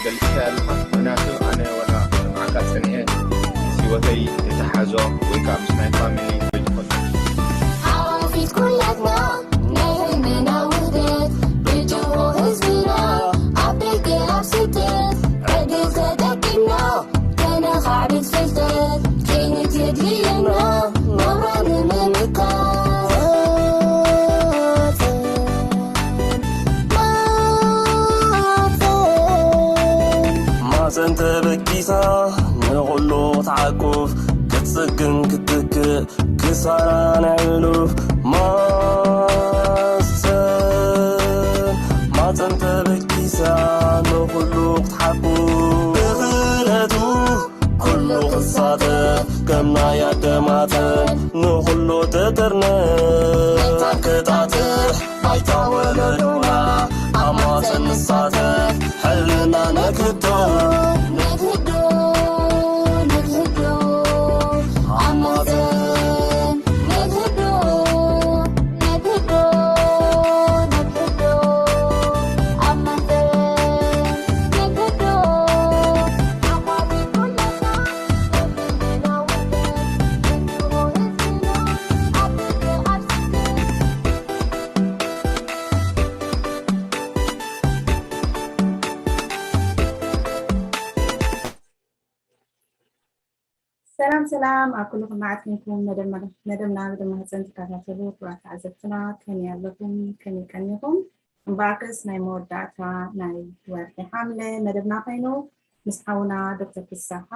ገልጽካ ኣለኻ። ምክንያቱ ኣነ ወላ ሰምዓካ ጸኒሐ ምስ ህይወተይ የተሓዞ ወይ ከዓ ምስ ናይ ፋሚሊ ወይ ዝኾነ ሓዋፊት ኩላትና ናይ ህልምና ውህደት ብጅሆ ህዝብና ኣብ ደገ ኣብ ስደት ዕድል ተጠቂምና ከነኻዕብት ፍልጠት ከይንት የድልየና ናብራ ንምምካት ማፀን ተበጊሳ ንኹሉ ክትዓቁፍ ክትፅግን ክትትክእ ክሳራ ናይ ሕሉፍ ማፀን ማፀን ተበጊሳ ንኹሉ ክትሓቁፍ ብኽእለቱ ኩሉ ክሳተፍ ከም ናይ ኣደማተን ንኹሉ ተጠርነፍ ክጣጥሕ ባይታ ወለዶና ኣብ ማፀን ንሳተፍ ሕልና ነክህዶ ነክህዶ ነክህዶ ኣብ ማፀን ነክህዶ ነክህዶ ነክህዶ ኣብ ማፀን ነክህዶ ዓማዊል ኩላትና ሰላም ሰላም ኣብ ኩሉ ኩማዓት ኮንኩም መደብና መደብና ብድማህፀን ትከታተሉ ክቡራት ተዓዘብትና ከመይ ኣለኹም ከመይ ቀኒኹም? እምበኣርከስ ናይ መወዳእታ ናይ ወርሒ ሓምለ መደብና ኮይኑ ምስ ሓውና ዶክተር ፍስሓ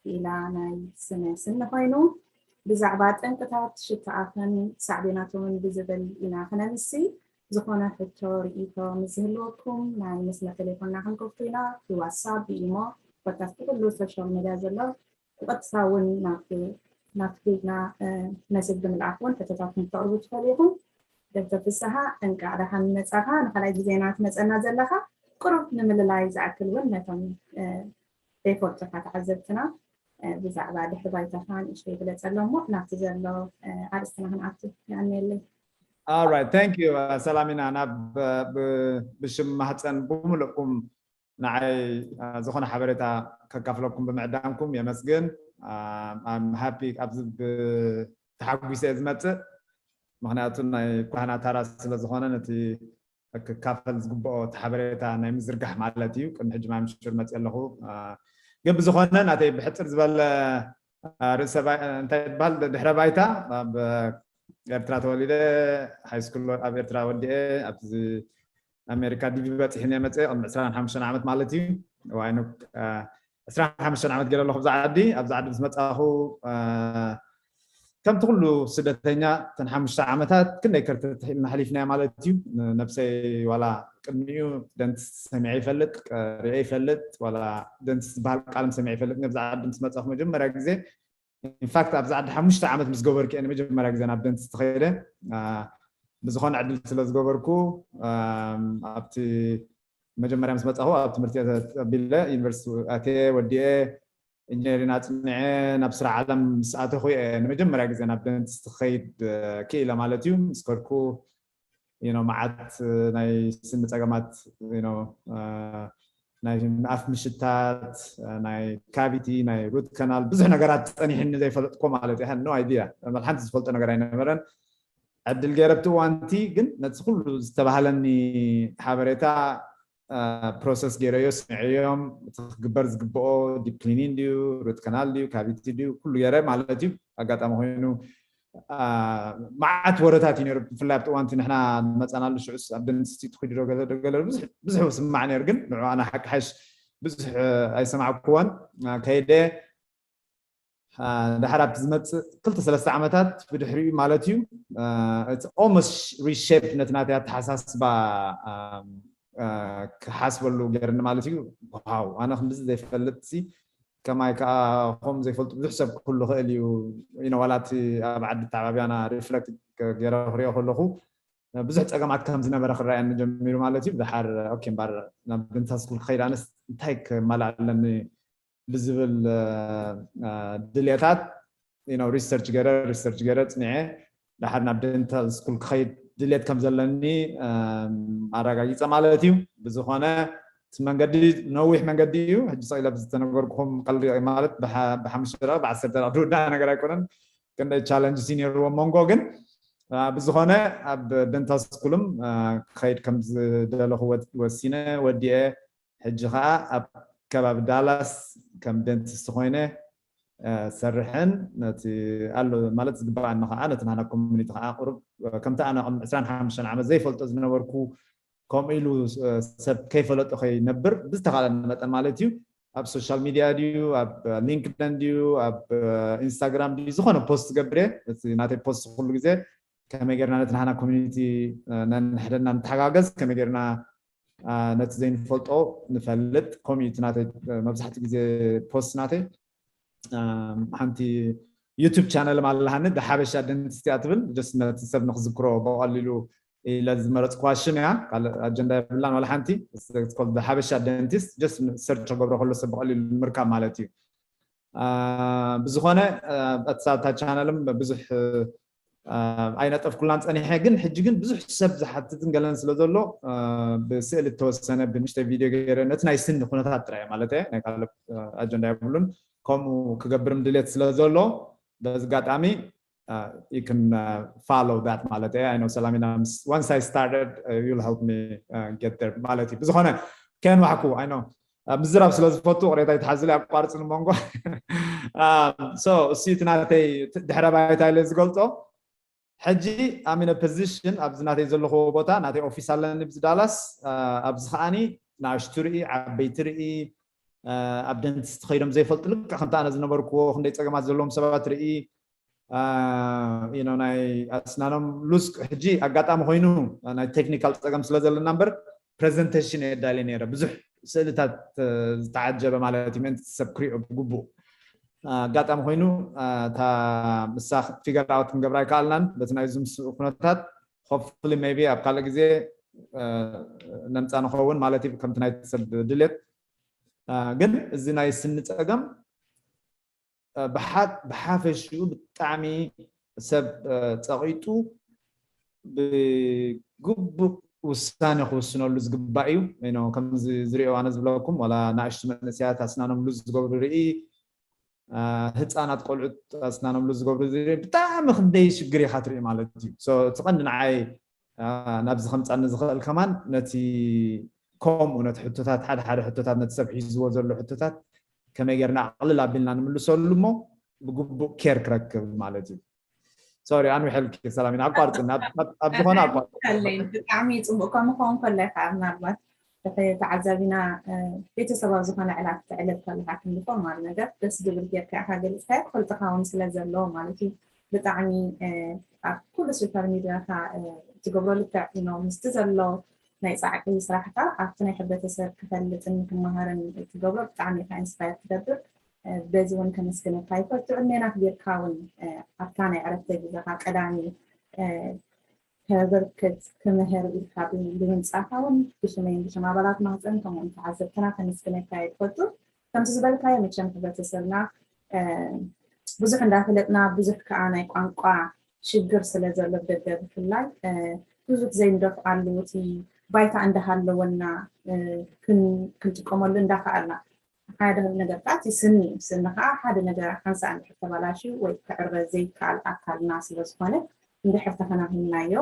ክኢላ ናይ ስነ ስኒ ኮይኑ ብዛዕባ ጠንቅታት ሽታ ኣፍን ሳዕቤናቶምን ብዝብል ኢና ክነምሲ። ዝኾነ ሕቶ ርእይቶ ምስ ዝህልወኩም ናይ መስመር ቴሌፎንና ክንከፍቶ ኢና። ብዋትሳፕ፣ ብኢሞ ኮታስ ብኩሉ ሶሻል ሚድያ ዘሎ ብቐጥታ እውን ናብቲ ናብቲ ፔጅና መሴጅ ብምልኣኽ እውን ሕቶታትኩም ክተቕርቡ ትኽእሉ ኢኹም። ዶክተር ፍስሃ እንቃዕ ደሓን መጻኻ። ንኻልኣይ ግዜ ኢና ትመጸና ዘለኻ። ቁሩብ ንምልላይ ዝኣክል እውን ነቶም ዘይፈልጡኻ ተዓዘብትና ብዛዕባ ድሕሪ ባይታኻ ንእሽተይ ግለጸሎም እሞ ናብቲ ዘሎ ኣርእስትና ክንኣቱ። የቐንየለይ። Alright, thank you ሰላሚና። ናብ ብሽም ማህፀን ብምልእኩም ንዓይ ዝኾነ ሓበሬታ ከካፍለኩም ብምዕዳምኩም የመስግን። I'm happy ኣብዚ ተሓጒሰ ዝመፅእ ምክንያቱ ናይ ኳህና ታራ ስለዝኾነ ነቲ ክካፈል ዝግብኦ እቲ ሓበሬታ ናይ ምዝርጋሕ ማለት እዩ። ቅድሚ ሕጂ ማምሹር መፅእ ኣለኹ። ግን ብዝኾነ ናተይ ብሕፅር ዝበለ ርእሰ እንታይ ትበሃል ድሕረ ባይታ ኣብ ኤርትራ ተወሊደ ሃይስኩል ኣብ ኤርትራ ወዲኤ ኣብዚ ኣሜሪካ ዲቪ በፂሕኒ መፅእ ቅድሚ ዕስራን ሓሙሽተን ዓመት ማለት እዩ። ዋይኑ ዕስራን ሓሙሽተን ዓመት ገይረ ኣለኹ ብዛ ዓዲ። ኣብዚ ዓዲ ምስ መፃኹ ከምቲ ኩሉ ስደተኛ እተን ሓሙሽተ ዓመታት ክንደይ ከርተት ኢልና ሓሊፍናዮ ማለት እዩ። ነብሰይ ዋላ ቅድሚኡ ደንትስት ሰሚዐ ይፈልጥ፣ ሪአ ይፈልጥ፣ ዋላ ደንትስት ዝበሃል ቃልም ሰሚዐ ይፈልጥ። ነብዛ ዓዲ ምስ መፃኹ መጀመርያ ግዜ ኢንፋክት ኣብዚ ዓዲ ሓሙሽተ ዓመት ምስ ገበርኩ እየ ንመጀመርያ ግዜ ናብ ደንትስት ከይደ። ብዝኾነ ዕድል ስለ ዝገበርኩ ኣብቲ መጀመርያ ምስ መፃኹ ኣብ ትምህርቲ ተቢለ ዩኒቨርሲቲ ኣትየ ወዲኤ ኢንጂነሪን ኣፅኒዐ ናብ ስራሕ ዓለም ምስ ኣተኹ እየ ንመጀመርያ ግዜ ናብ ደንትስት ክኸይድ ክኢለ ማለት እዩ። ምስ ከድኩ you know መዓት ናይ ስኒ ፀገማት you know ናይ ኣፍ ምሽታት ናይ ካቪቲ ናይ ሩት ከናል ብዙሕ ነገራት ፀኒሕኒ ዘይፈለጥኮ ማለት እየ። No idea ሓንቲ ዝፈልጦ ነገር ኣይነበረን። ዕድል ገይረ ኣብቲ እዋንቲ ግን ነቲ ኩሉ ዝተባህለኒ ሓበሬታ ፕሮሰስ ገይረዮ ስምዐዮም። እቲ ክግበር ዝግብኦ ዲፕ ክሊኒን ድዩ ሩት ከናል ድዩ ካቪቲ ድዩ ኩሉ ገይረ ማለት እዩ። ኣጋጣሚ ኮይኑ መዓት ወረታት እዩ ነይሩ። ብፍላይ ኣብቲ እዋንቲ ንሕና መፃናሉ ሽዑስ ኣብ ደንስቲ ትኩድሮ ገለ ብዙሕ ስማዕ ነይሩ ግን ንዑ ኣነ ሓቂ ሓሽ ብዙሕ ኣይሰማዕኩዎን። ከይደ ድሕር ኣብቲ ዝመፅእ ክልተ ሰለስተ ዓመታት ብድሕሪኡ ማለት እዩ እቲ almost reshape ነቲ ናተይ ኣተሓሳስባ ክሓስበሉ ገይርኒ ማለት እዩ። ዋው ኣነ ክንድዚ ዘይፈልጥ ሲ ከማይ ከዓ ከምኡ ዘይፈልጡ ብዙሕ ሰብ ክህሉ ክእል እዩ። ኢነ ዋላ እቲ ኣብ ዓዲ ተዓባቢያና ሪፍለክት ገይረ ክሪኦ ከለኹ ብዙሕ ፀገማት ከም ዝነበረ ክረኣየኒ ጀሚሩ ማለት እዩ። ድሓር ኦኬ እምበር ናብ ደንታል ስኩል ክኸይድ ኣነስ እንታይ ክማላእ ኣለኒ ብዝብል ድልየታት ሪሰርች ገይረ ሪሰርች ገይረ ፅኒዐ ድሓር ናብ ደንታል ስኩል ክኸይድ ድልየት ከም ዘለኒ ኣረጋጊፀ ማለት እዩ። ብዝኾነ እቲ መንገዲ ነዊሕ መንገዲ እዩ። ሕጂ ሰቂለ ዝተነገርኩም ቀልዲ ማለት ብሓሙሽተ ደቂቕ ብዓሰርተ ደቂቕ ዝውዳእ ነገር ኣይኮነን። ክንደይ ቻለንጅ ሲ ነይርዎ መንጎ ግን ብዝኾነ ኣብ ደንታ ስኩልም ክኸይድ ከም ዝደለኹ ወሲነ ወዲኤ ሕጂ ከዓ ኣብ ከባቢ ዳላስ ከም ደንቲስት ኮይነ ሰርሕን ነቲ ኣሎ ማለት ዝግባኣኒ ከዓ ነቲ ናና ኮሚኒቲ ከዓ ቁሩብ ከምቲ ኣነ ቅድሚ ዕስራን ሓሙሽተን ዓመት ዘይፈልጦ ዝነበርኩ ከምኡ ኢሉ ሰብ ከይፈለጦ ከይነብር ብዝተኻለኒ መጠን ማለት እዩ ኣብ ሶሻል ሚድያ ድዩ ኣብ ሊንክደን ድዩ ኣብ ኢንስታግራም ድዩ ዝኾነ ፖስት ገብር እየ ናተይ ፖስት ኩሉ ግዜ ከመይ ጌርና ነቲ ናና ኮሚኒቲ ነንሕደና ንተሓጋገዝ ከመይ ጌርና ነቲ ዘይንፈልጦ ንፈልጥ ከምኡ እቲ ናተይ መብዛሕትኡ ግዜ ፖስት ናተይ ሓንቲ ዩቱብ ቻነል ኣለሃኒ ሓበሻ ደንቲስት እያ ትብል ስ ነቲ ሰብ ንክዝክሮ ብቀሊሉ ኢለ ዝመረፅኩዋ ሽም እያ ካልእ ኣጀንዳ የብላን ዋላ ሓንቲ ሓበሻ ደንቲስት ስ ሰርች ክገብሮ ከሎ ሰብ ብቀሊሉ ንምርካብ ማለት እዩ ብዝኾነ እሳታ ቻነልም ብዙሕ ኣይነጠፍኩላን ፀኒሐ ግን ሕጂ ግን ብዙሕ ሰብ ዝሓትትን ገለን ስለ ዘሎ ብስእል እተወሰነ ብንሽተ ቪድዮ ገይረ ነቲ ናይ ስኒ ኩነታት ጥራይ ማለት ናይ ካልእ ኣጀንዳ የብሉን ከምኡ ክገብርም ድሌት ስለ ዘሎ በዚ ኣጋጣሚ you can uh, follow that ማለት I know Salamina once I started uh, you'll help me uh, get there ማለት እዩ ብዝኾነ ከንዋሕኩ I know ምዝራብ ስለ ዝፈቱ ቅሬታ ይትሓዝለ ኣቋርፅን መንጎ እሱ እቲ ናተይ ድሕረ ባይታ ኢለ ዝገልፆ ሕጂ ኣሚነ ፖዚሽን ኣብዚ ናተይ ዘለኹዎ ቦታ ናተይ ኦፊስ ኣለኒ ብዚ ዳላስ ኣብዚ ከዓኒ ንኣሽቱ ርኢ ዓበይቲ ርኢ ኣብ ደንቲስት ከይዶም ዘይፈልጡ ልክዕ ከምቲ ኣነ ዝነበርክዎ ክንደይ ፀገማት ዘለዎም ሰባት ርኢ ናይ ኣስናኖም ሉዝ ሕጂ ኣጋጣሚ ኮይኑ ናይ ቴክኒካል ፀገም ስለ ዘለና እምበር ፕሬዘንቴሽን የዳሊ ነረ ብዙሕ ስእልታት ዝተዓጀበ ማለት እዩ ምእንቲ ሰብ ክሪኦ ብግቡእ ኣጋጣሚ ኮይኑ እታ ምሳ ፊገር ኣውት ክንገብራ ኣይከኣልናን በቲ ናይ ዙም ኩነታት ሆፕፉሊ ሜቢ ኣብ ካልእ ግዜ ነምፃ ንኸውን ማለት እዩ ከምቲ ናይ ሰብ ድሌት ግን እዚ ናይ ስኒ ፀገም ብሓፈሽኡ ብጣዕሚ ሰብ ፀቂጡ ብግቡእ ውሳነ ክውስነሉ ዝግባእ እዩ ከምዚ ዝሪኦ ኣነ ዝብለኩም ዋላ ንኣሽቱ መንእሰያት ኣስናኖም ሉዝ ዝገብሩ ርኢ ህፃናት ቆልዑት ኣስናኖም ሉዝ ዝገብሩ ዝርኢ ብጣዕሚ ክንደይ ሽግር ኢካ ትርኢ ማለት እዩ እቲ ቀንዲ ንዓይ ናብዚ ከምፃኒ ዝኽእል ከማን ነቲ ከምኡ ነቲ ሕቶታት ሓደ ሓደ ሕቶታት ነቲ ሰብ ሒዝዎ ዘሎ ሕቶታት ከመይ ጌርና ኣቕልል ኣቢልና ንምልሰሉ እሞ ብግቡእ ኬር ክረክብ ማለት እዩ ሶሪ ኣንዊሐልኪ ሰላሚና ኣቋርፅና ኣብ ዝኾነ ኣቋርፅለይ ብጣዕሚ ፅቡቅ ከም ኸውን ከሎ ከዓ ምናልባት ተዓዛቢና ቤተሰባዊ ዝኾነ ዕላት ተዕልል ከለካ ክንዲ ፎርማል ነገር ደስ ዝብል ጌርካ ኢካ ገሊፅካዮ ክፈልጥካ እውን ስለ ዘለዎ ማለት እዩ ብጣዕሚ ኣብ ኩሉ ሶሻል ሚድያካ ትገብሮ ልክዕ ኢኖ ምስቲ ዘሎ ናይ ፃዕቂ ስራሕካ ኣብቲ ናይ ሕብረተሰብ ክፈልጥን ክመሃርን ትገብሮ ብጣዕሚ ኢካ ኢንስፓየር ትገብር በዚ እውን ከመስግነካ ይፈቱ ዕድሜና ክቢርካ እውን ኣብታ ናይ ዕረፍተ ግዜካ ቀዳሚ ከበርክት ክምህር ኢልካ ብምምፃእካ እውን ብሽመይን ብሽም ኣባላት ማህፀን ከምኡ ተዓዘብትና ከመስግነካ ይፈቱ ከምቲ ዝበልካዮ መቸም ሕብረተሰብና ብዙሕ እንዳፈለጥና ብዙሕ ከዓ ናይ ቋንቋ ሽግር ስለ ዘሎ ብደገ ብፍላይ ብዙሕ ዘይንደፍኣሉ እቲ ባይታ እንዳሃለወና ክንጥቀመሉ እንዳከኣልና ሓደ ነገር ከዓ እቲ ስኒ እዩ ስኒ ከዓ ሓደ ነገር ሓንሳእ እንድሕር ተባላሽዩ ወይ ክዕረ ዘይከኣል ኣካልና ስለ ዝኾነ እንድሕር ተኸናኺንናዮ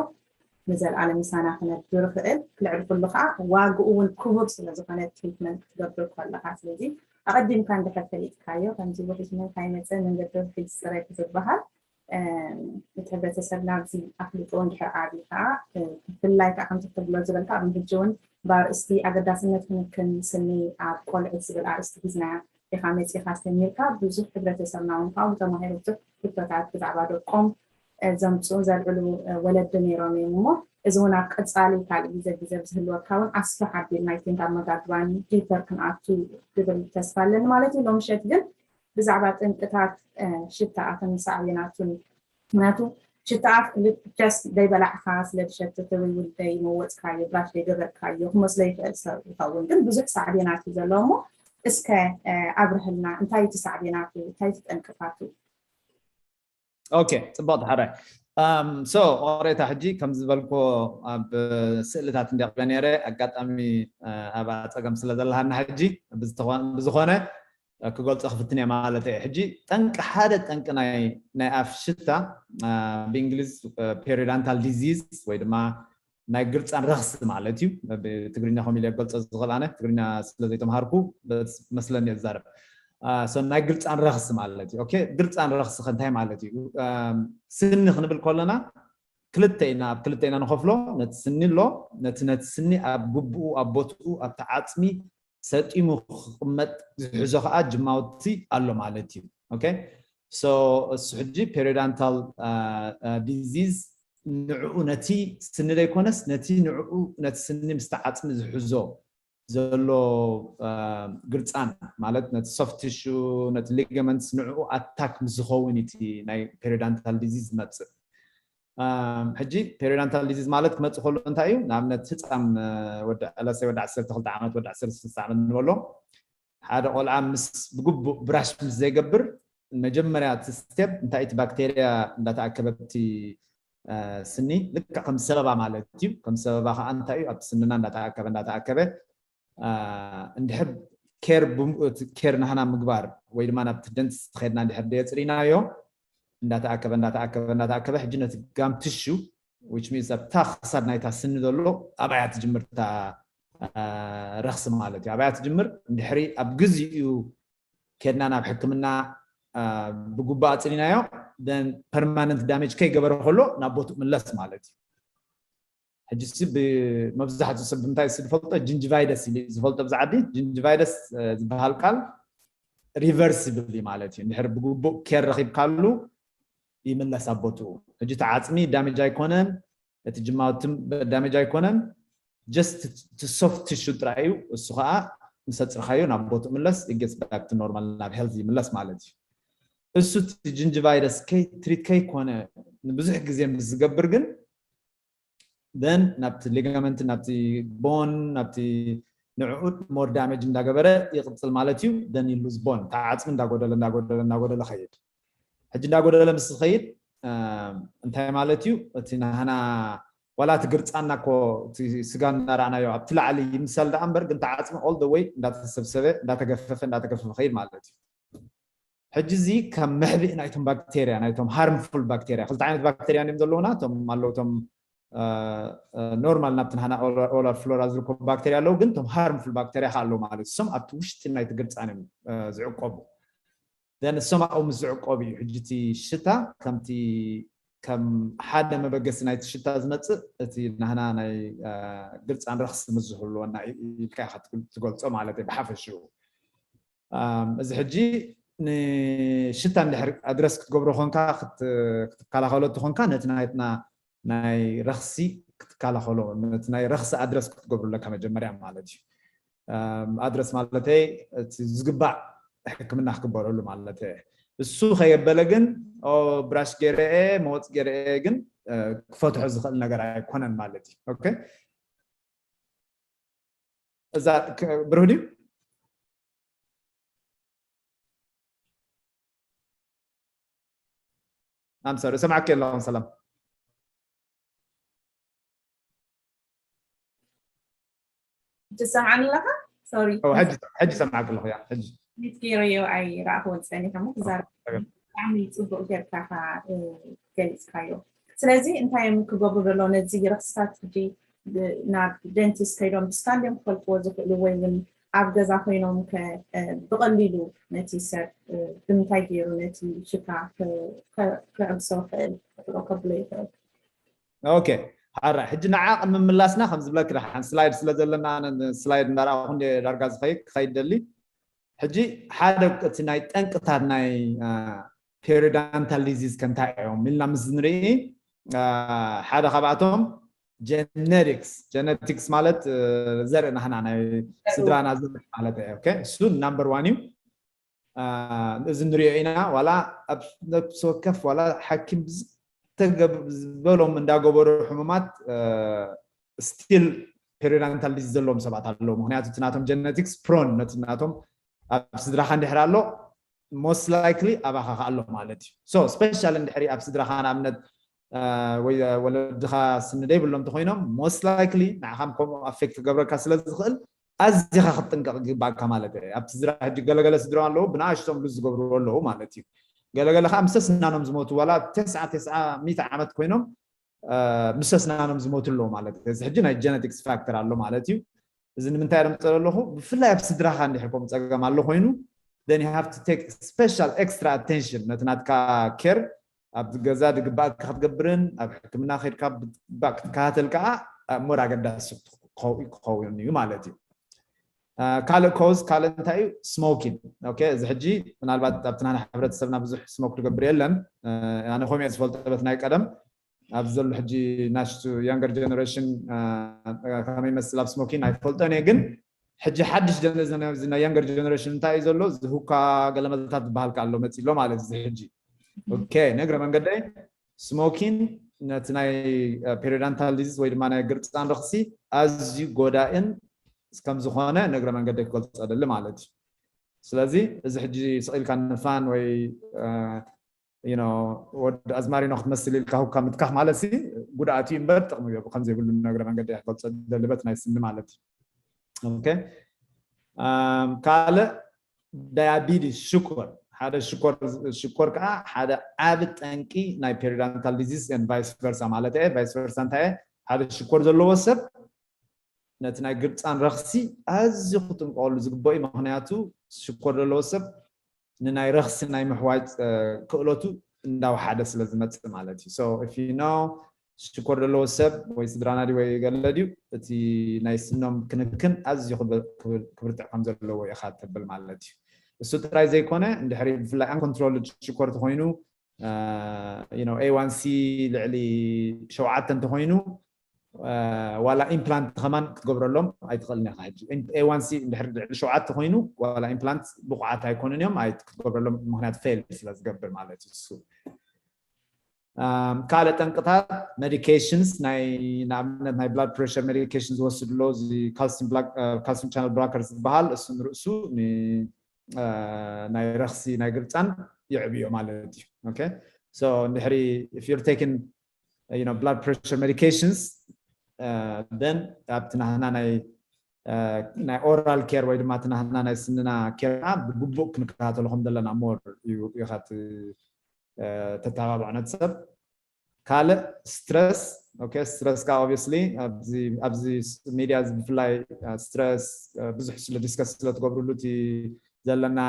ንዘለኣለም ምሳና ክነብር ይኽእል ልዕሊ ኩሉ ከዓ ዋግኡ እውን ክቡር ስለ ዝኾነ ትሪትመንት ክትገብር ከለካ ስለዚ ኣቐዲምካ እንድሕር ፈሊጥካዮ ከምዚ ውሒድ መን ካይመፀ መንገዲ ውሒድ ዝፅረግ ዝበሃል እቲ ሕብረተሰብና ኣብዚ ኣፍልጦ እንድሕር ዓብዩ ከዓ ብፍላይ ከዓ ከምዚ ትብሎ ዝበልካ ኣብ ሕጂ እውን ብኣርእስቲ ኣገዳስነት ክንክን ስኒ ኣብ ቆልዑት ዝብል ኣርእስቲ ሒዝና ኢኻ መፂኻ ኣስተሚርካ ብዙሕ ሕብረተሰብና እውን ካብኡ ተማሂሩ ብዙሕ ሕቶታት ብዛዕባ ደቆም ዘምፅኡ ዘልዕሉ ወለዲ ነይሮም እዮም እሞ እዚ እውን ኣብ ቀፃሊ ካልእ ግዜ ግዜ ብዝህልወካ እውን ኣስፍሕ ኣቢልና ይቲንክ ኣመጋግባን ዲፐር ክንኣቱ ዝብል ተስፋ ኣለኒ ማለት እዩ ሎምሸት ግን ብዛዕባ ጠንቅታት ሽታ ኣፍን ሳዕቤናቱን ምክንያቱ ሽታ ኣፍ just ዘይበላዕካ ስለ ዝሸትት ወይ እውን ዘይመወፅካዮ ብራሽ ዘይገበርካዮ ክመስሎ ይኽእል ሰብ ይኸውን ግን ብዙሕ ሳዕቤናት እዩ ዘለዎ እሞ እስከ ኣብርህልና እንታይ እቲ ሳዕቤናቱ እንታይ እቲ ጠንቅታቱ ኦኬ ፅቡቅ ተሓራይ so ኦሬታ ሕጂ ከም ዝበልኮ ኣብ ስእልታት እንዲቕበ ነረ ኣጋጣሚ ኣብ ኣፀገም ስለ ዘለሃና ሕጂ ብዝኾነ ክገልፆ ክፍትን እየ ማለት እየ። ሕጂ ጠንቂ ሓደ ጠንቂ ናይ ኣፍ ሽታ ብእንግሊዝ periodontal disease ወይ ድማ ናይ ግርፃን ረኽሲ ማለት እዩ። ብትግርኛ ከምኡ ኢለ ገልፆ ዝኽእል ኣነ ትግርኛ ስለ ዘይተምሃርኩ መስለኒ እዛረብ። ናይ ግርፃን ረኽሲ ማለት እዩ። ግርፃን ረኽሲ ከ እንታይ ማለት እዩ? ስኒ ክንብል ከለና ክልተ ኢና ኣብ ክልተ ኢና ንኸፍሎ። ነቲ ስኒ ኣሎ፣ ነቲ ነቲ ስኒ ኣብ ግብኡ ኣብ ቦትኡ ኣብቲ ዓፅሚ ሰጢሙ ክቕመጥ ዝሕዞ ከዓ ጅማውቲ ኣሎ ማለት እዩ። እሱ ሕጂ periodontal disease ንዕኡ ነቲ ስኒ ዘይኮነስ ነቲ ንዕኡ ነቲ ስኒ ምስቲ ዓፅሚ ዝሕዞ ዘሎ ግርፃን ማለት ነቲ soft tissue ነቲ ligaments ንዕኡ ኣታክ ምስ ዝኸውን እቲ ናይ periodontal disease ዝመፅእ። ሕጂ periodontal disease ማለት ክመፅእ ከሎ እንታይ እዩ? ንኣብነት ህፃን ወዲ ዕለሰይ ወዲ ዓሰርተ ክልተ ዓመት ወዲ ዓሰርተ ሰለስተ ዓመት ንበሎ ሓደ ቆልዓ ምስ ብግቡእ ብራሽ ምስ ዘይገብር መጀመርያ እቲ step እንታይ እቲ ባክቴርያ እንዳተኣከበ ኣብቲ ስኒ ልክዕ ከም ሰበባ ማለት እዩ። ከም ሰበባ ከዓ እንታይ እዩ ኣብቲ ስንና እንዳተኣከበ እንዳተኣከበ እንድሕር care care ናህና ምግባር ወይ ድማ ናብቲ dentist ከድና እንድሕር ደየፅሪናዮ እንዳተኣከበ እንዳተኣከበ እንዳተኣከበ ሕጂ ነቲ gum tissue which means ኣብታ ክሳድ ናይታ ስኒ ዘሎ ኣብያ ትጅምር እታ ረኽሲ ማለት እዩ። ኣብያ ትጅምር እንድሕሪ ኣብ ግዚኡ ከድና ናብ ሕክምና ብግቡእ ኣፅሪናዮ permanent damage ከይገበረ ከሎ ናብ ቦትኡ ምለስ ማለት እዩ። ሕጂ ሲ ብመብዛሕትኡ ሰብ ብምንታይ ዝፈልጦ gingivitis ኢሉ ዝፈልጦ ብዛ ዓዲ gingivitis ዝበሃል ቃል reversible እዩ ማለት እዩ። እንድሕር ብግቡእ care ረኺብካሉ ይምለስ ኣብ ቦትኡ። ሕጂ እቲ ዓፅሚ damage ኣይኮነን፣ እቲ ጅማውቲ damage ኣይኮነን፣ just እቲ soft tissue ጥራይ እዩ። እሱ ከዓ ምስ ኣፅርኻዮ ናብ ቦትኡ ምለስ it gets back to normal ናብ health ይምለስ ማለት እዩ። እሱ እቲ gingivitis ከይ treat ከይኮነ ንብዙሕ ግዜ ምስ ዝገብር ግን then ናብቲ ligament ናብቲ bone ናብቲ ንዕኡ more damage እንዳገበረ ይቕፅል ማለት እዩ። Then you lose bone ተዓፅሚ እንዳጎደለ እንዳጎደለ እንዳጎደለ ኸይድ። ሕጂ እንዳጎደለ ምስ ዝኸይድ እንታይ ማለት እዩ? እቲ ናህና ዋላ እቲ ግርፃና እኮ ስጋ እናረኣናዮ ኣብቲ ላዕሊ ይምሰል ደኣ እምበር ግን ተዓፅሚ all the way እንዳተሰብሰበ እንዳተገፈፈ እንዳተገፈፈ ኸይድ ማለት እዩ። ሕጂ እዚ ከም መሕብኢ ናይቶም ባክቴርያ ናይቶም harmful ባክቴርያ ክልተ ዓይነት ባክቴርያ እዮም ዘለውና። እቶም ኣለዉ እቶም normal ናብቲ ናህና oral flora ዝርከቡ ባክቴርያ ኣለዉ፣ ግን እቶም harmful ባክቴርያ ከዓ ኣለዉ ማለት እሶም ኣብቲ ውሽጢ ናይቲ ግርፃን እዮም ዝዕቆቡ። ንሶም ኣብኡ ምስ ዝዕቆቡ እዩ ሕጂ እቲ ሽታ ከምቲ ከም ሓደ መበገሲ ናይቲ ሽታ ዝመፅእ እቲ ናህና ናይ ግርፃን ረኽሲ ምስ ዝህልወና ኢልካ ኢኻ ትገልፆ ማለት እዩ ብሓፈሽኡ። እዚ ሕጂ ንሽታ እንድሕር ኣድረስ ክትገብሮ ኮንካ ክትከላኸሎ ትኾንካ ነቲ ናይትና ናይ ረኽሲ ክትከላኸሎ ነቲ ናይ ረኽሲ ኣድረስ ክትገብሩ ኣለካ መጀመርያ ማለት እዩ። ኣድረስ ማለተይ እቲ ዝግባእ ሕክምና ክግበረሉ ማለት እሱ ከየበለ ግን ብራሽ ገይረኤ መወፅ ገይረኤ ግን ክፈትሖ ዝኽእል ነገር ኣይኮነን ማለት እዩ። እዛ ብሩህ ድዩ? I'm sorry እሰማዕኪ ኣለኹ። ሰላም ትሰምዓኒ ኣለኻ? ሶሪ ሕጂ ሰማዕኪ ኣለኹ። ያ ሕጂ ሚት ገይረዮ ኣይረኣኽዎን ፀኒሐ እሞ ክዛረብ። ብጣዕሚ ፅቡቅ ጌርካ ኢኻ ገሊፅካዮ። ስለዚ እንታይ እዮም ክገብሩ ዘለዉ ነዚ ረኽስታት ሕጂ ናብ dentist ከይዶም ብስካ እንዲዮም ክፈልጥዎ ዝኽእሉ ወይ እውን ኣብ ገዛ ኮይኖም ብቐሊሉ ነቲ ሰብ ብምንታይ ገይሩ ነቲ ሽታ ክዕብሶ ይኽእል ተጥሮ ከብሎ ይኽእል። ኦኬ ሓራ ሕጂ ንዓ ቅድሚ ምላስና ከም ዝብለኪ ደሓን ስላይድ ስለ ዘለና ስላይድ እንዳረኣኹ ዳርጋ ዝኸይድ ክኸይድ ደሊ። ሕጂ ሓደ እቲ ናይ ጠንቅታት ናይ periodontal disease ከ እንታይ እዮም ኢልና ምስ ንርኢ ሓደ ካብኣቶም genetics genetics ማለት ዘርኢ ናህና ናይ ስድራና ዘርኢ ማለት እዩ። እሱ number one እዩ። እዚ ንሪኦ ኢና ዋላ ኣብ ነብሲ ወከፍ ዋላ ሓኪም ዝተገብ ዝበሎም እንዳገበሩ ሕሙማት still periodontal disease ዘለዎም ሰባት ኣለዉ። ምክንያቱ እቲ ናቶም genetics prone ነቲ ናቶም ኣብ ስድራኻ እንድሕር ኣሎ most likely ኣባኻ ከ ኣሎ ማለት እዩ። So special እንድሕሪ ኣብ ስድራኻ ንኣብነት ወይ ወለድኻ ስኒ ዘይብሎም እንተኮይኖም most likely ንዓኻ ከምኡ affect ክገብረካ ስለ ዝኽእል ኣዚኻ ክትጥንቀቕ ይግባእካ ማለት እየ። ኣብ ስድራ ሕጂ ገለገለ ስድራ ኣለዉ ብንኣሽቶም ሉዝ ዝገብርዎ ኣለዉ ማለት እዩ። ገለገለ ከዓ ምስ ሰስናኖም ዝሞቱ ዋላ ተስዓ ተስዓ ሚእቲ ዓመት ኮይኖም ምስ ሰስናኖም ዝሞቱ ኣለዉ ማለት እዩ። እዚ ሕጂ ናይ genetics factor ኣሎ ማለት እዩ። እዚ ንምንታይ ደምፀ ኣለኹ? ብፍላይ ኣብ ስድራኻ እንድሕር ከምኡ ፀገም ኣሎ ኮይኑ then you have to take special extra attention ነቲ ናትካ care ኣብ ገዛ ድግባእካ ክትገብርን ኣብ ሕክምና ከድካ ብግባእ ክትከታተል ከዓ more ኣገዳሲ ክኸውን እዩ ማለት እዩ። ካልእ cause ካልእ እንታይ እዩ? Smoking። እዚ ሕጂ ምናልባት ኣብቲ ናና ሕብረተሰብና ብዙሕ smoke ዝገብር የለን። ኣነ ከምኡ እየ ዝፈልጦ በት ናይ ቀደም ኣብዚ ዘሎ ሕጂ ናሽቱ younger generation ከመይ ይመስል ኣብ smoking ኣይፈልጦን እየ ግን ሕጂ ሓድሽ generation እንታይ እዩ ዘሎ እዚ ሁካ ገለመለታት ዝበሃል ኣሎ መፂ ኣሎ ማለት እዚ ሕጂ okay ነግረ መንገደይ smoking ነቲ ናይ periodontal disease ወይ ድማ ናይ ግርፃን ረኽሲ ኣዝዩ ጎዳእን ከም ዝኾነ ነግረ መንገደይ ክገልፆ ደሊ ማለት እዩ። ስለዚ እዚ ሕጂ ስቕ ኢልካ ንፋን ወይ ወዲ ኣዝማሪኖ ክትመስል ኢልካ ሁካ ምትካኽ ማለት ሲ ጉድኣት እዩ እምበር ጥቕሚ ከምዘይብሉ ነግረ መንገዲ ክገልፀ ደሊ በት ናይ ስኒ ማለት እዩ። ካልእ diabetes ሽኮር ሓደ ሽኮር ከዓ ሓደ ዓቢ ጠንቂ ናይ periodontal disease and vice versa ማለት እየ vice versa እንታይ ሓደ ሽኮር ዘለዎ ሰብ ነቲ ናይ ግርፃን ረኽሲ ኣዝዩ ክጥንቀቐሉ ዝግበኦ እዩ። ምክንያቱ ሽኮር ዘለዎ ሰብ ንናይ ረኽሲ ናይ ምሕዋይ ክእለቱ እንዳወሓደ ስለ ዝመፅእ ማለት እዩ። So if you know ሽኮር ዘለዎ ሰብ ወይ ስድራና ድዩ ወይ ገለ ድዩ እቲ ናይ ስኖም ክንክን ኣዝዩ ክብርትዕ ከም ዘለዎ ኢኻ ተብል ማለት እዩ። እሱ ጥራይ ዘይኮነ እንድሕሪ ብፍላይ uncontrolled ሽኮር ተኮይኑ A one C ልዕሊ ሸውዓተ እንተኮይኑ ዋላ implant ከማን ክትገብረሎም ኣይትኽእልን ኢኻ ሕጂ A one C እንድሕር ልዕሊ ሸውዓተ ኮይኑ ዋላ implant ብቑዓት ኣይኮኑን እዮም ክትገብረሎም ምክንያት fail ስለ ዝገብር ማለት እዩ እሱ ካልእ ጠንቅታት medications ናይ ንኣብነት ናይ blood pressure medication ዝወስድሎ calcium channel blocker ዝበሃል እሱ ንርእሱ ናይ ረኽሲ ናይ ግርፃን የዕብዮ ማለት እዩ። Okay so እንድሕሪ if you're taking you know blood pressure medications then ኣብቲ ናህና ናይ ናይ oral care ወይ ድማ እቲ ናህና ናይ ስንና care ብግቡእ ክንከታተሎ ከም ዘለና more እዩ ኢኻ ተተባብዖ ነቲ ሰብ ካልእ stress okay stress ካ obviously ኣብዚ media ብፍላይ stress ብዙሕ ስለ discuss ስለ ትገብርሉ እቲ ዘለና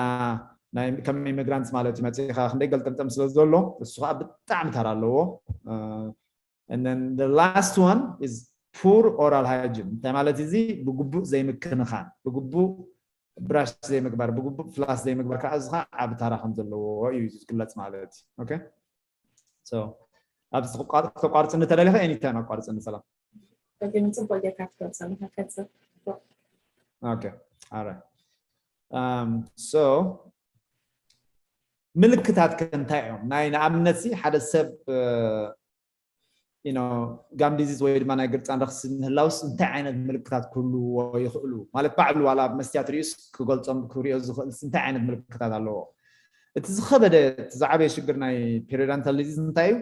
ከም immigrants ማለት እዩ መፅኢኻ ክንደይ ገልጠምጠም ስለ ዘሎ እሱ ከዓ ብጣዕሚ ተራ ኣለዎ። And then the last one is poor oral hygiene እንታይ ማለት እዚ ብግቡእ ዘይምክንኻን ብግቡእ brush ዘይምግባር ብግቡእ floss ዘይምግባር ከዓ እዚ ከዓ ዓቢ ታራ ከም ዘለዎ እዩ ዝግለፅ ማለት እዩ። Okay so ኣብዚ ተቋርፅኒ ተደሊኸ anytime ኣቋርፅኒ ሰላም ጽቡቅ ጌርካ ትገልጸ ኣለካ ቀጽል okay all right so ምልክታት ከ እንታይ እዮም ናይ ንኣብነት ሓደ ሰብ gum disease ወይ ድማ ናይ ግርፃን ረኽሲ ምህላውስ እንታይ ዓይነት ምልክታት ክህልዎ ይኽእሉ ማለት ባዕሉ ዋላ መስትያት ሪኡስ ክገልፆም ክሪኦ ዝኽእል እንታይ ዓይነት ምልክታት ኣለዎ? እቲ ዝኸበደ ዝዓበየ ሽግር ናይ periodontal disease እንታይ እዩ?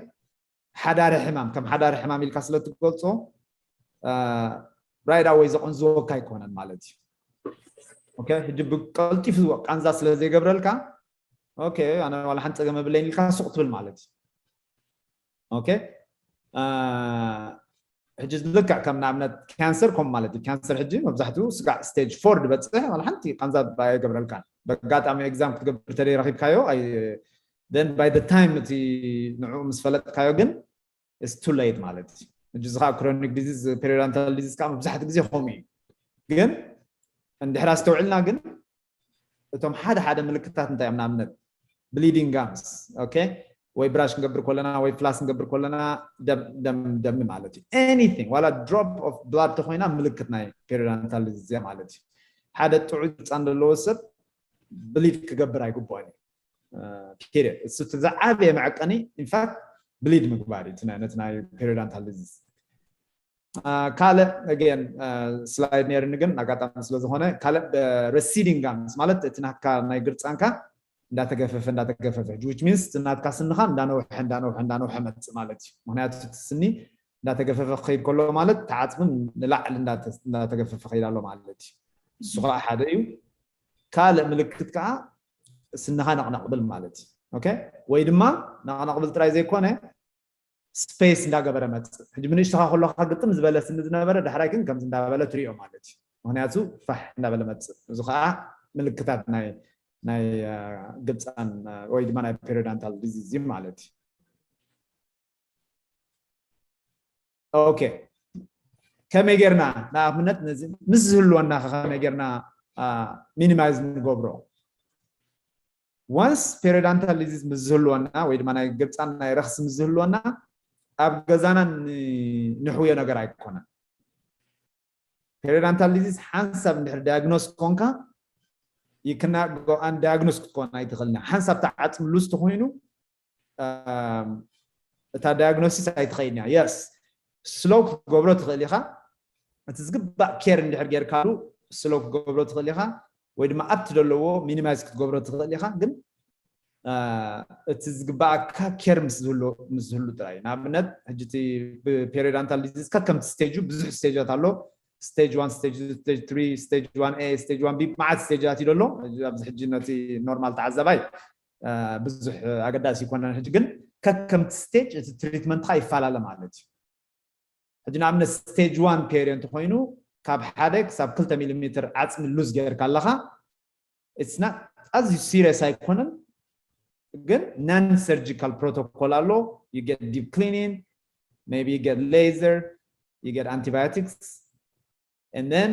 ሓዳሪ ሕማም ከም ሓዳሪ ሕማም ኢልካ ስለ ትገልፆ right away ዘቐንዝወካ ኣይኮነን ማለት እዩ። ሕጂ ብቀልጢፉ ቃንዛ ስለ ዘይገብረልካ okay ኣነ ዋላ ሓንቲ ፀገም የብለይን ኢልካ ሱቕ ትብል ማለት እዩ። Okay ሕጂ ልክዕ ከም ንኣብነት cancer ከም ማለት እዩ። Cancer ሕጂ መብዛሕትኡ ስጋዕ stage four ዝበፅሕ ዋላ ሓንቲ ቃንዛ ኣይገብረልካን። በጋጣሚ exam ክትገብር ተደይ ረኺብካዮ then by the time እቲ ንዕኡ ምስ ፈለጥካዮ ግን it's too late ማለት እዩ። ሕጂ እዚ ከዓ chronic disease periodontal disease ከዓ መብዛሕትኡ ግዜ ከምኡ እዩ። ግን እንድሕር ኣስተውዕልና ግን እቶም ሓደ ሓደ ምልክታት እንታይ እዮም? ንኣብነት bleeding gums okay ወይ brush ክንገብር ከለና ወይ floss ክንገብር ከለና ደም ደም ደም ማለት እዩ። Anything ዋላ drop of blood ተኮይና ምልክት ናይ periodontal disease ማለት እዩ። ሓደ ጥዑይ ህፃን ዘለዎ ሰብ bleed ክገብር ኣይግባእን እዩ። Period እሱ ዝዓበየ መዐቀኒ in fact bleed ምግባር እዩ ነቲ ናይ periodontal disease ካልእ again slide ነይርኒ ግን ኣጋጣሚ ስለዝኾነ ካልእ receding gums ማለት እቲ ናትካ ናይ ግርፃንካ እንዳተገፈፈ እንዳተገፈፈ፣ which means ናትካ ስንኻ እንዳነውሐ እንዳነውሐ እንዳነውሐ መጽእ ማለት እዩ። ምክንያቱ እቲ ስኒ እንዳተገፈፈ ክኸይድ ከሎ ማለት ተዓፅምን ንላዕሊ እንዳተገፈፈ ከይድ ኣሎ ማለት እዩ። እሱ ከዓ ሓደ እዩ። ካልእ ምልክት ከዓ ስንኻ ነቕነቕብል ማለት እዩ። ኦኬ፣ ወይ ድማ ነቕነቕብል ጥራይ ዘይኮነ ስፔስ እንዳገበረ መፅእ። ሕጂ ብንእሽተኻ ከለካ ግጥም ዝበለ ስኒ ዝነበረ ዳሕራይ ግን ከምዚ እንዳበለ ትሪኦ ማለት እዩ። ምክንያቱ ፋሕ እንዳበለ መፅእ። እዚ ከዓ ምልክታት ናይ ናይ ግብፃን ወይ ድማ ናይ ፔሪዮዳንታል ዲዚዝ ማለት እዩ። ኦኬ፣ ከመይ ጌርና ንኣብነት ነዚ ምስ ዝህልወና ከመይ ጌርና ሚኒማይዝ ንገብሮ? ዋንስ ፔሪዮዳንታል ዲዚዝ ምስ ዝህልወና ወይ ድማ ናይ ግብፃን ናይ ረክሲ ምስ ዝህልወና ኣብ ገዛና ንሕውዮ ነገር ኣይኮነን። ፔሪዮዳንታል ዲዚዝ ሓንሳብ እንድሕር ዳያግኖስ ኮንካ ይክና ጎኣን ዳያግኖስ ክትኮን ኣይትኽእልና። ሓንሳብ ተዓፅም ሉዝ ተኮይኑ እታ ዳያግኖሲስ ኣይትኸይድን እያ። የስ፣ ስሎው ክትገብሮ ትኽእል ኢኻ። እቲ ዝግባእ ኬር እንድሕር ጌርካሉ ስሎው ክትገብሮ ትኽእል ኢኻ፣ ወይ ድማ ኣብቲ ዘለዎ ሚኒማይዝ ክትገብሮ ትኽእል ኢኻ። ግን እቲ ዝግባኣካ ኬር ምስ ዝህሉ ጥራይ። ንኣብነት ሕጂ እቲ ፔሪዮዳንታል ዲዚዝ ከከምቲ ስቴጁ ብዙሕ ስቴጃት ኣሎ። ስቴጅ ዋን፣ ስቴጅ ቱ፣ ስቴጅ ትሪ፣ ስቴጅ ዋን ኤ፣ ስቴጅ ዋን ቢ፣ መዓት ስቴጃት እዩ ዘሎ። ኣብዚ ሕጂ ነቲ ኖርማል ተዓዛባይ ብዙሕ ኣገዳሲ ይኮነን። ሕጂ ግን ከከምቲ ስቴጅ እቲ ትሪትመንትካ ይፈላለ ማለት እዩ። ሕጂ ንኣብነት ስቴጅ ዋን ፔሪዮ እንተኮይኑ ካብ ሓደ ክሳብ ክልተ ሚሊሜትር ዓፅሚ ሉዝ ጌርካ ኣለካ። ኣዝዩ ሲሪየስ ኣይኮነን፣ ግን ናን ሰርጂካል ፕሮቶኮል ኣሎ። You get deep cleaning, maybe you get laser, you get antibiotics, and then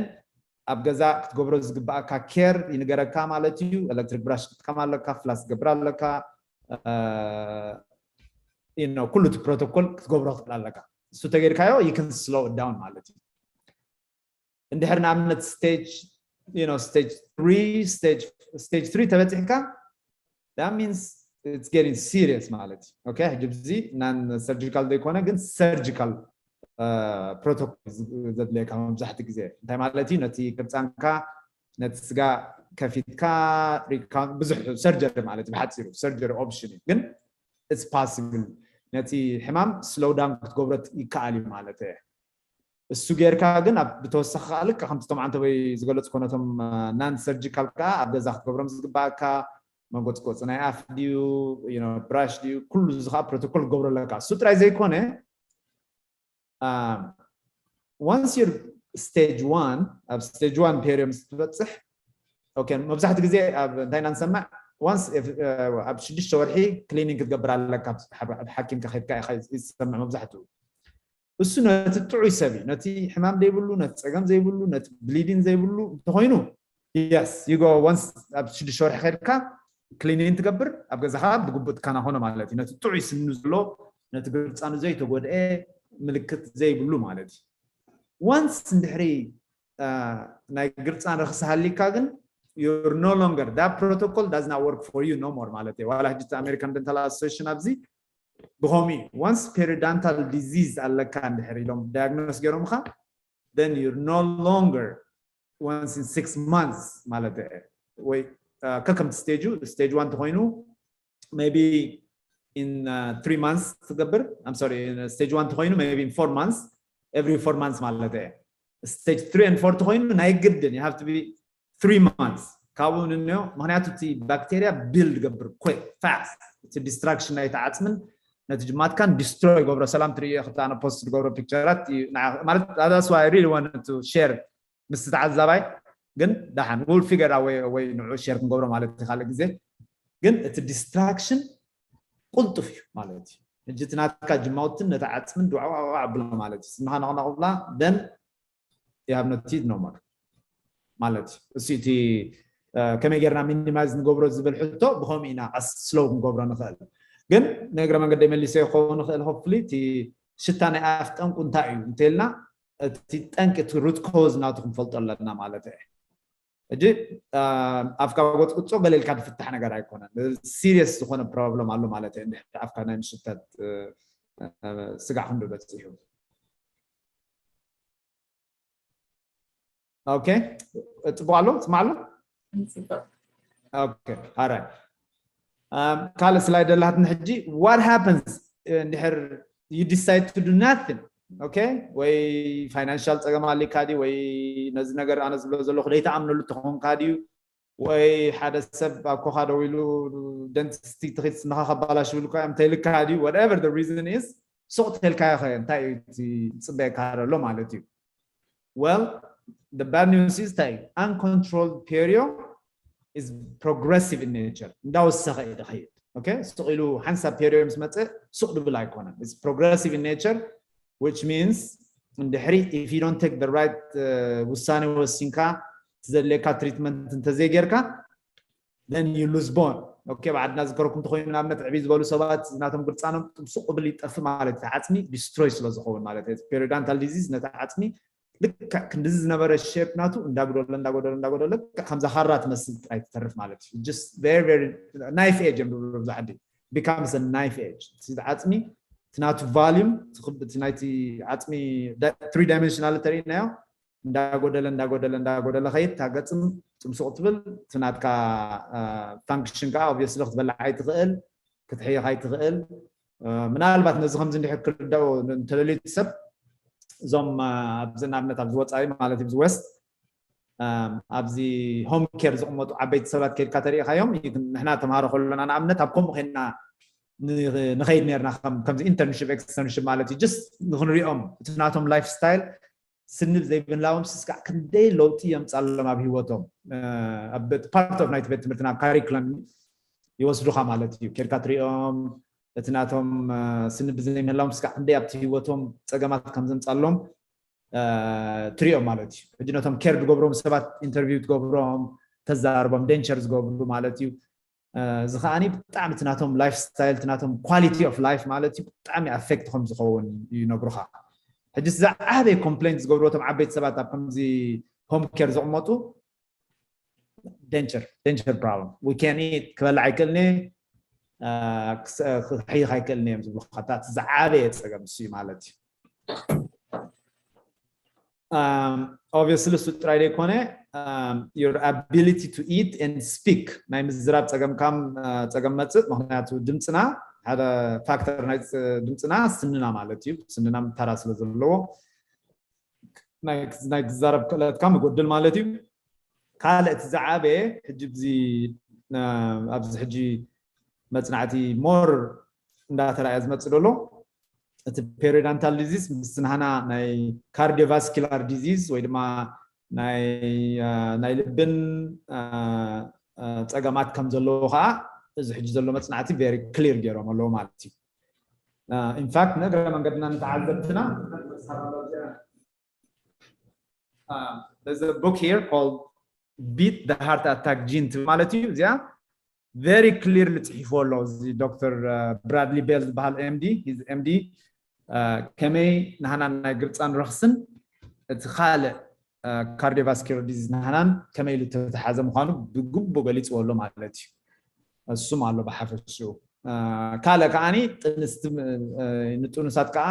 ኣብ ገዛ ክትገብሮ ዝግባኣካ ኬር ይንገረካ ማለት እዩ። ኤሌክትሪክ ብራሽ ክትጥቀም ኣለካ፣ ፍላስ ክትገብር ኣለካ፣ ኩሉ እቲ ፕሮቶኮል ክትገብሮ ክትብል ኣለካ። እሱ ተገይርካዮ you can slow it down ማለት እዩ። እንድሕር ንኣብነት ስቴጅ ስቴጅ ትሪ ተበፂሕካ that means it's getting serious ማለት እዩ። ኦኬ፣ ሕጂ እዚ ናን ሰርጂካል ዘይኮነ ግን ሰርጂካል ፕሮቶኮል ዘድልየካ መብዛሕትኡ ግዜ እንታይ ማለት እዩ? ነቲ ቅርፃንካ ነቲ ስጋ ከፊትካ ብዙሕ ሰርጀሪ ማለት እዩ። ብሓፂሩ ሰርጀሪ ኦፕሽን እዩ፣ ግን it's possible ነቲ ሕማም ስሎው ዳውን ክትገብሮ ይከኣል እዩ ማለት እየ። እሱ ጌርካ ግን ኣብ ብተወሳኺ ከዓ ልካ ከምቲ ቶም ዓንተቦይ ዝገለፅኮ ነቶም ናን ሰርጂካል ከዓ ኣብ ገዛ ክትገብሮም ዝግባኣካ መጎፅጎፂ ናይ ኣፍ ድዩ ብራሽ ድዩ ኩሉ እዚ ከዓ ፕሮቶኮል ክትገብሮ ኣለካ። እሱ ጥራይ ዘይኮነ ዋንስ ዩር ስቴጅ ዋን ኣብ ስቴጅ ዋን ፔሪዮ ምስ ትበፅሕ መብዛሕትኡ ግዜ ኣብ እንታይ ኢና ንሰምዕ ዋንስ ኣብ ሽዱሽተ ወርሒ ክሊኒንግ ክትገብር ኣለካ። ኣብ ሓኪምካ ከድካ ኢካ ዝሰምዕ መብዛሕትኡ እሱ ነቲ ጥዑይ ሰብ እዩ። ነቲ ሕማም ዘይብሉ፣ ነቲ ፀገም ዘይብሉ፣ ነቲ ብሊዲን ዘይብሉ እንተኮይኑ yes you go once ኣብ ሽዱሽተ ወርሒ ከድካ ክሊኒን ትገብር ኣብ ገዛኻ ብግቡእ ትከናኸኖ ማለት እዩ። ነቲ ጥዑይ ስኑ ዘሎ ነቲ ግርፃኑ ዘይተጎድአ ምልክት ዘይብሉ ማለት እዩ። ዋንስ እንድሕሪ ናይ ግርፃን ረክሲ ሃሊካ ግን you're no longer that protocol does not work for you no more ማለት እዩ። ዋላ ሕጂ ኣሜሪካን ደንታል ኣሶሴሽን ኣብዚ ብኸምኡ ዋንስ ፔሪዳንታል ዲዚዝ ኣለካ እንድሕር ኢሎም ዳያግኖስ ገይሮምካ then you're no longer once in six months ማለት ወይ ከከምቲ ስቴጁ ስቴጅ ዋን ተኮይኑ maybe in three months ትገብር I'm sorry stage one ተኮይኑ maybe in four months every four months ማለት እየ። Stage three and four ተኮይኑ ናይ ግድን you have to be three months ካብኡ ንንዮ ምክንያቱ እቲ ባክቴሪያ ቢልድ ገብር quick fast እቲ ዲስትራክሽን ናይቲ ዓፅምን ነቲ ጅማትካን ዲስትሮይ ገብሮ ሰላም ትርእዮ ክልተ ኣነ ፖስት ዝገብሮ ፒክቸራት ማለት that's why I really wanted to share ምስ ተዓዛባይ ግን ደሓን will figure out ወይ ንዑ ሼር ክንገብሮ ማለት እዩ ካልእ ግዜ ግን እቲ ዲስትራክሽን ቁልጡፍ እዩ ማለት እዩ። ሕጂ እቲ ናትካ ጅማውትን ነቲ ዓፅምን ድዋዕዋዕዋዕ ኣብሎ ማለት እዩ። ስንኻ ነቕነቕ ብላ then you have not eat no more ማለት እዩ። እሱ እቲ ከመይ ጌርና ሚኒማይዝ ንገብሮ ዝብል ሕቶ ብኸምኡ ኢና ቀስ ስሎው ክንገብሮ ንኽእል። ግን ንእግረ መንገደይ መሊሰ ክኸውን ንኽእል hopefully እቲ ሽታ ናይ ኣፍ ጠንቁ እንታይ እዩ እንተልና እቲ ጠንቂ እቲ ሩት ኮዝ ናቱ ክንፈልጦ ኣለና ማለት እየ። ሕጂ ኣፍካ ጎፅጉፆ ገለ ኢልካ ዝፍታሕ ነገር ኣይኮነን። ሲሪየስ ዝኾነ ፕሮብለም ኣሎ ማለት እየ። እንድሕር ኣፍካ ናይ ምሽተት ስጋዕ ክንዶ በፂሑ ኦኬ ፅቡቅ ኣሎ ትስማዕ ኣሎ። ኦኬ ኣራይ ካልእ slide ደላትኒ ሕጂ። What happens እንድሕር you decide to do nothing? Okay? ወይ financial ጸገም ኣሊካ ድዩ ወይ ነዚ ነገር ኣነ ዝብሎ ዘለኹ ደይተኣምነሉ ተኾንካ ድዩ? ወይ ሓደ ሰብ ኣብ ኮኻ ደው ኢሉ ደንቲስቲ ትኺድ ስንኻ ከባላሽ ብልካ እዮም ተይልካ ድዩ? Whatever the reason is፣ ሱቕ ተልካዮ ኸ እንታይ እዩ እቲ ዝጽበየካ ዘሎ ማለት እዩ? Well, the bad news is እንታይ እዩ? Uncontrolled perio is progressive in nature። እንዳወሰኸ እዩ ዝኸይድ። Okay? ሱቕ ኢሉ ሓንሳብ perio ምስ መጸ ሱቕ ድብል ኣይኮነን። It's progressive in nature, which means እንድሕሪ if you don't take the right ውሳኔ ወሲንካ፣ ትዘድልየካ treatment እንተዘይጌርካ፣ then you lose bone። Okay? ብዓድና ዝከረኩም እንተኾይኑ ንኣብነት ዕብይ ዝበሉ ሰባት ናቶም ግርጻኖም ጥብሱ ቅብል ይጠፍ ማለት እዩ። ዓጽሚ destroy ስለ ዝኸውን ማለት እዩ። Periodontal disease ነቲ ዓጽሚ ልክዕ ክንድዚ ዝነበረ shape ናቱ እንዳጉደለ እንዳጎደለ እንዳጎደለ ልክዕ ከምዛ ካራ ትመስል ጥራይ ትተርፍ ማለት እዩ። Just very very knife edge እዮም ዝብሉ ኣብዚ ዓዲ። Becomes a knife edge። እቲ ዓጽሚ እቲ ናቱ volume እቲ ናይቲ ዓጽሚ three dimensional ተርእናዮ እንዳጎደለ እንዳጎደለ እንዳጎደለ ኸይድ ታገጽም ጽምሱቕ ትብል እቲ ናትካ function ከዓ obviously ክትበልዕ ኣይትኽእል ክትሕይኽ ኣይትኽእል። ምናልባት ነዚ ከምዚ እንድሕር ክርዳኦ እንተደልዩ ሰብ እዞም ኣብዚ ንኣብነት ኣብዚ ወፃኢ ማለት እዩ west ኣብዚ home care ዝቕመጡ ዓበይቲ ሰባት ከድካ ተሪኢኻዮም ንሕና ተምሃሮ ከሎና ንኣብነት ኣብ ከምኡ ኸና ንኸይድ ነርና ከምዚ internship externship ማለት እዩ just ንክንሪኦም እቲ ናቶም lifestyle ስንብ ዘይብላዎም ስስካዕ ክንደይ ለውጢ የምፃሎም ኣብ ህይወቶም part of ናይቲ ቤት ትምህርቲ ናብ curriculum ይወስዱኻ ማለት እዩ ከድካ ትሪኦም እቲ ናቶም ስንብ ዘይምህላዎም ስካዕ ክንደይ ኣብቲ ህይወቶም ፀገማት ከም ዘምፃሎም ትሪኦም ማለት እዩ ሕጂ ነቶም care ዝገብሮም ሰባት interview ትገብሮም ተዛርቦም denture ዝገብሩ ማለት እዩ እዚ ከዓ ብጣዕሚ እቲ ናቶም lifestyle እቲ ናቶም quality of life ማለት እዩ ብጣዕሚ affect ከም ዝኸውን ይነግሩኻ ሕጂ ዝዓበየ complaint ዝገብሩ እቶም ዓበይቲ ሰባት ኣብ ከምዚ home care ዝቕመጡ denture denture problem we can eat ክበልዕ ኣይክእልን ክሕይኽ ኣይክእልን እዮም ዝብሉ ዝዓበየ ፀገም እሱ ማለት እዩ obviously እሱ ጥራይ ዘይኮነ your ability to eat and speak ናይ ምዝራብ ፀገምካም ፀገም መፅእ ምክንያቱ ድምፅና ሓደ factor ናይ ድምፅና ስንና ማለት እዩ ስንና ተራ ስለ ዘለዎ ናይ ክዛረብ ክእለትካ መጎድል ማለት እዩ ካልእ እቲ ዝዓበየ ሕጂ ኣብዚ ሕጂ መፅናዕቲ more እንዳተረኣየ ዝመፅእ ዘሎ እቲ periodontal disease ምስ ናህና ናይ cardiovascular disease ወይ ድማ ናይ ልብን ፀገማት ከም ዘለዎ ከዓ እዚ ሕጂ ዘሎ መፅናዕቲ very clear ገይሮም ኣለዎ ማለት እዩ in fact ንእግረ መንገድና ንተዓዘብትና there's a book here called beat the heart attack gene ማለት እዩ እዚኣ very clearly ፅሒፍዎ ኣሎ እዚ ዶክተር Bradley Bell ዝበሃል MD MD ከመይ ናህና ናይ ግርፃን ረኽስን እቲ ካልእ cardiovascular disease ናህናን ከመይ ኢሉ ተተሓዘ ምዃኑ ብግቡእ ገሊፅዎ ኣሎ ማለት እዩ እሱም ኣሎ ብሓፈሽኡ ካልእ ከዓኒ ጥንስቲ ንጥኑሳት ከዓ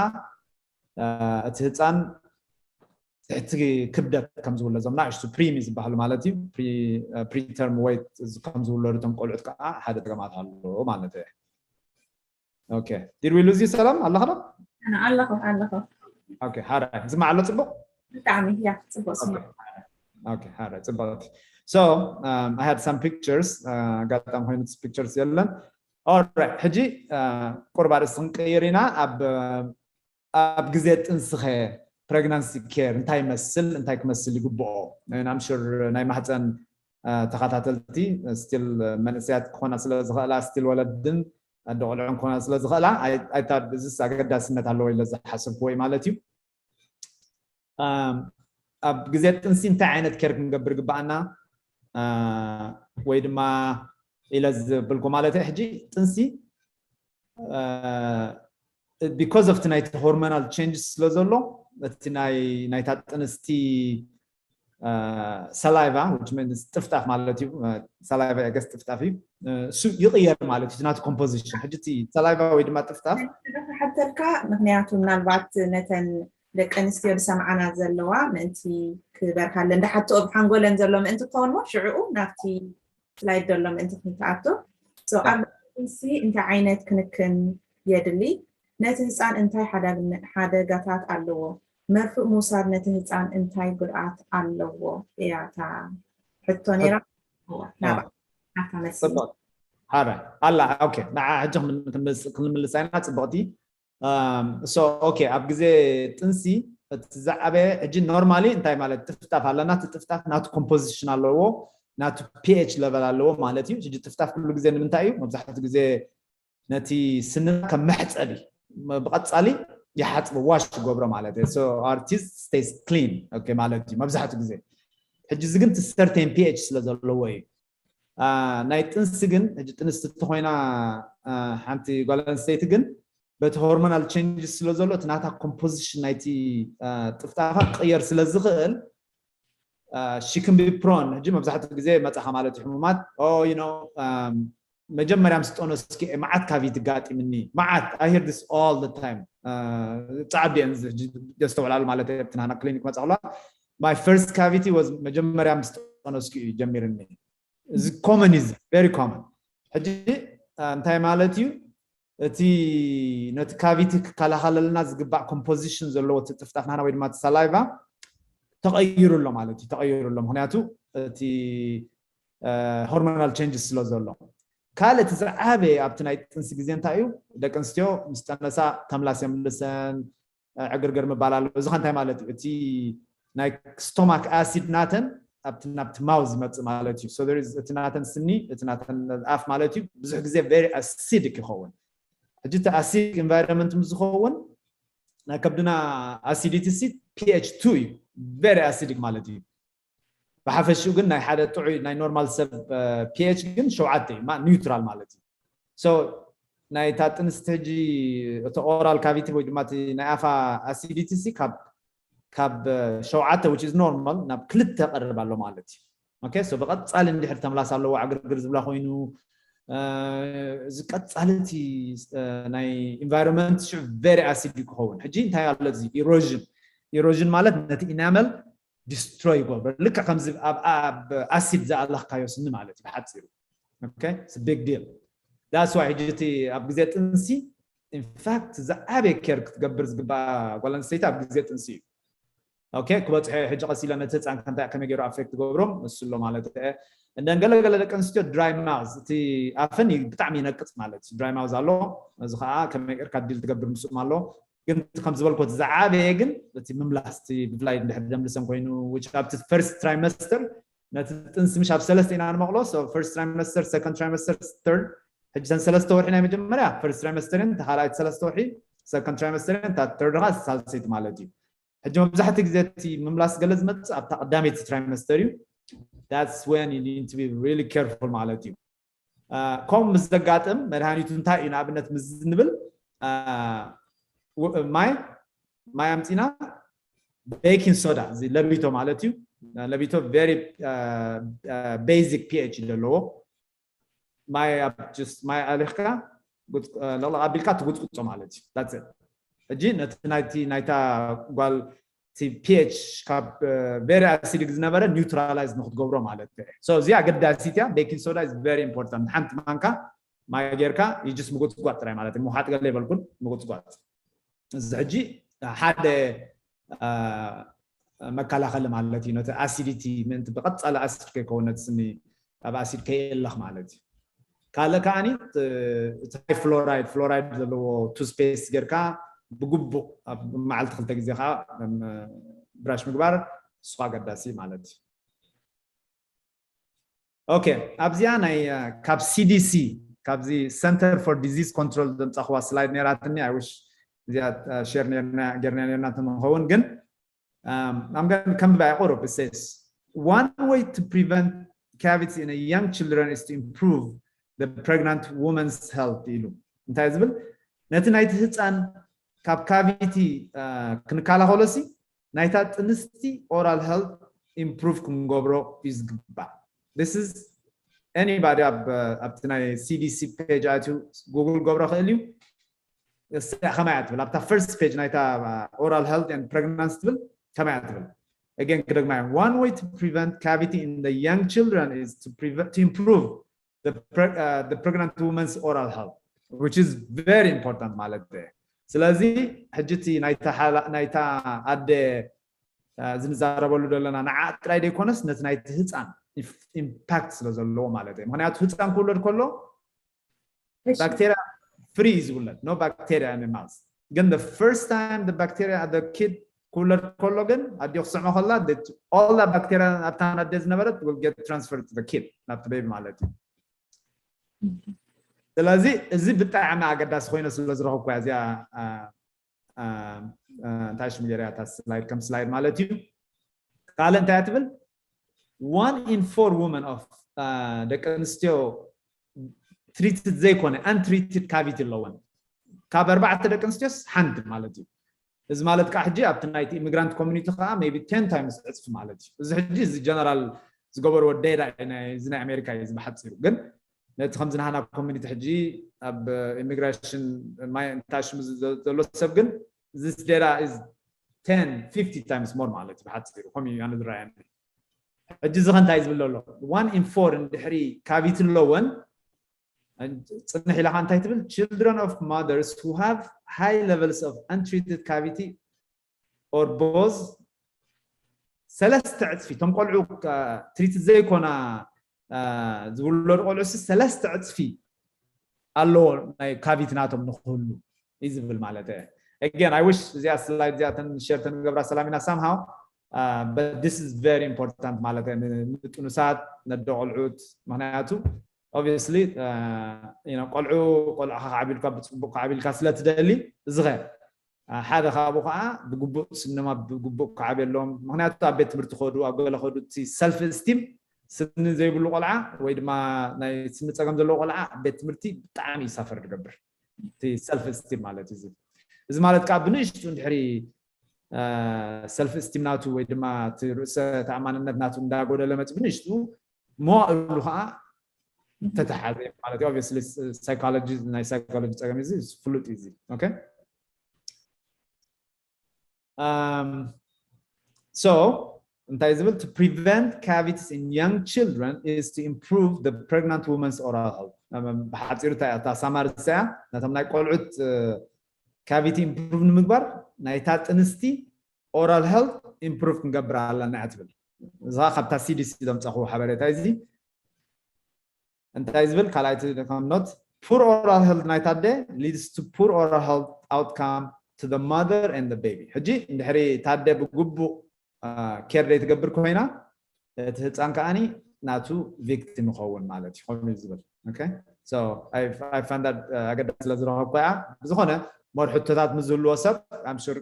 እቲ ህፃን ትሕቲ ክብደት ከም ዝብለ እዞም ናእሽቱ preemie ዝበሃሉ ማለት እዩ preterm weight ከም ዝውለዱ እቶም ቆልዑት ከዓ ሓደ ፀገማት ኣሎ ማለት እዩ okay did we lose you ሰላም ኣለኻ ዶ ኣለኹ ኣለኹ okay ሓራይ ዝስማዕ ኣሎ ፅቡቕ ብጣዕሚ ያ ፅቡቕ ስማ okay ሓራይ ፅቡቕ so I had some pictures ኣጋጣሚ ኮይኑ pictures የለን alright ሕጂ ቁርብ ኣርእስቲ ክንቅይር ኢና ኣብ ኣብ ግዜ ጥንስኸ pregnancy care እንታይ ይመስል እንታይ ክመስል ይግብኦ I'm sure ናይ ማህፀን ተኸታተልቲ still መንእሰያት ክኾና ስለ ዝኽእላ still ወለድን ኣደ ቆልዑን ክኾና ስለ ዝኽእላ I thought እዚስ ኣገዳስነት ኣለዎ ኢለ ዝሓሰብክዎ እዩ ማለት እዩ ኣብ ግዜ ጥንሲ እንታይ ዓይነት care ክንገብር ይግብኣና ወይ ድማ ኢለ ዝብልኩ ማለት ሕጂ ጥንሲ because of ናይቲ hormonal changes ስለ ዘሎ እቲ ናይታ ጥንስቲ saliva which means ጥፍጣፍ ማለት እዩ saliva I guess ጥፍጣፍ እዩ እሱ ይቕየር ማለት እዩ ናቲ composition ሕጂ እቲ saliva ወይ ድማ ጥፍጣፍ ሓተልካ ምክንያቱ ምናልባት ነተን ደቂ ኣንስትዮ ዝሰምዓና ዘለዋ ምእንቲ ክበርሃለን ዝሓትኦ ብሓንጎለን ዘሎ ምእንቲ ክኸውን ሞ ሽዕኡ ናብቲ slide ዘሎ ምእንቲ ክንከኣቶ so ኣብ ጥንሲ እንታይ ዓይነት ክንክን የድሊ? ነቲ ህጻን እንታይ ሓዳግነ- ሓደጋታት ኣለዎ? መርፍእ ምውሳድ ነቲ ህጻን እንታይ ጉድኣት ኣለዎ? እያ እታ ሕቶ ነይራ። እዋ፣ ናብኣ፣ ናብታ መልሲ። ጽቡቕ። ሓረ፣ ኣላ፣ ኦኬ፣ ንዓ ሕጂ ክምን-፣ ክንምልስ-፣ ክንምልሳ ኢና፣ ጽቡቕቲ። ኣም፣ so፣ ኦኬ፣ ኣብ ግዜ ጥንሲ እቲ ዝዓበየ፣ ሕጂ ኖርማሊ እንታይ ማለት ጥፍጣፍ ኣለና? እቲ ጥፍጣፍ ናቱ ኮምፖዚሽን ኣለዎ፣ ናቱ ፒኤች ለቨል ኣለዎ ማለት እዩ። ሕጂ ጥፍጣፍ ኩሉ ግዜ ንምንታይ እዩ? መብዛሕትኡ ግዜ ነቲ ስንና ከም መሕጸቢ፣ መ-፣ ብቐጻሊ ይሓጽቦ፣ ዋሽ ይገብሮ ማለት እዩ። So our teeth stays clean፣ ኦኬ፣ ማለት እዩ መብዛሕትኡ ግዜ። ሕጂ እዚ ግን እቲ ሰርቴን ፒኤች ስለ ዘለዎ እዩ። አ፣ ናይ ጥንሲ ግን፣ ሕጂ ጥንስቲ እንተኾይና፣ አ፣ ሓንቲ ጓል ኣንስተይቲ ግን በቲ ሆርሞናል ቼንጅ ስለ ዘሎ እቲ ናታ ኮምፖዚሽን ናይቲ፣ አ፣ ጥፍጣፋ ክቕየር ስለ ዝኽእል፣ አ፣ she can be prone። ሕጂ መብዛሕትኡ ግዜ መጻኻ ማለት እዩ ሕሙማት፣ ኦ፣ you know፣ ኣም፣ መጀመርያ ምስ ጠነስኪ መዓት ካቪቲ ጋጢምኒ፣ መዓት፣ I hear this all the time። አ፣ ጻዕዲ እየን ዝ-፣ ሕጂ ዘስተውዕላሉ ማለት እየ፣ ኣብቲ ናና ክሊኒክ መጻ ከለዋ፣ my first cavity was መጀመርያ ምስ ጠነስኪ እዩ ጀሚርኒ። እዚ ኮመን እዩ፣ very common። ሕጂ፣ አ፣ እንታይ ማለት እዩ? እቲ ነቲ ካቪቲ ክከላኸለልና ዝግባእ ኮምፖዚሽን ዘለዎ እቲ ጥፍጣፍ ናና ወይ ድማ እቲ ሳላይቫ ተቐይሩ ኣሎ ማለት እዩ፣ ተቐይሩ ኣሎ። ምኽንያቱ እቲ፣ አ፣ ሆርሞናል ቼንጅ ስለ ዘሎ። ካልእ እቲ ዝዓበየ ኣብቲ ናይ ጥንሲ ግዜ እንታይ እዩ? ደቂ ኣንስትዮ ምስ ጠነሳ ተምላስ የምልሰን፣ አ፣ ዕግርግር ምባል ኣሎ። እዚ ኸ እንታይ ማለት እዩ? እቲ ናይ ስቶማክ ኣሲድ ናተን ኣብቲ ናብቲ ማውዝ ይመጽእ ማለት እዩ። So there is፣ እቲ ናተን ስኒ፣ እቲ ናተን ኣፍ ማለት እዩ፣ ብዙሕ ግዜ very acidic ይኸውን። ሕጂ እቲ ኣሲዲክ ኢንቫይሮንመንት ምስ ዝኸውን ናይ ከብድና ኣሲዲቲ ሲ ፒኤች ቱ እዩ፣ very acidic ማለት እዩ። ብሓፈሽኡ ግን ናይ ሓደ ጥዑይ ናይ ኖርማል ሰብ፣ አ፣ ፒኤች ግን ሸውዓተ እዩ፣ ማ-፣ ኒውትራል ማለት እዩ። So ናይታ ጥንስቲ ሕጂ እቲ ኦራል ካቪቲ ወይ ድማ እቲ ናይ ኣፋ ኣሲዲቲ ሲ ካብ፣ ካብ፣ አ፣ ሸውዓተ፣ which is normal፣ ናብ ክልተ ቀርብ ኣሎ ማለት እዩ። ኦኬ፣ so ብቐጻሊ እንድሕር ተምላስ ኣለዎ፣ ዕግርግር ዝብላ ኮይኑ፣ አ፣ እዚ ቀጻሊ እቲ፣ አ፣ ናይ ኢንቫይሮንመንት ሽዑ very acidic ክኸውን። ሕጂ እንታይ ኣሎ እዚ ኢሮዥን? ኢሮዥን ማለት ነቲ ኢናመል ዲስትሮይ ይገብሮ። ልክዕ ከምዚ ኣብ፣ ኣብ ኣሲድ ዝኣለኽካዮ ስኒ ማለት እዩ ብሓጺሩ። ኦኬ? It's a big deal። That's why ሕጂ እቲ ኣብ ግዜ ጥንሲ፣ in fact፣ ዝዓበየ ኬር ክትገብር ዝግባእ ጓል ኣንስተይቲ ኣብ ግዜ ጥንሲ እዩ። ኦኬ? ክበጽሖ ሕጂ ቀስ ኢለ ነቲ ህጻን ከንታይ ከመይ ገይሩ ኣፌክት ትገብሮም እሱ ኣሎ ማለት እየ። እንደን ገለ ገለ ደቂ ኣንስትዮ ድራይ ማውዝ፣ እቲ ኣፈን ዩ-፣ ብጣዕሚ ይነቅጽ ማለት እዩ። ድራይ ማውዝ ኣሎ፣ እዚ ኸዓ ከመይ ጌርካ ዲል ትገብር ምስኡም ኣሎ። ግን ከም ዝበልኩ እቲ ዝዓበየ ግን እቲ ምምላስ፣ እቲ ብፍላይ እንድሕር ደምልሰን ኮይኑ፣ which ኣብቲ ፈርስት ትራይመስተር፣ ነቲ ጥንሲ ምሽ ኣብ ሰለስተ ኢና ንመቕሎ። So ፈርስት ትራይመስተር፣ ሰኮንድ ትራይመስተር፣ ተርድ። ሕጂ እተን ሰለስተ ወርሒ ናይ መጀመርያ ፈርስት ትራይመስተር እየን፣ እታ ካልኣይቲ ሰለስተ ወርሒ ሰኮንድ ትራይመስተር እየን፣ እታ ተርድ ኸዓ ሳልሰይቲ ማለት እዩ። ሕጂ መብዛሕትኡ ግዜ እቲ ምምላስ ገለ ዝመጽእ ኣብታ ቀዳመይቲ ትራይመስተር እዩ። That's when you need to be really careful ማለት እዩ። አ፣ ከምኡ ምስ ዘጋጥም መድሃኒቱ እንታይ እዩ? ንኣብነት ምስ ንብል፣ አ፣ ው-፣ ማይ፣ ማይ ኣምጺና፣ ቤኪንግ ሶዳ፣ እዚ ለቢቶ ማለት እዩ። ለቢቶ very፣ አ፣ አ፣ ቤዚክ ፒኤች ዘለዎ። ማይ ኣብ፣ just ማይ ኣሊኽካ፣ ጉጥ-፣ አ፣ ለቕለቕ ኣቢልካ ትጉጽጉጾ ማለት እዩ። That's it። ሕጂ ነቲ ናይቲ፣ ናይታ ጓል እቲ ፒኤች ካብ፣ አ፣ ቬሪ ኣሲዲክ ዝነበረ ኒውትራላይዝ ንክትገብሮ ማለት እዩ። So እዚ ኣገዳሲት እያ። ቤኪንግ ሶዳ is very important። ሓንቲ ማንካ ማይ ጌርካ፣ you just ምጉጽጓጥ ጥራይ ማለት እዩ። ምውሓጥ ገለ የበልኩን፣ ምጉጽጓጥ። እዚ ሕጂ ሓደ፣ አ፣ መከላኸሊ ማለት እዩ። ነቲ ኣሲዲቲ ምእንቲ ብቐጻሊ ኣሲድ ከይከውን፣ ነቲ ስኒ ኣብ ኣሲድ ከየእለኽ ማለት እዩ። ካልእ ከዓኒ፣ እ፣ እቲ ሃይ ፍሎራይድ፣ ፍሎራይድ ዘለዎ ቱስፔስት ጌርካ ብግቡእ ኣብ መዓልቲ ክልተ ግዜ ከኣ፣ እም፣ ብራሽ ምግባር፣ እሱ ከኣ ኣገዳሲ ማለት እዩ። ኦኬ፣ ኣብዚኣ ናይ፣ እ፣ ካብ ሲዲሲ፣ ካብዚ ሰንተር ፎር ዲዚዝ ኮንትሮል ዘምጻኽዋ ስላይድ ነይራትኒ። I wish እዚኣ፣ እ፣ ሼር ጌርና ኔርና እንተንኸውን ግን፣ um, I'm gonna come back. It says, "One way to prevent cavities in a young children is to improve the pregnant woman's health" ኢሉ። እንታይ ዝብል? ነቲ ናይቲ ህፃን ካብ ካቪቲ፣ እ፣ ክንከላኸሎ ሲ ናይታ ጥንስቲ ኦራል ሄልት ኢምፕሩቭ ክንገብሮ እዩ ዝግባእ። This is anybody ኣብ፣ ኣብቲ ናይ ሲዲሲ ፔጅ ኣትዩ ጉግል ገብሮ ክእል እዩ። እሳ ከማይ እያ ትብል። ኣብታ ፈርስት ፔጅ ናይታ ኦራል ሄልት ኤንድ ፕሬግናንሲ ትብል ከማይ እያ ትብል። Again ክደግማ እየ። "One way to prevent cavity in the young children is to prevent, to improve the, pre- uh, the pregnant woman's oral health, which is very important ማለት እዩ። ስለዚ ሕጂ እቲ ናይታ ሓላ- ናይታ ኣደ ዝንዛረበሉ ዘለና ንዓ ጥራይ ዘይኮነስ ነቲ ናይቲ ህፃን ኢምፓክት ስለ ዘለዎ ማለት እዩ። ምክንያቱ ህፃን ክውለድ ከሎ ባክቴሪያ ፍሪ እዩ ዝውለድ፣ no bacteria in the mouth። ግን the first time the bacteria the kid ክውለድ ከሎ ግን ኣዲኡ ክስዕሞ ከላ all the bacteria ኣብታ ኣደ ዝነበረት will get transferred to the kid ናብቲ ቤቢ ማለት እዩ። ስለዚ እዚ ብጣዕሚ ኣገዳሲ ኮይነ ስለ ዝረኸብኩ እዚኣ እንታይ ሽሙ ገይረያ እታ ስላይድ ከም ስላይድ ማለት እዩ። ካልእ እንታይ ትብል? One in four women of ደቂ ኣንስትዮ ትሪትድ ዘይኮነ untreated cavity ኣለወን። ካብ ኣርባዕተ ደቂ ኣንስትዮስ ሓንቲ ማለት እዩ። እዚ ማለት ከዓ ሕጂ ኣብቲ ናይቲ ኢሚግራንት ኮሚኒቲ ከዓ maybe ten times ዕፅፊ ማለት እዩ። እዚ ሕጂ እዚ ጀነራል ዝገበርዎ ዳታ እዚ ናይ ኣሜሪካ እዩ ብሓፂሩ። ግን ነቲ ከምዚ ናህና ኮሚኒቲ ሕጂ ኣብ ኢሚግራሽን ማይ እንታይ ሽሙ ዘሎ ሰብ ግን this data is ten fifty times more ማለት እዩ ብሓፂሩ ከምኡ እዩ ኣነ ዝረኣየኒ። ሕጂ እዚ ከ እንታይ ዝብል ዘሎ? One in four እንድሕሪ ካቪቲ ኣለወን ፅንሕ ኢላካ እንታይ ትብል? Children of mothers who have high levels of untreated cavity or both ሰለስተ ዕፅፊ እቶም ቆልዑ ትሪት ዘይኮና ዝውለዱ ቆልዑ ሰለስተ ዕፅፊ ኣለዎ ናይ ካቪቲ ናቶም ንክህሉ እዩ ዝብል ማለት እየ። Again I wish እዚኣ ስላይድ እዚኣ ሸር ተንገብራ ሰላሚና somehow but this is very important ማለት እየ ንጥኑሳት ነደ ቆልዑት ምክንያቱ obviously ቆልዑ ቆልዑ ከዓቢልካ ብፅቡቅ ከዓቢልካ ስለትደሊ እዚ ኸ ሓደ ካብኡ ከዓ ብግቡእ ስንማ ብግቡእ ክዓብየሎም ምክንያቱ ኣብ ቤት ትምህርቲ ከዱ ኣብ ገለ ከዱ እቲ ሰልፍ ስቲም ስኒ ዘይብሉ ቆልዓ ወይ ድማ ናይ ስኒ ፀገም ዘለዎ ቆልዓ ኣብ ቤት ትምህርቲ ብጣዕሚ ይሳፈር ዝገብር እቲ ሰልፍ ስቲም ማለት እዩ። እዚ ማለት ከዓ ብንእሽቱ እንድሕሪ ሰልፍ ስቲም ናቱ ወይ ድማ እቲ ርእሰ ተኣማንነት ናቱ እንዳጎደለ መፅ ብንእሽቱ መዋእሉ ከዓ ተተሓዘ ማለት እዩ። Obviously psychology ናይ ሳይኮሎጂ ፀገም እዚ ፍሉጥ እዩ። Okay so እንታይ ዝብል to prevent cavities in young children is to improve the pregnant woman's oral health። ብሓፂሩ እታ ሳማሪ እያ ነቶም ናይ ቆልዑት ካቪቲ ኢምፕሩቭ ንምግባር ናይታ ጥንስቲ ኦራል ሄልት ኢምፕሩቭ ክንገብር ኣለና እያ ትብል። እዛ ካብታ ሲዲሲ ዘምፀኽዎ ሓበሬታ እዚ እንታይ ዝብል ካልኣይቲ ከም ኖት poor oral health ናይታ ኣደ leads to poor oral health outcome to the mother and the baby። ሕጂ እንድሕሪ ታደ ብግቡእ ኬር ዘይትገብር ኮይና እቲ ህፃን ከዓኒ ናቱ ቪክቲም ይኸውን ማለት እዩ ከምኡ ዝብል ኣገዳሲ ስለ ዝረኸብኩ እያ። ብዝኾነ ሞር ሕቶታት ምስ ዝህልዎ ሰብ ኣምሽር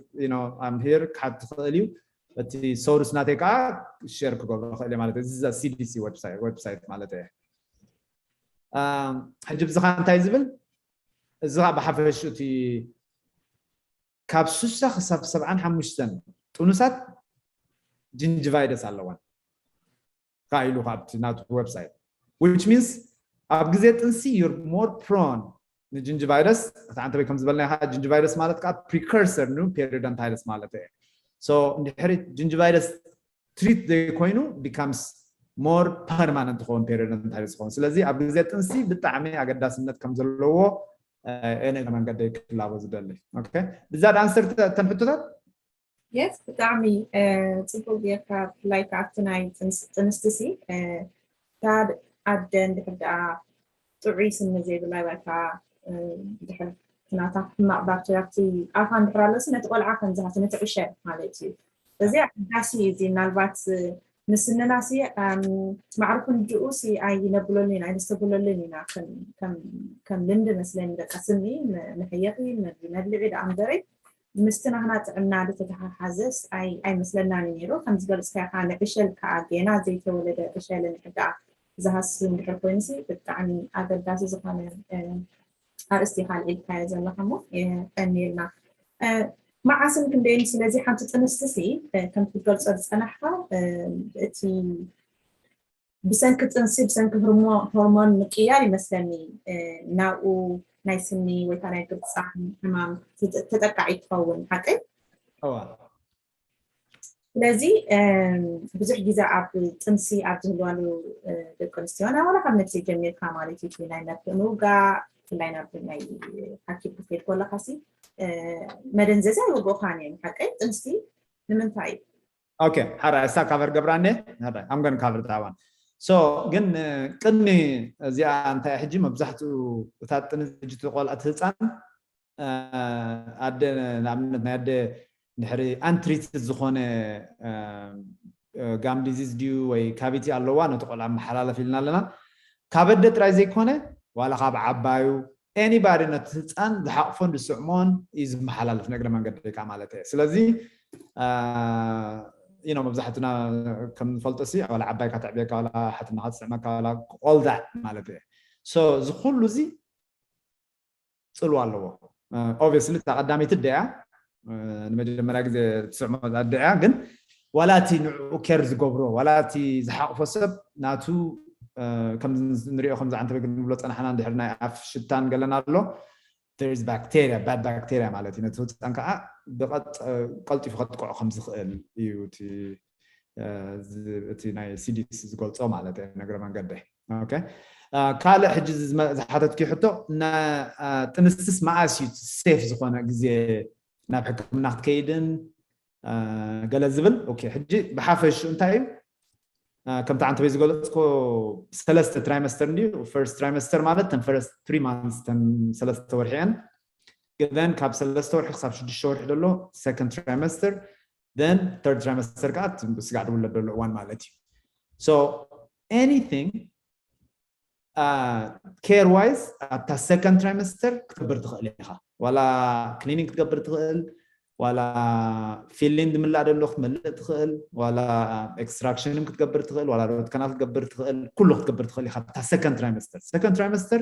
ኣምሂር ክሓት ትኽእል እዩ። እቲ ሶርስ ናተይ ከዓ ሼር ክገብሮ ክእል ማለት እዚ ሲዲሲ ዌብሳይት ማለት እየ። ሕጂ ብዝኻ እንታይ ዝብል እዚ ብሓፈሽ እቲ ካብ ስሳ ክሳብ ሰብዓን ሓሙሽተን ጥኑሳት ጅንጅቫይደስ ኣለዋን ኢሉ ካብቲ ናቱ ዌብሳይት which means ኣብ ግዜ ጥንሲ you're more prone ንጅንጅቫይደስ። እቲ ኣንተበይ ከም ዝበልና ኢኻ ጅንጅቫይደስ ማለት ከዓ ፕሪከርሰር ን ፔሪዶንታይደስ ማለት እየ። So እንድሕሪ ጅንጅቫይደስ ትሪት ዘይኮይኑ becomes more permanent ዝኸውን ፔሪዶንታይደስ ዝኸውን። ስለዚ ኣብ ግዜ ጥንሲ ብጣዕሚ ኣገዳስነት ከም ዘለዎ እነ መንገዲ ክላቦ ዝደሊ። Okay ብዛት ኣንሰር ተን ሕቶታት የስ ብጣዕሚ ፅቡቅ ጌርካ ብፍላይ ከዓ ኣብቲ ናይ ጥንስቲ ሲ እታ ኣደ እንድሕር ደኣ ጥዑይ ስኒ ዘይብላ ወይ ከዓ እንድሕር ናታ ሕማቅ ባክተርያ ኣብቲ ኣፋ እንድሕር ኣሎሲ ነቲ ቆልዓ ከምዝሃቲ ነቲ ዕሸል ማለት እዩ። እዚ ኣገዳሲ እዩ። እዚ ምናልባት ንስንና ሲ ማዕርፉ ንድኡ ሲ ኣይነብለሉ ኢና ኣይነስተብለሉን ኢና ከም ልምዲ መስለኒ በቃ ስኒ መሕየቂ መግቢ መብልዒ ደኣ እምበረይ ምስቲ ናህና ጥዕና ዝተተሓሓዘስ ኣይመስለናን እዩ ነይሩ። ከም ዝገልፅካዮ ከዓ ንዕሸል ከዓ ጌና ዘይተወለደ ዕሸል እንድሕር ደኣ ዝሃስስ እንድሕር ኮይኑሲ ብጣዕሚ ኣገዳሲ ዝኾነ ኣርእስቲ ኢኻ ኣልዒልካዮ ዘለኻ እሞ የቐንየልና። መዓስን ክንደይን ስለዚ ሓንቲ ጥንስቲ ሲ ከም ክትገልፆ ዝፀናሕካ እቲ ብሰንኪ ጥንሲ ብሰንኪ ሆርሞን ምቅያር ይመስለኒ ናብኡ ናይ ስኒ ወይ ከዓ ናይ ግርፃን ሕማም ተጠቃዒ ትኸውን ሓቀይ? ስለዚ እም፣ ብዙሕ ግዜ ኣብ ጥንሲ ኣብ ዝህልዋሉ እ፣ ደቂ ኣንስትዮ ና ዋላ ካብ ነብሲ ጀሚርካ ማለት እዩ፣ እቲ ናይ መርፍእ ምውጋእ፣ ብፍላይ ናብ ናይ ሓኪም ክትከይድ ከለካ ሲ እ፣ መደንዘዝያ ይወግኡካን እዮም። ሓቀይ ጥንሲ ንምንታይ እዩ? Okay, ሓራይ እሳ ካቨር ገብራኔ። ሓራይ I'm gonna cover that one. So ግን እ፣ ቅድሚ እዚኣ እንታይ ሕጂ መብዛሕትኡ እታ ጥንሲ ሕጂ ትቆልዓ ህፃን እ፣ ኣደ ንኣብነት ናይ ኣደ ድሕሪ untreated ዝኾነ እ፣ እ፣ gum disease ድዩ ወይ ካቪቲ ኣለዋ ነቲ ቆልዓ መሓላለፍ ኢልና ኣለና። ካብ ኣደ ጥራይ ዘይኮነ ዋላ ካብ ዓባዩ anybody ነቲ ህፃን ዝሓቕፎን ዝስዕሞን እዩ ዝመሓላለፍ፣ ንእግረ መንገዲ ከዓ ማለት እየ። ስለዚ እ፣ you know መብዛሕትና ከም ንፈልጦ ሲ ዋላ ዓባይካ ተዕብየካ ዋላ ሓትናኻ ትስዕመካ ዋላ all that ማለት እየ። So እዚ ኩሉ እዚ ፅልዋ ኣለዎ። Obviously እታ ቀዳመይቲ ኣደ እያ፣ እ፣ ንመጀመርያ ግዜ ትስዕሞ ኣደ እያ፣ ግን ዋላ እቲ ንዕኡ ኬር ዝገብሮ ዋላ እቲ ዝሓቕፎ ሰብ ናቱ እ፣ ከም ንሪኦ ከም ዝዓንተበ ክንብሎ ፀናሕና እንድሕር ናይ ኣፍ ሽታን ገለን ኣሎ፣ there is bacteria, bad bacteria ማለት እዩ። ነቲ ህፃን ከዓ ብቐጥ- ቀልጢፉ ከጥቅዖ ከም ዝኽእል እዩ እቲ እ፣ ዝ- እቲ ናይ ሲዲሲ ዝገልፆ ማለት እየ፣ እግረ መንገደይ። Okay። እ፣ ካልእ ሕጂ ዝመ- ዝሓተትኪ ሕቶ ና- እ፣ ጥንስስ መኣስ እዩ ሴፍ ዝኾነ ግዜ ናብ ሕክምና ክትከይድን እ፣ ገለ ዝብል? Okay፣ ሕጂ ብሓፈሽኡ እንታይ እዩ እ፣ ከምቲ ዓንተበይ ዝገለፅኮ ሰለስተ ትራይመስተር እንድዩ። ፈርስት ትራይመስተር ማለት ተን ፈርስት ትሪ ማንስ ተን ሰለስተ ወርሒ እየን። Then ካብ ሰለስተ ወርሒ ክሳብ ሽዱሽተ ወርሒ ዘሎ ሰከንድ ትራይመስተር፣ then ተርድ ትራይመስተር ከዓ እቲ ስጋዕ ዝውለድ ዘሎ እዋን ማለት እዩ። So anything care wise ኣብታ ሰከንድ ትራይመስተር ክትገብር ትኽእል ኢኻ። ዋላ ክሊኒንግ ክትገብር ትኽእል፣ ዋላ ፊሊንግ ዝምላእ ዘሎ ክትመልእ ትኽእል፣ ዋላ ኤክስትራክሽን ክትገብር ትኽእል፣ ዋላ ሩት ካናል ክትገብር ትኽእል፣ ኩሉ ክትገብር ትኽእል ኢኻ ኣብታ ሰከንድ ትራይመስተር። ሰከንድ ትራይመስተር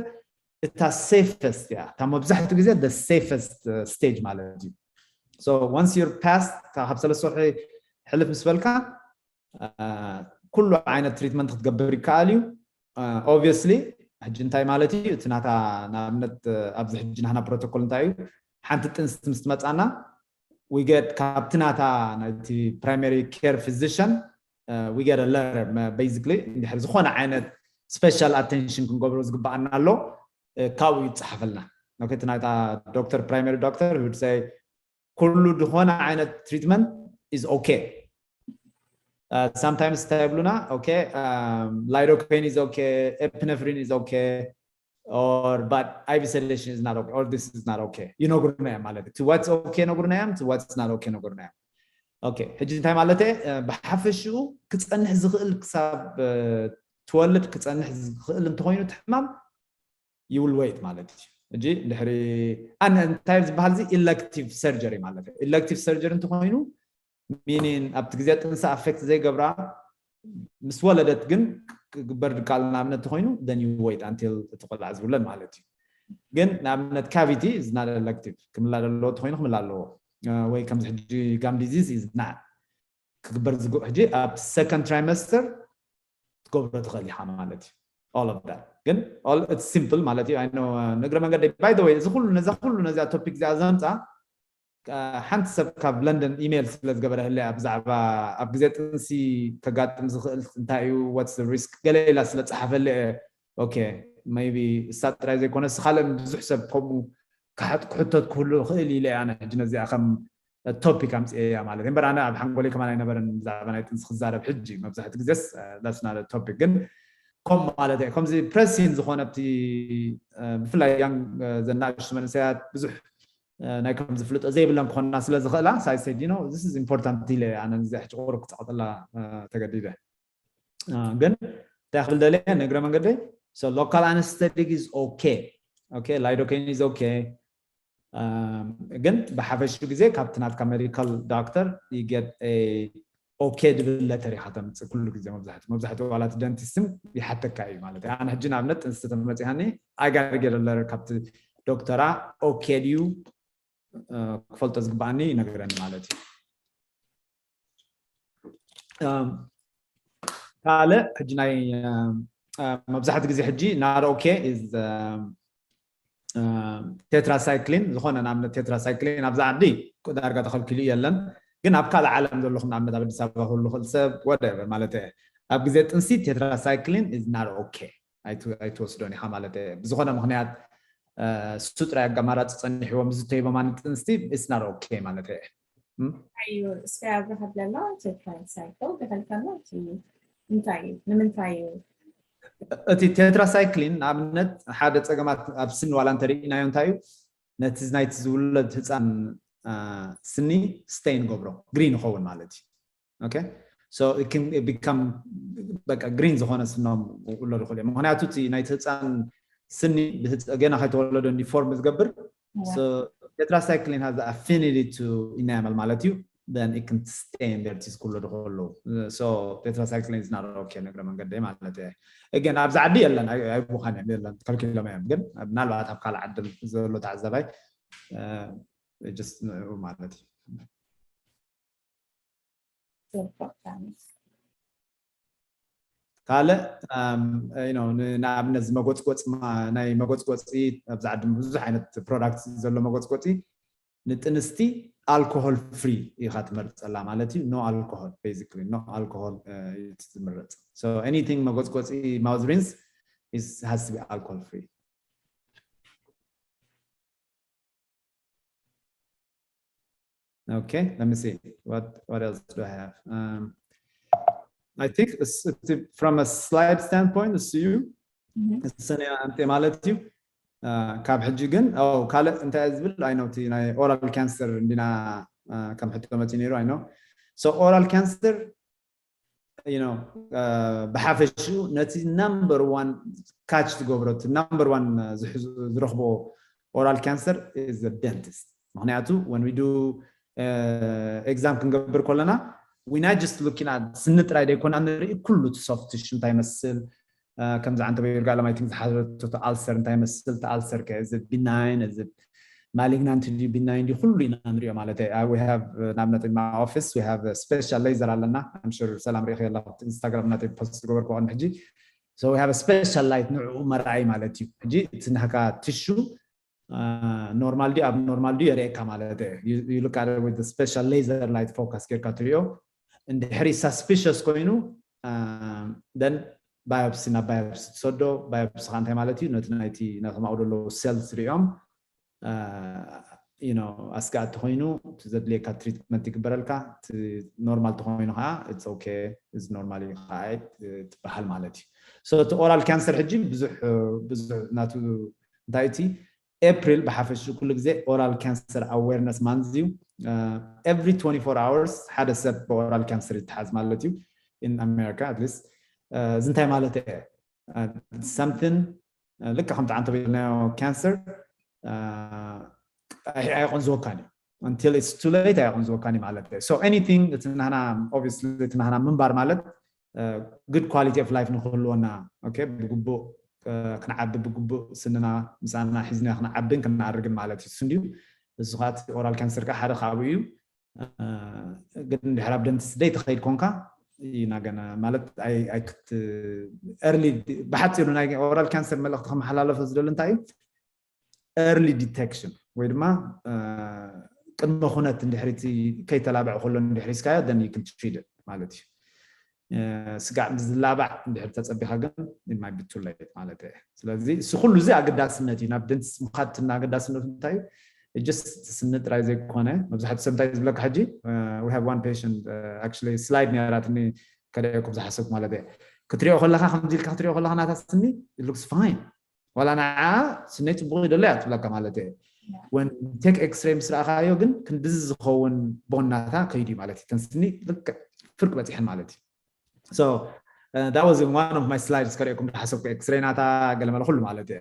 እታ ሴፈስት እያ፣ እታ መብዛሕትኡ ግዜ the safest stage ማለት እዩ። So once you're past ካብ ሰለስተ ወርሒ ሕልፍ ምስ በልካ እ፣ ኩሉ ዓይነት ትሪትመንት ክትገብር ይከኣል እዩ። Obviously ሕጂ እንታይ ማለት እዩ እቲ ናታ ንኣብነት እ፣ ኣብዚ ሕጂ ናህና ፕሮቶኮል እንታይ እዩ፣ ሓንቲ ጥንስቲ ምስ ትመፃና we get ካብቲ ናታ ናይቲ ፕራይመሪ ኬር ፊዚሽን we get a letter basically እንድሕር ዝኾነ ዓይነት ስፔሻል ኣቴንሽን ክንገብሮ ዝግባኣና ኣሎ እ፣ ካብኡ ይፀሓፈልና። Okay፣ እቲ ናታ ዶክተር ፕራይመሪ ዶክተር would say ኩሉ ዝኾነ ዓይነት ትሪትመንት is okay። Sometimes እንታይ ይብሉና? Okay, lidocaine is okay, epinephrine is okay, or but IV sedation is not okay, or this is not okay ይነግሩና እዮም ማለት እዩ። What's okay ነግሩና እዮም፣ what's not okay ነግሩና እዮም። Okay፣ ሕጂ እንታይ ማለት እየ? ብሓፈሽኡ ክፀንሕ ዝኽእል ክሳብ ትወልድ ክፀንሕ ዝኽእል እንተኾይኑ እቲ ሕማም you will wait ማለት እዩ። ሕጂ ድሕሪ ኣነ እንታይ ዝበሃል እዚ ኢለክቲቭ ሰርጀሪ ማለት እዩ። ኢለክቲቭ ሰርጀሪ እንተኾይኑ ሚኒን ኣብቲ ግዜ ጥንሲ ኣፌክት ዘይገብራ ምስ ወለደት ግን ክግበር ድቃል ንኣብነት ተኾይኑ then you wait until እቲ ቆልዓ ዝውለድ ማለት እዩ። ግን ንኣብነት ካቪቲ is not elective ክምላ ዘለዎ ተኾይኑ ክምላ ኣለዎ ወይ ከምዚ ሕጂ ጋም ዲዚዝ is not ክግበር ዝግብኦ ሕጂ ኣብ ሰከንድ ትራይመስተር ትገብሮ ትኽእል ኢኻ ማለት እዩ። All of that ግን all it's simple ማለት እዩ። I know ንእግረ መንገደይ by the way እዚ ኩሉ ነዛ ኩሉ ነዚኣ ቶፒክ እዚኣ ዘምፃ ሓንቲ ሰብ ካብ ለንደን ኢሜይል ስለ ዝገበረህለ ብዛዕባ ኣብ ግዜ ጥንሲ ከጋጥም ዝኽእል እንታይ እዩ what's the risk ገለ ኢላ ስለ ፀሓፈለ okay maybe እሳ ጥራይ ዘይኮነስ ካልእ ብዙሕ ሰብ ከምኡ ክሕተት ክህሉ ክእል ኢለ ኣነ ሕጂ ነዚኣ ከም ቶፒክ ኣምፅኤያ ማለት እምበር ኣነ ኣብ ሓንጎለይ ከማን ኣይነበረን ብዛዕባ ናይ ጥንሲ ክዛረብ ሕጂ መብዛሕቲ ግዜስ that's not topic ግን ከም ማለት እየ ከምዚ ፕረሲን ዝኾነ ኣብቲ ብፍላይ ያንግ ዘናእሽቱ መንእሰያት ብዙሕ ናይ ከም ዝፍልጦ ዘይብለን ክኾና ስለ ዝኽእላ ሳይ ሰይድ ኖ this is important ኢለ ኣነ ነዚኣ ሕጂ ቁሩብ ክፀቕጥላ ተገዲደ ግን እንታይ ክብል ደልየ ንእግረ መንገደይ so local anesthetic is okay okay lidocaine is okay ግን ብሓፈሹ ግዜ ካብቲ ናትካ ሜዲካል ዶክተር you get okay ዝብል ለተር ኢኻ ተምፅእ ኩሉ ግዜ መብዛሕትኡ መብዛሕትኡ ዋላ እቲ ደንቲስትን ይሓተካ እዩ ማለት እዩ ኣነ ሕጂ ንኣብነት ጥንስቲ ተመፂሃኒ I gotta get a letter ካብቲ ዶክተራ okay ድዩ ክፈልጦ ዝግባኣኒ ይነግረኒ ማለት እዩ ካልእ ሕጂ ናይ መብዛሕትኡ ግዜ ሕጂ not okay is tetracycline ዝኾነ ንኣብነት tetracycline ኣብዚ ዓዲ ዳርጋ ተኸልኪሉ የለን ግን ኣብ ካልእ ዓለም ዘለኹም ንኣብነት ኣብ ኣዲስ ኣበባ ክህሉ ክእል ሰብ whatever ማለት እየ ኣብ ግዜ ጥንሲ tetracycline is not okay ኣይትወስዶን ኢኻ ማለት እየ ብዝኾነ ምክንያት እሱ ጥራይ ኣማራፂ ፀኒሕዎም ዝተይቦማ ንጥንስቲ it's not okay ማለት እየ እዩ እስከ ኣብርሃ ብለና tetracycle ክፈልከና እንታይ እዩ ንምንታይ እዩ እቲ tetracycline ንኣብነት ሓደ ፀገማት ኣብ ስኒ ዋላ እንተርኢናዮ እንታይ እዩ ነቲ ናይቲ ዝውለድ ህፃን ስኒ stay ንገብሮ green ይኸውን ማለት እዩ okay so it can become በቃ green ዝኾነ ስኖም ውለዱ ክእል ምክንያቱ እቲ ናይቲ ህፃን ስኒ ገና ከይተወለዶ ኒፎርም ዝገብር tetracycline has affinity to enamel ማለት እዩ then it can stay in there ቲዝ ክውለዱ ከለዉ so tetracycline is not okay ንግረ መንገደይ ማለት እየ ግን ኣብዚ ዓዲ የለን ኣይቡኻን እዮም የለን ከልኪሎም እዮም ግን ምናልባት ኣብ ካልእ ዓዲ ዘሎ ተዓዛባይ just ንዕኡ ማለት እዩ ካልእ ንኣብነት መጎፅጎፂ ናይ መጎፅጎፂ ኣብዚ ዓዲ ብዙሕ ዓይነት product ዘሎ መጎፅጎፂ ንጥንስቲ alcohol free ኢኻ ትመርፀላ ማለት እዩ no alcohol basically no alcohol እዩ ዝምረፅ so anything መጎፅጎፂ mouth rinse is has to be alcohol free Okay, let me see. What what else do I have? Um, I think from a slide standpoint, it's you. ሰነ ኣምጤ ማለት እዩ ካብ ሕጂ ግን ካልእ እንታይ ዝብል ኣይነውቲ ናይ oral cancer እንዲና ከም ሕቶ መፂ ነይሩ ኣይነው so oral cancer you know ብሓፈሽኡ ነቲ number one catch ዝገብሮ እቲ number one ዝረኽቦ oral cancer is the dentist ምክንያቱ when we do exam ክንገብር ከለና we not just looking at ስኒ ጥራይ ደይኮና ንርኢ ኩሉ እቲ soft tissue እንታይ ይመስል ከምዚ ዓንተ በይርጋ ለማይቲንግ ዝሓዘቶ ተኣልሰር እንታይ ይመስል ተኣልሰር ከ እዚ ቢናይን እዚ malignant ድዩ ቢናይን ድዩ ኩሉ ኢና ንሪኦ ማለት እዩ we have ንኣብነት in my office we have special laser ኣለና I'm sure ሰላም ሪኢኺ ኣላ ኢንስታግራም ናተይ ፖስት ዝገበርኩ ቅድሚ ሕጂ so we have special light ንዕኡ መርኣይ ማለት እዩ ሕጂ እቲ ናካ tissue normal ድዩ abnormal ድዩ የርእየካ ማለት እዩ you look at with special laser light focus ጌርካ ትሪኦ እንድሕሪ suspicious ኮይኑ then biopsy ናብ biopsy ትሰዶ biopsy ካ እንታይ ማለት እዩ ነቲ ናይቲ ነቶም ኣብኡ ዘለዉ cells ሪኦም you know ኣስጋእቲ ኮይኑ ዘድልየካ treatment ይግበረልካ normal ተኮይኑ ከዓ it's okay እዚ normal እዩ ከዓ ትበሃል ማለት እዩ so እቲ oral cancer ሕጂ ብዙሕ ብዙሕ ናቱ እንታይ እቲ April ብሓፈሽኡ ኩሉ ግዜ oral cancer awareness month እዩ every twenty-four hours ሓደ ሰብ ብ oral cancer ይተሓዝ ማለት እዩ in America at least እዚ እንታይ ማለት እየ something ልክ ከምቲ ዓንተ በልናዮ cancer ኣይቆንዝወካን እዩ until it's too late ኣይቆንዝወካን እዩ ማለት እዩ so anything እቲ ናህና obviously እቲ ናህና ምንባር ማለት good quality of life ንክህልወና okay ብግቡእ ክንዓቢ ብግቡእ ስንና ምሳና ሒዝና ክንዓብን ክንዓርግን ማለት እዩ እሱ እንድዩ እዚ ከዓ oral cancer ከዓ ሓደ ካብኡ እዩ ግን ድሕር ኣብ dentist ደይ ተኸይድ ኮንካ ኢና ገና ማለት ኣይክት early ብሓፂሩ ናይ oral cancer መልእክቲ ከመሓላለፈ ዝደሊ እንታይ እዩ early detection ወይ ድማ ቅድመ ኩነት እንድሕሪ ከይተላብዐ ከሎ እንድሕሪ ስካዮ then you can treat it ማለት እዩ ስጋዕ ዝላባዕ እንድሕር ተፀቢኻ ግን it might be too late ማለት እየ ስለዚ እዚ ኩሉ እዚ ኣገዳስነት እዩ ናብ dentist ምኻድ ትና ኣገዳስነቱ እንታይ እዩ just ስኒ ጥራይ ዘይኮነ መብዛሕትኡ ሰብ እንታይ ዝብለካ ሕጂ we have one patient actually slide ነራትኒ ከደየኩም ዝሓሰብኩ ማለት እየ ክትሪኦ ከለካ ከምዚ ኢልካ ክትሪኦ ከለካ ናታ ስኒ looks fine ዋላ ንዓ ስነይ ፅቡቅ ይደሎ እያ ትብለካ ማለት እየ when take x-ray ምስ ረኣኻዮ ግን ክንድዚ ዝኸውን ቦናታ ከይዱ ማለት እዩ ተን ስኒ ልክዕ ፍርቅ በፂሐን ማለት እዩ so uh, that was in one of my slides ከሪእኩም ዝሓሰብኩ x-ray ናታ ገለመለ ኩሉ ማለት እየ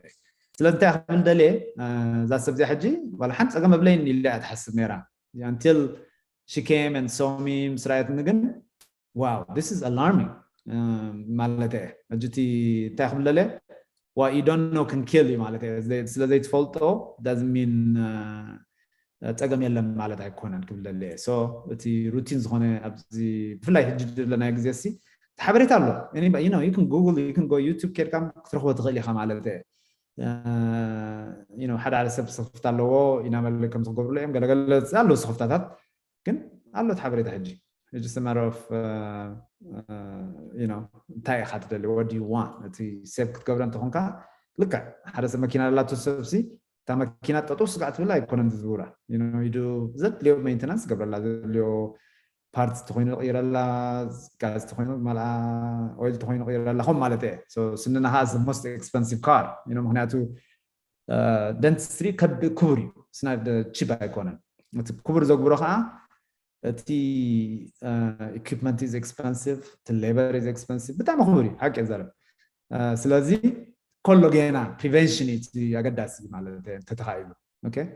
ስለዚ እንታይ ክብል ደልየ እዛ ሰብ እዚኣ ሕጂ ዋላ ሓንቲ ፀገም ኣብለይን ኢለ እያ ትሓስብ ነይራ until she came and saw me ምስ ረኣየትኒ ግን wow this is alarming ማለት እየ ሕጂ እቲ እንታይ ክብል ደልየ what you don't know can kill you ማለት እየ ስለ ዘይትፈልጦ doesn't mean ፀገም የለን ማለት ኣይኮነን ክብል ደለ so እቲ ሩቲን ዝኾነ ኣብዚ ብፍላይ ሕጂ ዘለናዮ ግዜ ሲ ሓበሬታ ኣሎ you can google you can go YouTube ኬድካ ክትረኽቦ ትኽእል ኢኻ ማለት ሓደ ሓደ ሰብ ስኽፍታ ኣለዎ ኢና መለ ከም ዝገብርሉ እዮም ገለገለ ኣለዉ ስኽፍታታት ግን ኣሎ እቲ ሓበሬታ። ሕጂ ሕጂ it's a matter of እንታይ ኢኻ ትደሊ? What do you want? እቲ save ክትገብረ እንተኾንካ፣ ልክዕ ሓደ ሰብ መኪና ላቶ ሰብሲ፣ እታ መኪና ጠጠው ስጋዕ ትብል ኣይኮነን ዝዝውራ። You know, you do ዘድልዮ maintenance ገብረላ፣ ዘድልዮ parts ተኾይኑ ይቕይረላ፣ ጋዝ ተኾይኑ ማልኣ፣ oil ተኾይኑ ይቕይረላ፣ ከም ማለት እየ። So ስንና ከዓ is the most expensive car, you know፣ ምክንያቱ dentistry ከብ ክቡር እዩ፣ ስና ቺፕ ኣይኮነን። እቲ ክቡር ዘግብሮ ከዓ እቲ equipment is expensive፣ እቲ labor is expensive፣ ብጣዕሚ ክቡር እዩ፣ ሓቂ እየ ዘረብ። ስለዚ ከሎ ጌና prevention እዩ እቲ ኣገዳሲ ማለት እዩ፣ እንተተኻኢሉ። Okay፣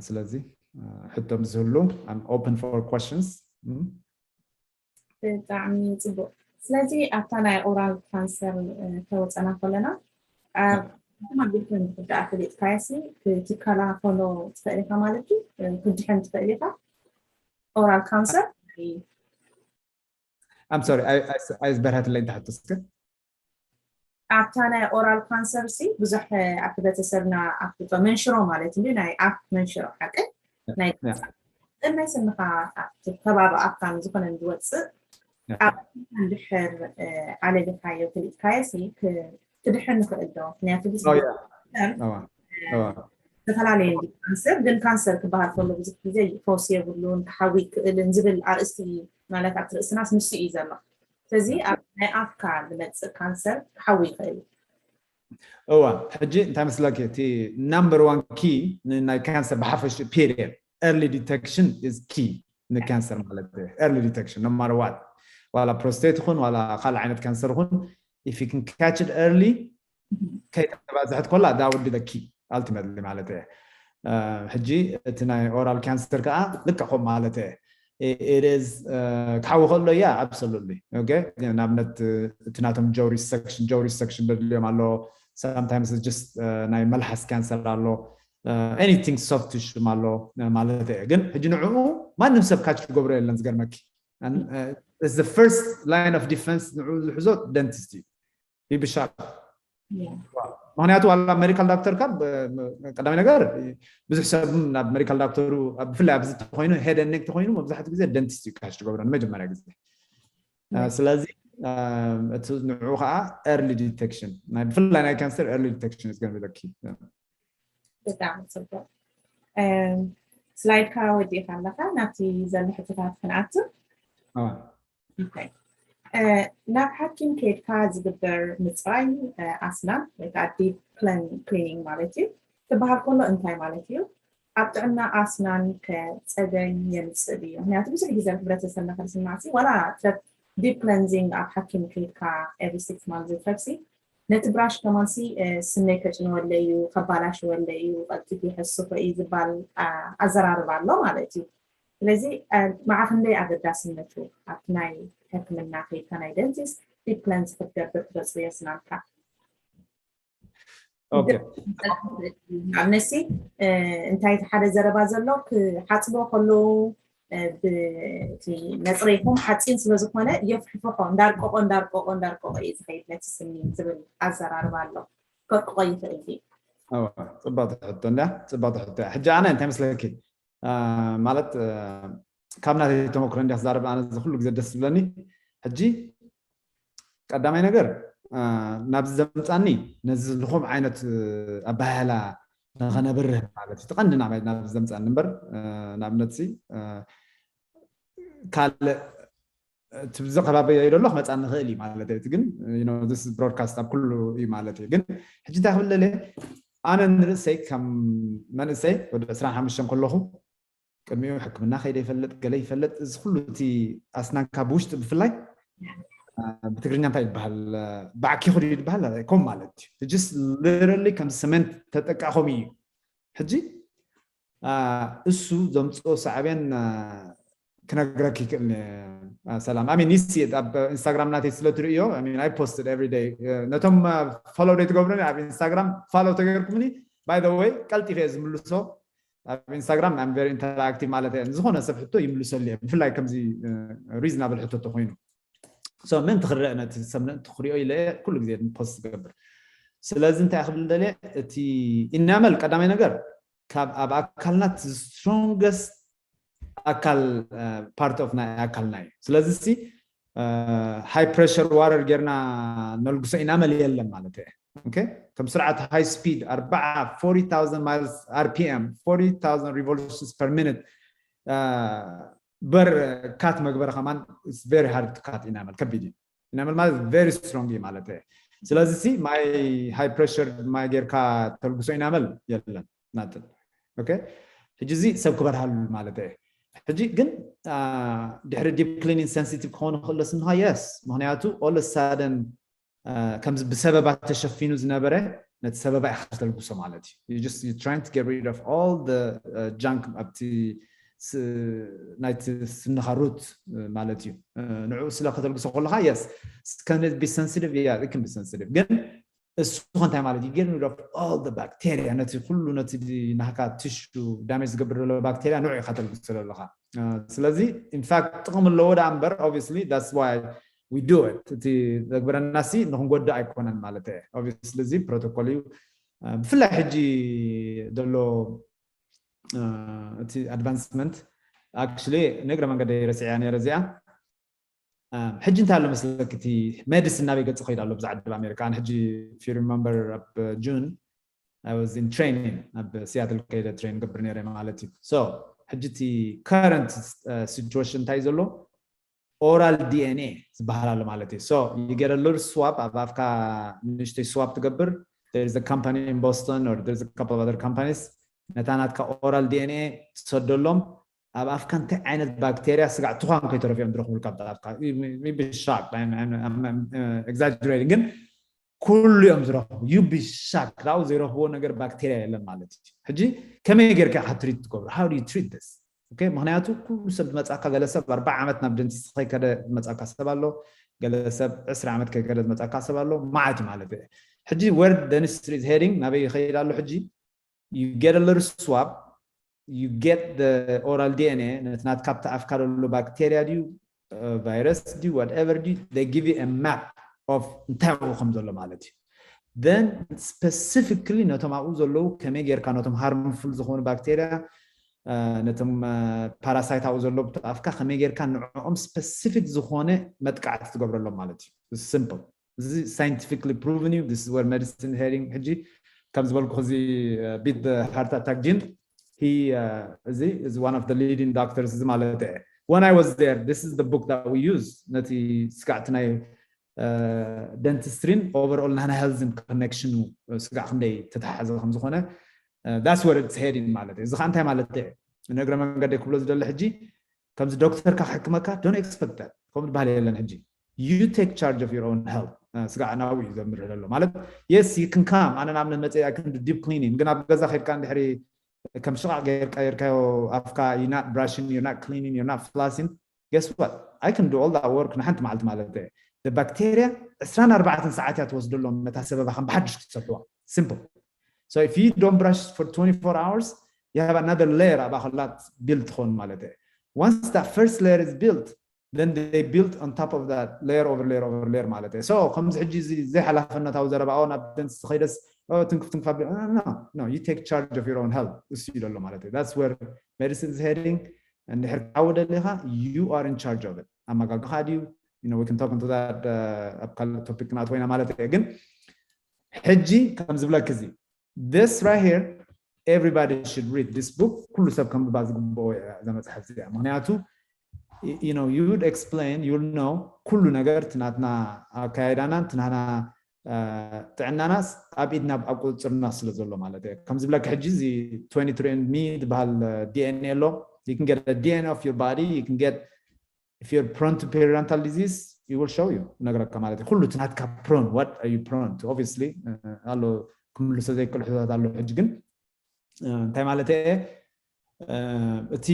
ስለዚ ሕቶም ዝህሉ I'm open for questions። ብጣዕሚ ፅቡቅ። ስለዚ ኣብታ ናይ ኦራል ካንሰር ከወፀና ከለና ኣቢልካ ንክዳኣ ፈሊጥካዮ ሲ ክትከላኸሎ ትኽእል ኢኻ ማለት እዩ። ክትድሕን ትኽእል ኢኻ። ኦራል ካንሰር I'm sorry፣ ኣይዝበርሀትለይ እንተሓቶ እስከ። ኣብታ ናይ ኦራል ካንሰር ሲ ብዙሕ ኣብ ሕብረተሰብና ኣፍልጦ መንሽሮ ማለት እንዲ ናይ ኣፍ መንሽሮ ሓቂ ናይ ናይ ስንኻ ከባቢ ኣፍካን ዝኾነ ዝወፅእ ኣብ እንድሕር ኣለሊኻዮ ክልኢትካዮ ሲ ክድሕን ንኽእል ዶ? ምክንያቱ ብዙ ዝተፈላለየ ካንሰር ግን ካንሰር ክበሃል ከሎ ብዙሕ ግዜ ፈውሲ የብሉን፣ ክሓዊ ይክእልን ዝብል ኣርእስቲ ማለት ኣብቲ ርእስናስ ንሱ እዩ ዘሎ። ስለዚ ኣብ ናይ ኣፍካ ዝመፅእ ካንሰር ክሓዊ ይኽእል እዩ። እዋ ሕጂ እንታይ መስለኪ፣ እቲ number one key ናይ ካንሰር ብሓፈሽ period early detection is key ንካንሰር ማለት እዩ። Early detection no matter what፣ ዋላ ፕሮስቴት ይኹን ዋላ ካልእ ዓይነት ካንሰር ይኹን፣ if you can catch it early፣ ከይተባዝሐት ኮላ that would be the key ultimately ማለት እየ። ሕጂ እቲ ናይ ኦራል ካንሰር ከዓ ልክዕ ከምኡ ማለት እየ። It is ክሓዊ ከሎ እያ absolutely okay። ንኣብነት እቲ ናቶም ጆው ሪሰክሽን ጆው ሪሰክሽን ደድልዮም ኣሎ። Sometimes just ናይ መልሓስ ካንሰር ኣሎ። Anything soft tissue ኣሎ ማለት እየ። ግን ሕጂ ንዕኡ ማንም ሰብ ካች ዝገብሮ የለን። ዝገርመኪ is the first line of defense ንዕኡ ዝሕዞ ደንቲስት እዩ። ይብሻል። ምክንያቱ ዋላ ሜዲካል ዳክተር ካብ ቀዳሚ ነገር ብዙሕ ሰብ ናብ ሜዲካል ዳክተሩ ብፍላይ ኣብዚ ተኮይኑ ሄድ ኔክ ተኮይኑ መብዛሕትኡ ግዜ ደንቲስት እዩ ካሽ ትገብሮ ንመጀመርያ ግዜ። ስለዚ እቲ ንዕኡ ከዓ early detection ብፍላይ ናይ ካንሰር early detection is gonna be the key። ብጣዕሚ ፅቡቅ። ስላይድካ ወዲእካ ኣለካ፣ ናብቲ ዘሎ ሕቶታት ክንኣቱ። ናብ ሓኪም ከይድካ ዝግበር ምፅራይ ኣስናን ወይ ከዓ ዲፕ ክሊኒንግ ማለት እዩ። ክበሃል ከሎ እንታይ ማለት እዩ? ኣብ ጥዕና ኣስናን ከ ፀገም የምፅእ ድዩ? ምክንያቱ ብዙሕ ግዜ ኣብ ሕብረተሰብና ከልስማዕሲ ዋላ ትረብ ዲፕ ክለንዚንግ ኣብ ሓኪም ከይድካ every six months ዝትረብሲ ነቲ ብራሽ ከማንሲ ስነይ ከጭንወለ እዩ፣ ከባላሽወለ እዩ፣ ቀልጢፉ ይሕስፎ እዩ ዝበሃል ኣዘራርባ ኣሎ ማለት እዩ። ስለዚ መዓ ክንደይ ኣገዳስነቱ ኣብቲ ናይ ሕክምና ከይድካ ናይ ደንቲስት ዲፕ ክለንዝ ክትገብር ክበፅሩ የስናልካ። ንኣብነሲ እንታይ እቲ ሓደ ዘረባ ዘሎ ክሓፅቦ ከለዉ ብቲ መፅረይኩም ሓፂን ስለዝኮነ የፍሕፍሖ እንዳርቀቆ እንዳርቀቆ እንዳርቀቆ እዩ ዝኸይድ ነቲ ስኒ ዝብል ኣዘራርባ ኣሎ። ከርቅቆ ይኽእል ድዩ? ፅባቅ ትሕቶ እንድያ፣ ፅባቅ ትሕቶ እያ። ሕጂ ኣነ እንታይ መስለኪ ማለት ካብ ናተይ ተመክሮ እንድያ ክዛረብ ኣነ እዚ ኩሉ ግዜ ደስ ዝብለኒ። ሕጂ ቀዳማይ ነገር ናብዚ ዘምፃኒ ነዚ ልኹም ዓይነት ኣባህላ ንኸነብርህ ማለት እዩ። ትቐንዲ ናብዚ ዘምፃኒ እምበር ንኣብነት ካልእ እቲ ብዚ ከባቢ ይደሎ ክመፃ ንኽእል እዩ ማለት እዩ። ግን ብሮድካስት ኣብ ኩሉ እዩ ማለት እዩ። ግን ሕጂ እንታይ ክብል ደልየ ኣነ ንርእሰይ ከም መንእሰይ ወዲ ዕስራን ሓሙሽተን ከለኹ ቅድሚኡ ሕክምና ከይደ ይፈልጥ ገለ ይፈልጥ እዚ ኩሉ እቲ ኣስናንካ ብውሽጢ ብፍላይ ብትግርኛ እንታይ ይበሃል ባዕኪ ክዱ ይበሃል ከም ማለት እዩ። Just literally ከም ሰመንት ተጠቃኸሙ እዩ። ሕጂ እሱ ዘምፅኦ ሳዕቤን ክነግረክ ይክእል። ሰላም ኣሚን ይሲ ኣብ ኢንስታግራም ናተይ ስለ ትርእዮ I posted every day። ነቶም ፎሎ ደይ ትገብሩኒ ኣብ ኢንስታግራም ፎሎ ተገርኩምኒ by the way ቀልጢፈ እየ ዝምልሶ። ኣብ ኢንስታግራም I'm very interactive ማለት እየ። ዝኾነ ሰብ ሕቶ ይምልሰሉ እየ ብፍላይ ከምዚ ሪዝናብል ሕቶ ተኮይኑ ምእንቲ ክረአ ነቲ ሰብ ምእንቲ ክሪኦ ኢለ ኩሉ ግዜ ፖስት ዝገብር። ስለዚ እንታይ ክብል ደልየ እቲ ኢናመል ቀዳማይ ነገር ካብ ኣብ ኣካልና strongest ኣካል part of ናይ ኣካልና እዩ። ስለዚ ሲ high pressure water ጌርና ነልግሶ ኢና መል የለን ማለት እየ። Okay፣ ከም ስርዓት high speed ኣርባዓ forty thousand miles R P M, forty thousand revolutions per minute በር cut መግበር ከማን very hard to cut ኢና መል ከቢድ እዩ። ኢና መል ማለት very strong እዩ ማለት እየ። ስለዚ ሲ ማይ high pressure ማይ ጌርካ ተልግሶ ኢና መል የለን ናትን። Okay፣ ሕጂ እዚ ሰብ ክበርሃሉ ማለት እየ። ሕጂ ግን ድሕሪ deep cleaning sensitive ክኾኑ ክእለስ እንሃ? Yes፣ ምክንያቱ all of a sudden ከምዚ ብሰበባ ተሸፊኑ ዝነበረ ነቲ ሰበባ ኢኻ ተልግሶ ማለት እዩ። Just trying to get rid of all the junk ኣብቲ ናይቲ ስንኻ root ማለት እዩ። ንዕኡ ስለ ከተልግሶ ከለኻ yes can it be sensitive? Yeah, it can be sensitive። ግን እሱ እንታይ ማለት እዩ? Get rid of all the bacteria፣ ነቲ ኩሉ ነቲ ናህካ tissue damage ዝገብር ዘሎ ባክቴርያ ንዑ ኢኻ ተልግሶ ዘለኻ። ስለዚ in fact ጥቕሚ ኣለዎ ዳ እምበር obviously that's why we do it። እቲ ዘግበረና ሲ ንክንጎድእ ኣይኮነን ማለት እየ። Obviously እዚ ፕሮቶኮል እዩ። ብፍላይ ሕጂ ዘሎ እቲ advancement actually ንእግረ መንገደይ ረሲዐያ ነይረ እዚኣ። ሕጂ እንታይ ኣሎ መስለክ እቲ medicine ናበይ ገጽ ከይድ ኣሎ ብዛዕባ ኣሜሪካ? ኣነ ሕጂ if you remember ኣብ June I was in training ኣብ ሲያትል ከይደ train ገብር ነይረ ማለት እዩ። So ሕጂ እቲ current situation እንታይ ዘሎ oral D N A ዝበሃል ኣሎ ማለት እዩ። So you get a little swab፣ ኣብ ኣፍካ ንእሽተይ swab ትገብር። There is a company in Boston or there's a couple of other companies። ነታ ናትካ oral D N A ትሰደሎም። ኣብ ኣፍካ እንታይ ዓይነት ባክቴርያ ስጋዕ ትኳን ከይተረፊኦም ዝረኽቡልካ ኣብ ኣፍካ። You'd be shocked. I'm exaggerating ግን ኩሉ እዮም ዝረኽቡ። You'd be shocked። ካብኡ ዘይረኽብዎ ነገር ባክቴርያ የለን ማለት እዩ። ሕጂ ከመይ ጌርካ ኢኻ treat ትገብሩ? How do you treat this? Okay፣ ምክንያቱ ኩሉ ሰብ ዝመጻካ፣ ገለ ሰብ ኣርባዓ ዓመት ናብ dentist ከይከደ ዝመጻካ ሰብ ኣሎ፣ ገለ ሰብ ዕስራ ዓመት ከይከደ ዝመጻካ ሰብ ኣሎ። መዓት ማለት እዩ። ሕጂ where dentistry is heading፣ ናበይ ይኸይድ ኣሎ ሕጂ? You get a little swab, you get the oral D N A፣ ነቲ ናትካ ኣብቲ ኣፍካ ዘሎ ባክቴርያ ድዩ ቫይረስ ድዩ whatever ድዩ፣ they give you a map of እንታይ ኣብኡ ከም ዘሎ ማለት እዩ። Then specifically ነቶም ኣብኡ ዘለዉ ከመይ ጌርካ ነቶም harmful ዝኾኑ ባክቴርያ፣ ነቶም ፓራሳይት ኣብኡ ዘለዉ ኣብቲ ኣፍካ ከመይ ጌርካ ንዕኦም specific ዝኾነ መጥቃዕቲ ትገብረሎም ማለት እዩ። Simple። እዚ scientifically proven እዩ። This is where medicine is heading። ሕጂ ከም ዝበልኩ እዚ beat the heart attack gene፣ he እዚ is one of the leading doctors እዚ ማለት እየ። When I was there, this is the book that we use። ነቲ ስጋዕቲ ናይ dentistry ን overall ናና health ን connection ኡ ስጋዕ ክንደይ ተተሓዘ ከም ዝኾነ that's where it's heading ማለት እዩ። እዚ ከዓ እንታይ ማለት እዩ? ንእግረ መንገደይ ክብሎ ዝደሊ ሕጂ ከምዚ ዶክተርካ ክሕክመካ don't expect that። ከምኡ ዝበሃል የለን። ሕጂ you take charge of your own health። ስጋዕ ናብኡ እዩ ዘምርሕ ዘሎ ማለት። Yes, you can come፣ ኣነ ንኣብነት መፀ I can do deep cleaning፣ ግን ኣብ ገዛ ከድካ እንድሕሪ ከም ሽቓቕ ጌርካ ጌርካዮ ኣፍካ you're not brushing, you're not cleaning, you're not flossing, guess what? I can do all that work ንሓንቲ መዓልቲ ማለት እየ። The bacteria ዕስራን ኣርባዕተን ሰዓት እያ ትወስደሎም ነታ ሰበባ ከም ብሓድሽ ክትሰርሕዋ። Simple። So if you don't brush for twenty-four hours, you have another layer ኣብ ኣኸላት build ትኾን ማለት እየ። Once that first layer is built, then they build on top of that layer over layer over layer ማለት እየ። So ከምዚ ሕጂ እዚ ዘይሓላፍነታዊ ዘረባኦ ናብ dentist ከይደስ ትንክፍ ትንክፍ no, no, you take charge of your own health እሱ እዩ ዘሎ ማለት እዩ። That's where medicine is heading። እንድሕር ክትዓወት ደሊኻ you are in charge of it። ኣመጋግኻ ድዩ? You know, we can talk into that ኣብ ካልእ ቶፒክ ክንኣትዎ ኢና ማለት እየ። ግን ሕጂ ከም ዝብለክ እዚ this right here, everybody should read this book። ኩሉ ሰብ ከንብባ ዝግብኦ እያ እዛ መፅሓፍ እዚኣ። ምክንያቱ you know, you would explain, you'll know ኩሉ ነገር እቲ ናትና ኣካያይዳናን እቲ ናትና ጥዕናናስ ኣብ ኢድና ኣብ ቁፅፅርና ስለ ዘሎ ማለት እየ። ከም ዝብለካ ሕጂ እዚ twenty three and me ዝበሃል D N A ኣሎ። You can get a D N A of your body, you can get if you're prone to periodontal disease, it will show you፣ ነግረካ ማለት እዩ። ኩሉ እቲ ናትካ prone፣ what are you prone to? Obviously ኣሎ ክምልሶ ዘይክእል ሕቶታት ኣሎ። ሕጂ ግን እንታይ ማለት እየ? እቲ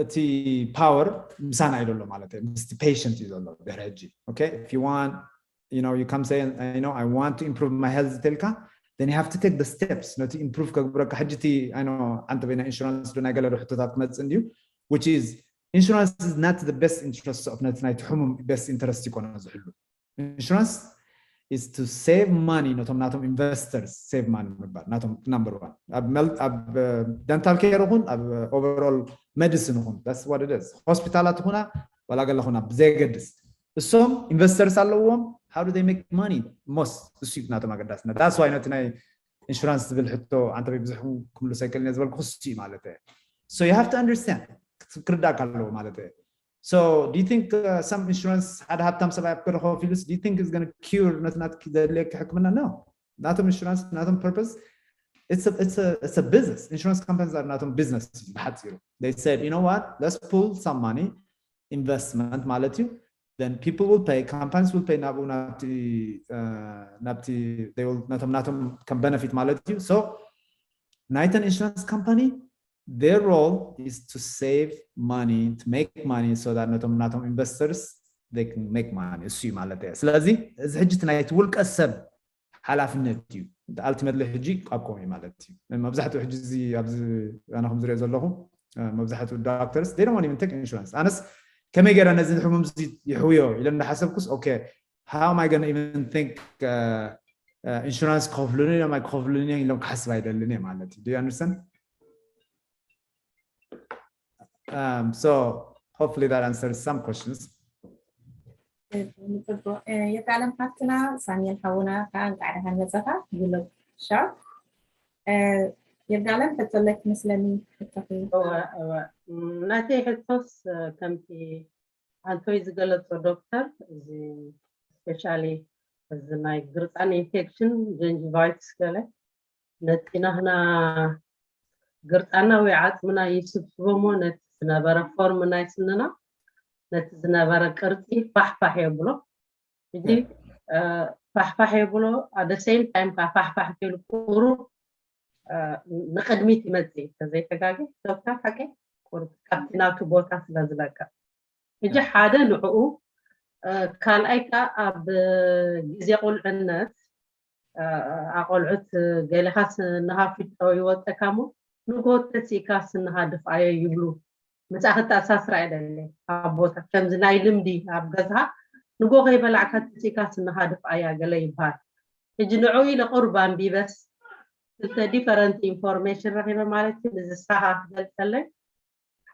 እቲ power ምሳና እዩ ዘሎ ማለት እዩ። ምስቲ patient እዩ ዘሎ ድሕሪ ሕጂ። Okay, if you want, you know, you come say, you know, I want to improve my health ተልካ፣ then you have to take the steps ነቲ improve ከግብረካ። ሕጂ እቲ I know ዓንተ በይና insurance ዶ ናይ ገለ ዶ ሕቶታት ክመጽእ እንድዩ፣ which is insurance is not the best interest of ነቲ ናይቲ ሕሙም best interest ይኮነ ዝሕሉ። Insurance is to save money ነቶም ናቶም investors save money ምባል ናቶም number one ኣብ dental care ይኹን ኣብ overall medicine ይኹን that's what it is hospital ኣትኹና ዋላ ገለ ኹና ብዘየገድስ እሶም investors ኣለዎም how do they make money most እሱ ናቶም ኣገዳስነት that's why ነቲ ናይ insurance ዝብል ሕቶ ኣንተ ብዙሕ ክምልሶ ኣይክእልን ዝበልኩ ክሱ ማለት so you have to understand ክርዳእ ኣለዎ ማለት So, do you think uh, some insurance had had some survive could have do you think is going to cure not not the like ሕክምና? No. ናቶም insurance ናቶም purpose it's a it's a it's a business. Insurance companies are ናቶም business ብሓፂሩ. They said, you know what? Let's pull some money, investment ማለት እዩ. Then people will pay, companies will pay ናብኡ ናብቲ ናብቲ they will ናቶም ናቶም ከም benefit ማለት እዩ. So ናይተን insurance company their role is to save money, to make money so that ነቶም ናቶም investors they can make money እሱ እዩ ማለት እየ። ስለዚ እዚ ሕጂ እቲ ናይቲ ውልቀ ሰብ ሓላፍነት እዩ። Ultimately ሕጂ ኣብ ከምኡ እዩ ማለት እዩ። መብዛሕትኡ ሕጂ እዚ ኣብዚ ኣነ ከም ዝሪኦ ዘለኹ መብዛሕትኡ doctors they don't want even take insurance። ኣነስ ከመይ ገይረ ነዚ ሕሙም እዚ ይሕውዮ ኢለ እንዳሓሰብኩስ okay how am I going to even think uh, uh, insurance ክኸፍሉኒ እዮም ኣይክኸፍሉኒ እዮም ኢሎም ክሓስብ ኣይደልን እየ ማለት እዩ። Do you understand? Um, so hopefully that answers some questions. ጽቡቅ የዳለም ሓፍትና ሳሚኤል ሓውና ከዓ እንቃዕ ደሓን መፀኻ ይብሎ ሻው የዳለም ሕቶለክ መስለኒ ሕቶኺ ናተይ ሕቶስ ከምቲ ኣንቶይ ዝገለፆ ዶክተር እዚ specially እዚ ናይ ግርፃን infection gingivitis ገለ ነቲ ናህና ግርፃና ወይ ዓፅምና ይስብስቦ እሞ ነቲ ዝነበረ form ናይ ስንና ነቲ ዝነበረ ቅርፂ ፋሕፋሕ የብሎ። ሕጂ ፋሕፋሕ የብሎ at the same time ከዓ ፋሕፋሕ ተይሉ ቁሩብ ንቅድሚት ይመፅእ ተዘይተጋገ ዶክተር ሓቂ ቁሩብ ካብቲ ናቱ ቦታ ስለ ዝለቅቕ ሕጂ ሓደ ንዕኡ ካልኣይ ከዓ ኣብ ግዜ ቁልዕነት ኣቆልዑት ገለኻስ ንሃፊቶ ይወፀካ ሞ ንጎ ተሲእካ ስንኻ ድፍኣዮ ይብሉ ምፃ ክተኣሳስራ እየ ደለ ኣብ ቦታ ከምዚ ናይ ልምዲ ኣብ ገዝኻ ንጎ ከይበላዕካ ተሲእካ ስንኻ ድፍኣያ ገለ ይበሃል ሕጂ ንዑ ኢለ ቁርብ ኣንቢበስ ክልተ different information ረኺበ ማለት እዩ ንዝሳኻ ክገልፀለይ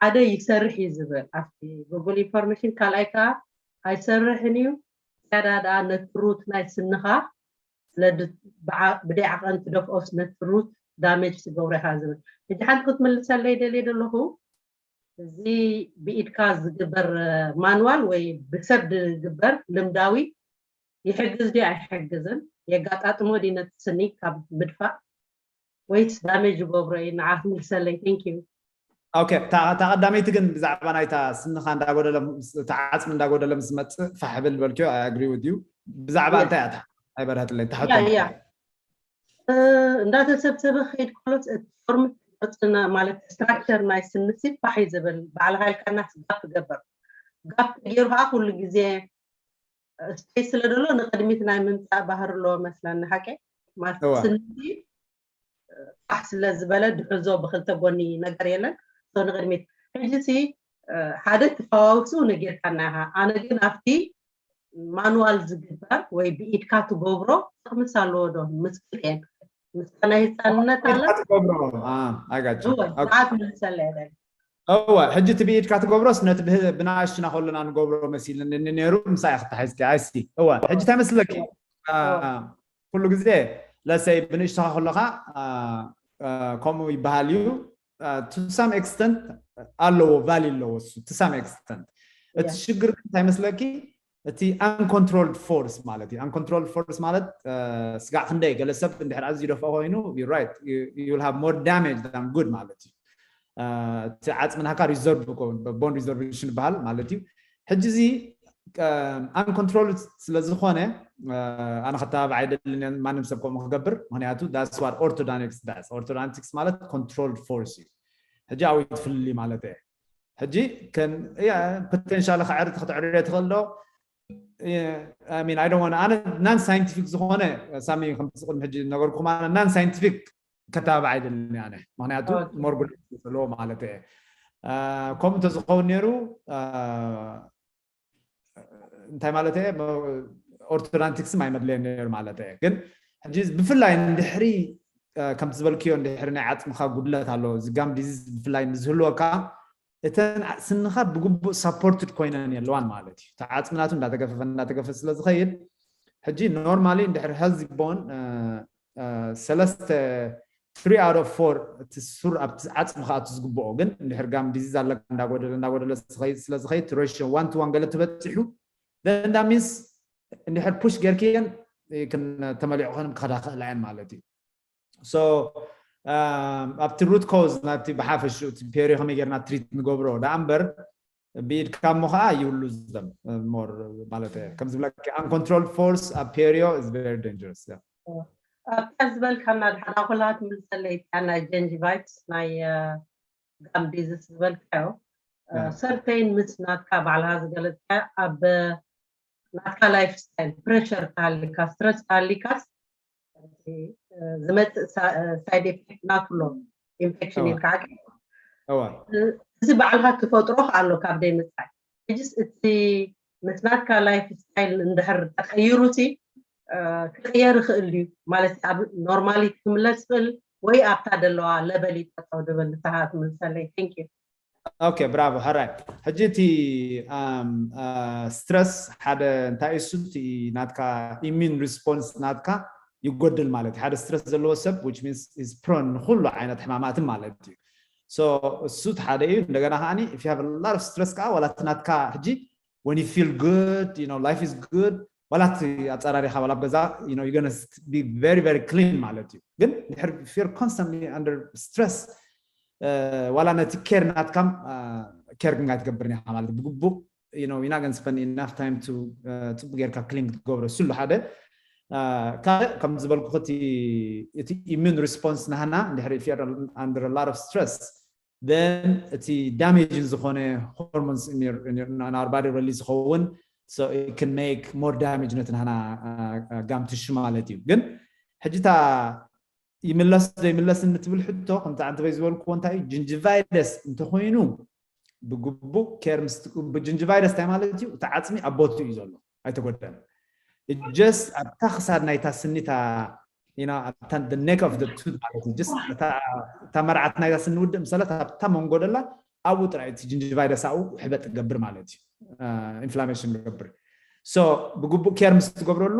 ሓደ ይሰርሕ እዩ ዝብል ኣብቲ Google information ካልኣይ ከዓ ኣይሰርሕን እዩ ዝያዳ ደኣ ነቲ root ናይ ስንኻ ስለ ብደይ ዓቐን ትደፍኦስ ነቲ root damage ትገብሮ ኢኻ ዝብል ሕጂ ሓንቲ ክትምልሰለይ ደልየ ዘለኹ እዚ ብኢድካ ዝግበር ማንዋል ወይ ብሰብ ዝግበር ልምዳዊ ይሕግዝ ድዩ ኣይሕግዝን የጋጣጥሞ ድዩ ነቲ ስኒ ካብ ምድፋእ ወይስ damage ይገብሮ እዩ ንዓ ክምልሰለይ thank you okay እታ ቀዳመይቲ ግን ብዛዕባ ናይታ ስንኻ እንዳጎደለ እታ ዓፅሚ እንዳጎደለ ምስ መፅእ ፋሕ ብል በልክዮ I agree with you ብዛዕባ እንታይ እያ ኣይበርሀትለይ ተሓቶ እንዳተሰብሰበ ከይድ ከሎስ እቲ ፎርም ቅርፅና ማለት structure ናይ ስንሲ ፋሕ እዩ ዝብል ባዕልኻ ኢልካ ናስ ጋፕ ገበር ጋፕ ተገይሩ ከዓ ኩሉ ግዜ space ስለ ዘሎ ንቅድሚት ናይ ምምፃእ ባህሪ ኣለዎ መስለኒ ሓቂ ማለት ስንሲ ፋሕ ስለ ዝበለ ድሕዞ ብክልተ ጎኒ ነገር የለን ንቅድሚት ሕጂ ሲ ሓደ ተፈዋውሱ ነጌርካና ኢኻ ኣነ ግን ኣብቲ ማኑዋል ዝግበር ወይ ብኢድካ ትገብሮ ጥቅምስ ኣለዎ ዶ ምስ ክልኤን ምስታ ናይ ህፃንነት ኣላ ኣጋጭ ንዓት መልሰለ የለን እወ ሕጂ እቲ ብኢድካ ትገብሮስ ነቲ ብናእሽቱና ከለና ንገብሮ መሲልኒ ነይሩ ምሳይ ክተሓዝኪ ኣይሲ እወ ሕጂ እንታይ መስለኪ ኩሉ ግዜ ለሰይ ብንእሽቶኻ ከለኻ ከምኡ ይበሃል እዩ to some extent ኣለዎ value ኣለዎ እሱ to some extent እቲ ሽግር እንታይ መስለኪ እቲ uncontrolled force ማለት እዩ uncontrolled force ማለት ስጋዕ ክንደይ ገለ ሰብ እንድሕር ኣዝዩ ደፍኦ ኮይኑ right you will have more damage than good ማለት እዩ እቲ ዓፅሚ ናካ reserve bone reservation ይበሃል ማለት እዩ ሕጂ እዚ uncontrolled ስለ ዝኾነ ኣነ ከተባብዕ ኣይደልን ማንም ሰብ ከምኡ ክገብር ምክንያቱ that's what orthodontics does orthodontics ማለት controlled force እዩ ሕጂ ኣብይ ትፍልሊ ማለት እየ ሕጂ potential ክዕርት ክትዕርዮ ትኽእል ዶ ኣነ non scientific ዝኾነ ሳሚ ከምዚ ቅድሚ ሕጂ ነገርኩም ኣነ non scientific ከተባብዕ ኣይደልን ኣነ ምክንያቱ more ጉድኣት ዘለዎ ማለት እየ ከምኡ እንተዝኸውን ነይሩ እንታይ ማለት እየ ኦርቶዳንቲክስም ኣይመድለየን ነይሩ ማለት እየ። ግን ሕጂ ብፍላይ እንድሕሪ ከምቲ ዝበልክዮ እንድሕሪ ናይ ዓፅምካ ጉድለት ኣሎ፣ እዚ ጋም ዲዚዝ ብፍላይ ንዝህልወካ እተን ስንኻ ብግቡእ ሳፖርትድ ኮይነን የለዋን ማለት እዩ። ተዓፅምናቱ እንዳተገፈፈ እንዳተገፈፈ ስለ ዝኸይድ ሕጂ ኖርማሊ እንድሕሪ ሄልዚ ቦን ሰለስተ three out of four እቲ ሱር ኣብቲ ዓፅሚ ከኣቱ ዝግብኦ ግን እንድሕር ጋም ዲዚዝ ኣለካ እንዳጎደለ እንዳጎደለ ስለ ዝኸይድ ሬሽዮ ዋን ቱ ዋን ገለ ተበፂሑ then that means እንድሕር ፑሽ ጌርክየን ተመሊዑ ከን ክኸዳ ክእላ እየን ማለት እዩ። So ኣብቲ ሩት ኮዝ ናብቲ ብሓፈሽኡ እቲ ፔሪዮ ከመይ ጌርና ትሪት ንገብሮ ደኣ እምበር ብኢድካ እሞ ከዓ ይብሉ ዝደም ሞር ማለት ከም ዝብለካ uncontrolled force ኣብ ፔሪዮ is very dangerous። ኣብታ ዝበልካና ድሓዳ ኩላ ትምልሰለይ እታ ናይ ጀንጂቫይትስ ናይ ጋም ዲዝስ ዝበልካዮ ሰርተይን ምስ ናትካ ባዕልካ ዝገለፅካ ኣብ ናትካ ላይፍ ስታይል ፕሬሸር ተሃሊካ ስትረስ ተሃሊካስ ዝመፅእ ሳይድ ኤፌክት ናቱ ኣሎ ኢንፌክሽን ኢልካ ሓቂ እዚ ባዕልካ ትፈጥሮ ኣሎ ካብ ደይ ምፃይ ሕጅስ እቲ ምስ ናትካ ላይፍ ስታይል እንድሕር ተቀይሩ ሲ ክቅየር ይኽእል እዩ ማለት ኣብ ኖርማሊ ክምለስ ይኽእል ወይ ኣብታ ደለዋ ለበል ይጠጠው ድብል ንስኻ ትምልሰለይ thank you okay bravo ሕራይ ሕጂ እቲ ስትረስ ሓደ እንታይ እሱ እቲ ናትካ ኢሚን ሪስፖንስ ናትካ ይጎድል ማለት እዩ ሓደ ስትረስ ዘለዎ ሰብ which means is prone ንኩሉ ዓይነት ሕማማትን ማለት እዩ so እሱ ሓደ እዩ እንደገና ከዓኒ if you have a lot of stress ከዓ ዋላ እቲ ናትካ ሕጂ when you feel good you know life is good ዋላ እቲ ኣፀራሪኻ ዋላ ኣብ ገዛ you know you're gonna be very very clean ማለት እዩ ግን ድሕር if you're constantly under stress ዋላ ነቲ ኬር ናትካም ኬር ግን ኣይትገብርን ኢኻ ማለት ብግቡእ you know you're not gonna spend enough time to ፅቡቅ ጌርካ ክሊን ክትገብሮ ስሉ ሓደ ካልእ ከም ዝበልኩ እቲ immune response ናህና እንድሕር if you're under a lot of stress then እቲ ዳሜጅን ዝኾነ hormones in our body release ዝኸውን so it can make more damage ነቲ ናህና ጋም ቲሹ ማለት እዩ ግን ሕጂታ ይምለስ ዘይምለስ እንትብል ሕቶ ከምቲ ዓንተበይ ዝበልክዎ እንታይ እዩ ጅንጅቫይረስ እንተኮይኑ ብግቡእ ኬር ምስ ጅንጅቫይረስ እንታይ ማለት እዩ እቲ ዓፅሚ ኣብ ቦትኡ እዩ ዘሎ ኣይተጎደን just ኣብታ ክሳድ ናይታ ስኒታ you know ኣብታ the neck of the tooth ማለት እዩ just እታ መርዓት ናይታ ስኒ ውድእ ምሰለት ኣብታ መንጎ ደላ ኣብኡ ጥራይ እቲ ጅንጅቫይረስ ኣብኡ ሕበጥ ገብር ማለት እዩ ኢንፍላሜሽን ገብር so ብግቡእ ኬር ምስ ትገብረሉ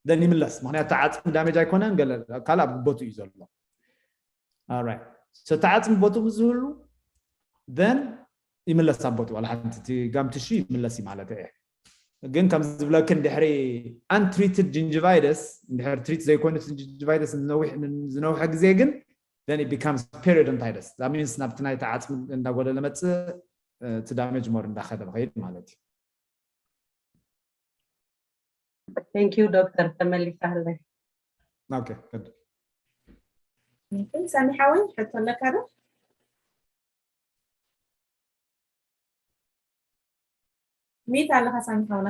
then ይምለስ ምክንያቱ ዓፅሚ ዳሜጅ ኣይኮነን ገለ ካልእ ኣብ ቦትኡ እዩ ዘሎ right so ተዓፅሚ ቦትኡ ምስ ዝህሉ then ይምለስ ኣብ ቦትኡ ዋላ ሓንቲ እቲ ጋም ቲሹ ይምለስ እዩ ማለት እየ ግን ከም ዝብለክን ድሕሪ untreated gingivitis እንድሕር ትሪት ዘይኮይኑ gingivitis ዝነውሕ ዝነውሐ ግዜ ግን then it becomes periodontitis that means ናብቲ ናይ ተዓፅሚ እንዳጎደለ መፅእ እቲ ዳሜጅ ሞር እንዳኸደ መኸይድ ማለት እዩ thank you ዶክተር ተመሊሳለይ okay good ሳሚ ሓወይ ሕቶ ኣለካ ዶ ሚት ኣለካ ሳሚ ሓውና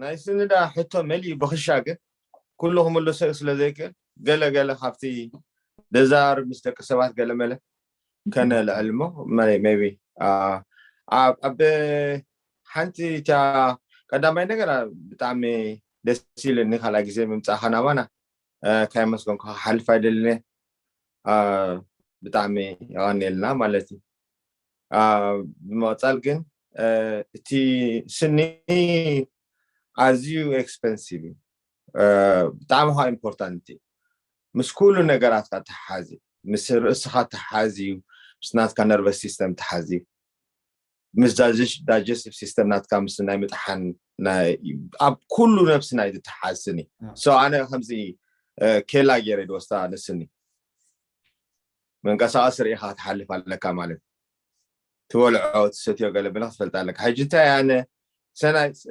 ናይ ስኒ ዳ ሕቶ መሊኡ ብክሻ ግን ኩሉ ክምልሶ ስለ ዘይክእል ገለ ገለ ካብቲ ደዛር ምስ ደቂ ሰባት ገለ መለ ከነልዕል እሞ ቢ ኣብ ሓንቲ እታ ቀዳማይ ነገር ብጣዕሚ ደስ ኢልኒ ካልኣ ግዜ ምምፃእካ ናባና ካየመስገንኩ ክሓልፍ ኣይደልን ብጣዕሚ የቐንየልና ማለት እዩ ብምቕፃል ግን እቲ ስኒ ኣዝዩ ኤክስፐንሲቭ እዩ ብጣዕሚ ከዓ ኢምፖርታንት እዩ ምስ ኩሉ ነገራት ተሓዚ ምስ ርእስኻ ተሓዝዩ ምስ ናትካ ነርቨስ ሲስተም ተሓዝዩ ምስ ዳጀስቲቭ ሲስተም ናትካ ምስ ናይ ምጥሓን ኣብ ኩሉ ነብሲ ናይ ትተሓዝኒ so ኣነ ከምዚ ኬላ ገይረ ድወስዳ ንስኒ መንቀሳቀሲ ርኢኻ ትሓልፍ ኣለካ ማለት ትበልዖ ትሰትዮ ገለ ብለ ክትፈልጥ ኣለካ ሕጂ እንታይ ኣነ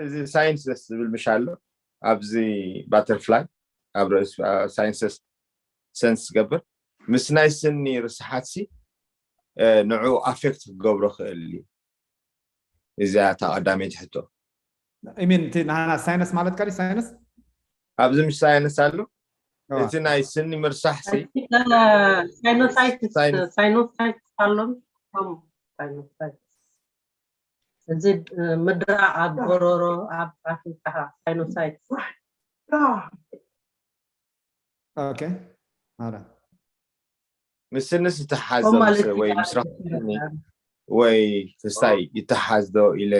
እዚ ሳይንስ ዝብል ምሽ ኣሎ ኣብዚ ባተርፍላይ ኣብ ሳይንስ ሰንስ ዝገብር ምስ ናይ ስኒ ርስሓትሲ ንዑ ኣፌክት ክገብሮ ክእል እዩ እዚኣ እታ ቀዳመይቲ ሕቶ ሚን እቲ ናሃና ሳይነስ ማለት ካዲ ሳይነስ ኣብዚ ምሽ ሳይነስ ኣሎ እቲ ናይ ስኒ ምርሳሕሲ ሳይኖሳይትስ ኣሎም ሳይኖሳይትስ እዚ ምድራቕ ኣብ ጎሮሮ፣ ኣብ ኣፍንጫኻ፣ ሳይኖሳይት። Okay. All right. ምስንስ ይተሓዝ ወይ ምስራሕኒ ወይ ክስታይ ይተሓዝ ዶ ኢለ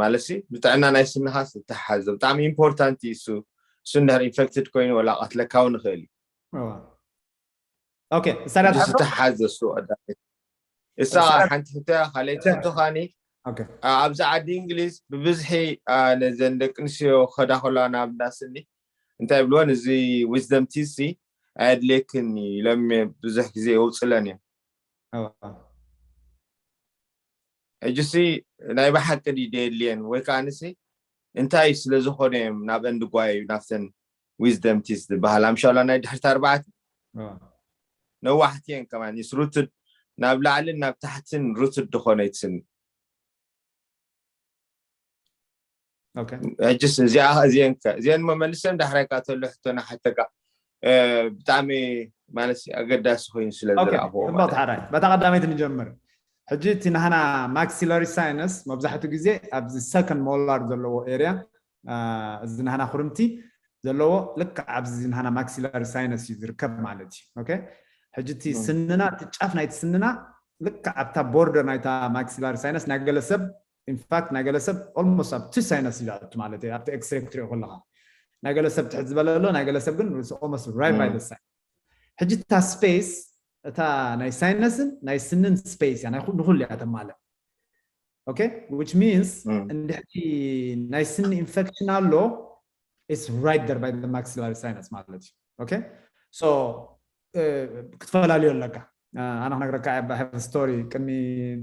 ማለት ሲ ብጥዕና ናይ ስንኻስ ይተሓዝ ዶ? ብጣዕሚ ኢምፖርታንት እዩ እሱ። እሱ እንድሕር ኢንፌክትድ ኮይኑ ወላ ቀትለካ እውን ይኽእል እዩ። Okay. እሳዳት ሓቶ ዝተሓዘ እሱ ቀዳመይቲ እሳ ሓንቲ ሕቶ እያ። ካልኣይቲ ሕቶ ካኒ Okay. ኣብዚ ዓዲ እንግሊዝ ብብዝሒ ነዘን ደቂ ኣንስትዮ ከዳ ከለዋ ናብ እንዳስኒ እንታይ ብልወን እዚ ዊዝደም ቲዝ ሲ ኣየድልየክን ኢሎም ብዙሕ ግዜ የውፅለን እዮም። ሕጂ ሲ ናይ ብሓቂ ድዩ ደየድልየን ወይ ከዓ ንሲ እንታይ ስለ ዝኾነ እዮም ናብ እንድጓየዩ ናብተን ዊዝደም ቲዝ ዝበሃል ኣምሻላ ናይ ድሕርቲ ኣርባዕተ ነዋሕቲ እየን ከማን ሩትድ ናብ ላዕልን ናብ ታሕትን ሩትድ ዝኾነ ይትስኒ Okay. ሕጅስ እዚኣ እዚአን ከ እዚአን መመልሰን ዳሕራይ ካ ተሎ ሕቶና ሓተካ ብጣዕሚ ማለት ኣገዳሲ ኮይኑ ስለ ዝረኣኹዎ ጽቡቅ ተሓራይ በታ ቀዳመይቲ ንጀምር። ሕጂ እቲ ናህና ማክሲላሪ ሳይነስ መብዛሕትኡ ግዜ ኣብዚ ሰከንድ ሞላር ዘለዎ ኤርያ እዚ ናህና ኩርምቲ ዘለዎ ልክዕ ኣብዚ ናህና ማክሲላሪ ሳይነስ እዩ ዝርከብ ማለት እዩ። Okay? ሕጂ እቲ ስንና እቲ ጫፍ ናይቲ ስንና ልክዕ ኣብታ ቦርደር ናይታ ማክሲላሪ ሳይነስ ናይ ገለ ሰብ ኢንፋክት ናይ ገለ ሰብ ኦልሞስት ኣብቲ ሳይነስ ይኣቱ ማለት እዩ። ኣብቲ ኤክስሬ ክትሪኦ ከለካ ናይ ገለ ሰብ ትሕት ዝበለ ኣሎ፣ ናይ ገለ ሰብ ግን ኦልሞስት ራይት ባይ ሳይነስ። ሕጂ እታ ስፔስ እታ ናይ ሳይነስን ናይ ስንን ስፔስ እያ ንኩሉ እያ ተማልእ። Okay? Which means እንድሕሪ ናይ ስኒ ኢንፌክሽን ኣሎ it's right there by the maxillary sinus ማለት እዩ። Okay? So ክትፈላለዩ ኣለካ። ኣነ ክነግረካ have a story ቅድሚ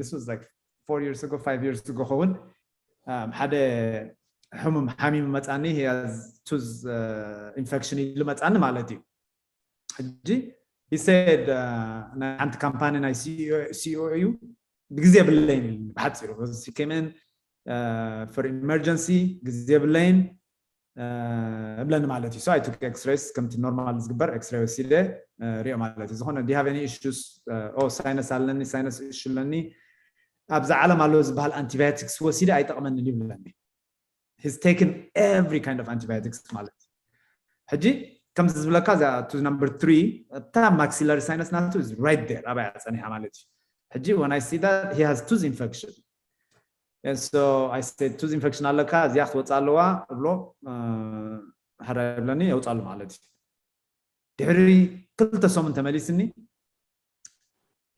this was like four years ago, five years ago ኸውን ሓደ ሕሙም ሓሚሙ መፃኒ ቱዝ ኢንፌክሽን ኢሉ መፃኒ ማለት እዩ። ሕጂ he said ናይ ሓንቲ ካምፓኒ ናይ ሲኢኦ እዩ ብግዜ የብለይን ኢሉ ብሓፂሩ he came in for emergency ግዜ የብለይን እብለኒ ማለት እዩ። So I took x-rays ከምቲ ኖርማል ዝግበር x-ray ወሲደ ሪኦ ማለት እዩ። ዝኾነ do you have any issues? ኦ ሳይነስ ኣለኒ፣ ሳይነስ እሹ ኣለኒ። ኣብዛ ዓለም ኣሎ ዝበሃል ኣንቲባዮቲክስ ወሲደ ኣይጠቕመንን ይብለኒ። He's taken every kind of antibiotics ማለት እዩ። ሕጂ ከምዚ ዝብለካ እዛ to number three እታ ማክሲላሪ ሳይነስ ናቱ right there ኣብያ ፀኒሓ ማለት እዩ። ሕጂ when I see that he has tooth infection and so I said tooth infection ኣለካ እዚኣ ክትወፅእ ኣለዋ እብሎ ሕራይ ይብለኒ የውፃሉ ማለት እዩ። ድሕሪ ክልተ ሰሙን ተመሊስኒ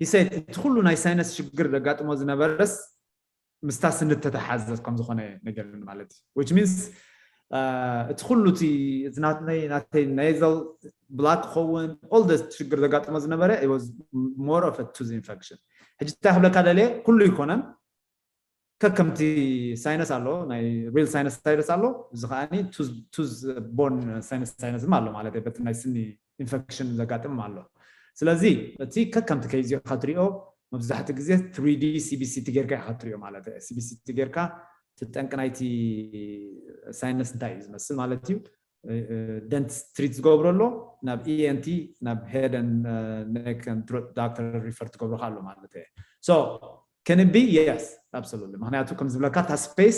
he said እቲ ኩሉ ናይ ሳይነስ ሽግር ዘጋጥሞ ዝነበረስ ምስታ ስኒ ተተሓዘ ከም ዝኾነ ነገርኒ ማለት እዩ። Which means እቲ ኩሉ እቲ ናተይ ናተይ nasal block ክኸውን all the ሽግር ዘጋጥሞ ዝነበረ it was more of a tooth infection። ሕጂ እንታይ ክብለካ ደልየ ኩሉ ይኮነን ከከምቲ ሳይነስ ኣሎ ናይ ሪል ሳይነስ ሳይነስ ኣሎ እዚ ከዓ ቱዝ ቦን ሳይነስ ሳይነስ ድማ ኣሎ ማለት በቲ ናይ ስኒ ኢንፌክሽን ዘጋጥም ኣሎ። ስለዚ እቲ ከከምቲ ከይዚኦ ኢኻ ትሪኦ መብዛሕትኡ ግዜ three D C B C T ጌርካ ኢኻ ትሪኦ ማለት እዩ። C B C T ጌርካ እቲ ጠንቂ ናይቲ ሳይነስ እንታይ እዩ ዝመስል ማለት እዩ። ደንት ትሪት ዝገብረሎ ናብ E N T ናብ head and neck and throat doctor refer ትገብረካ ኣሎ ማለት እዩ። So can it be? Yes, absolutely. ምክንያቱ ከም ዝብለካ እታ ስፔስ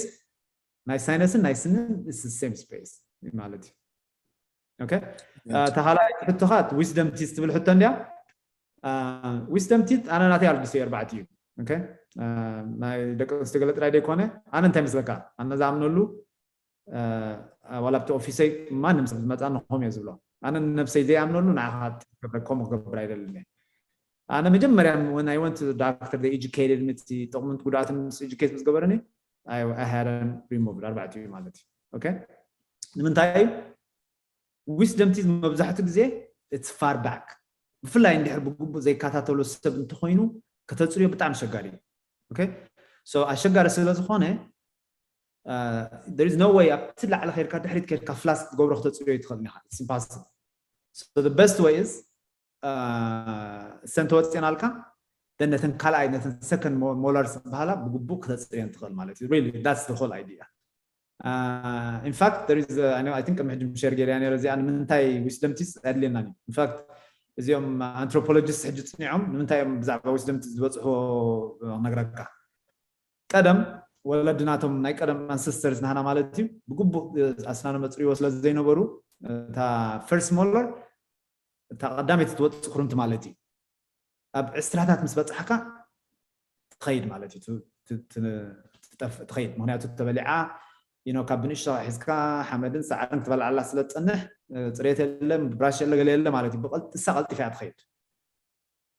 ናይ ሳይነስን ናይ ስንን is the same space ማለት እዩ። Okay? ተኻላይ ሕቶኻ ዊስደም ቲዝ ትብል ሕቶ እንዲያ። ዊስደም ቲዝ ኣነ ናተይ ኣልግሰ ኣርባዕተ እዩ። Okay? ናይ ደቂ ኣንስትዮ ገለ ጥራይ ደይኮነ ኣነ እንታይ መስለካ ኣነ ዝኣምነሉ ዋላ ኣብቲ ኦፊሰይ ማንም ሰብ ዝመፃ ንኸም እየ ዝብሎ ኣነ ነብሰይ ዘይኣምነሉ ንዓኻ ከምኡ ክገብር ኣይደልን። ኣነ መጀመርያ when I went to the doctor they educated me ጥቕምን ጉድኣትን ምስ educate ምስ ገበረኒ I had removed ኣርባዕተ እዩ ማለት እዩ። Okay? ንምንታይ እዩ ዊስደም ቲዝ መብዛሕትኡ ግዜ it's far back ብፍላይ እንድሕር ብግቡእ ዘይከታተሎ ሰብ እንተኮይኑ ከተፅርዮ ብጣዕሚ ኣሸጋሪ እዩ። Okay? So ኣሸጋሪ ስለ ዝኾነ there is no way ኣብቲ ላዕሊ ከይድካ ድሕሪት ከይድካ ፍላስ ክትገብሮ ክተፅርዮ ይትኽእል ኢኻ። It's impossible. So the best way is ሰን ተወፅኤናልካ ነተን ካልኣይ ነተን ሰከንድ ሞላርስ ዝበሃላ ብግቡእ ክተፅርየን ትኽእል ማለት እዩ። Really that's the whole idea. In fact there is I think ቅድሚ ሕጂ ሸር ገይረያ ነረ እዚኣ ንምንታይ ዊስደም ቲዝ ኣድልየና እዩ። In fact እዚኦም ኣንትሮፖሎጂስት ሕጂ ፅኒዖም ንምንታይ እዮም ብዛዕባ ዊስደም ቲዝ ዝበፅሕዎ ነግረካ። ቀደም ወለድናቶም ናይ ቀደም ኣንሰስተርስ ናህና ማለት እዩ ብግቡእ ኣስናኖም ኣፅርይዎ ስለ ዘይነበሩ እታ ፈርስት ሞለር እታ ቀዳመይቲ ትወፅእ ክሩምቲ ማለት እዩ። ኣብ ዕስራታት ምስ በፃሕካ ትኸይድ ማለት እዩ። ትጠፍእ ትኸይድ። ምክንያቱ ተበሊዓ you know ካብ ብንእሽቶ ሒዝካ ሓመድን ሳዕርን ክትበልዓላ ስለ ትፀንሕ ፅሬት የለ ብራሽ የለ ገለ የለ ማለት እዩ። ብቀልጥሳ ቀልጢፋ እያ ትኸይድ።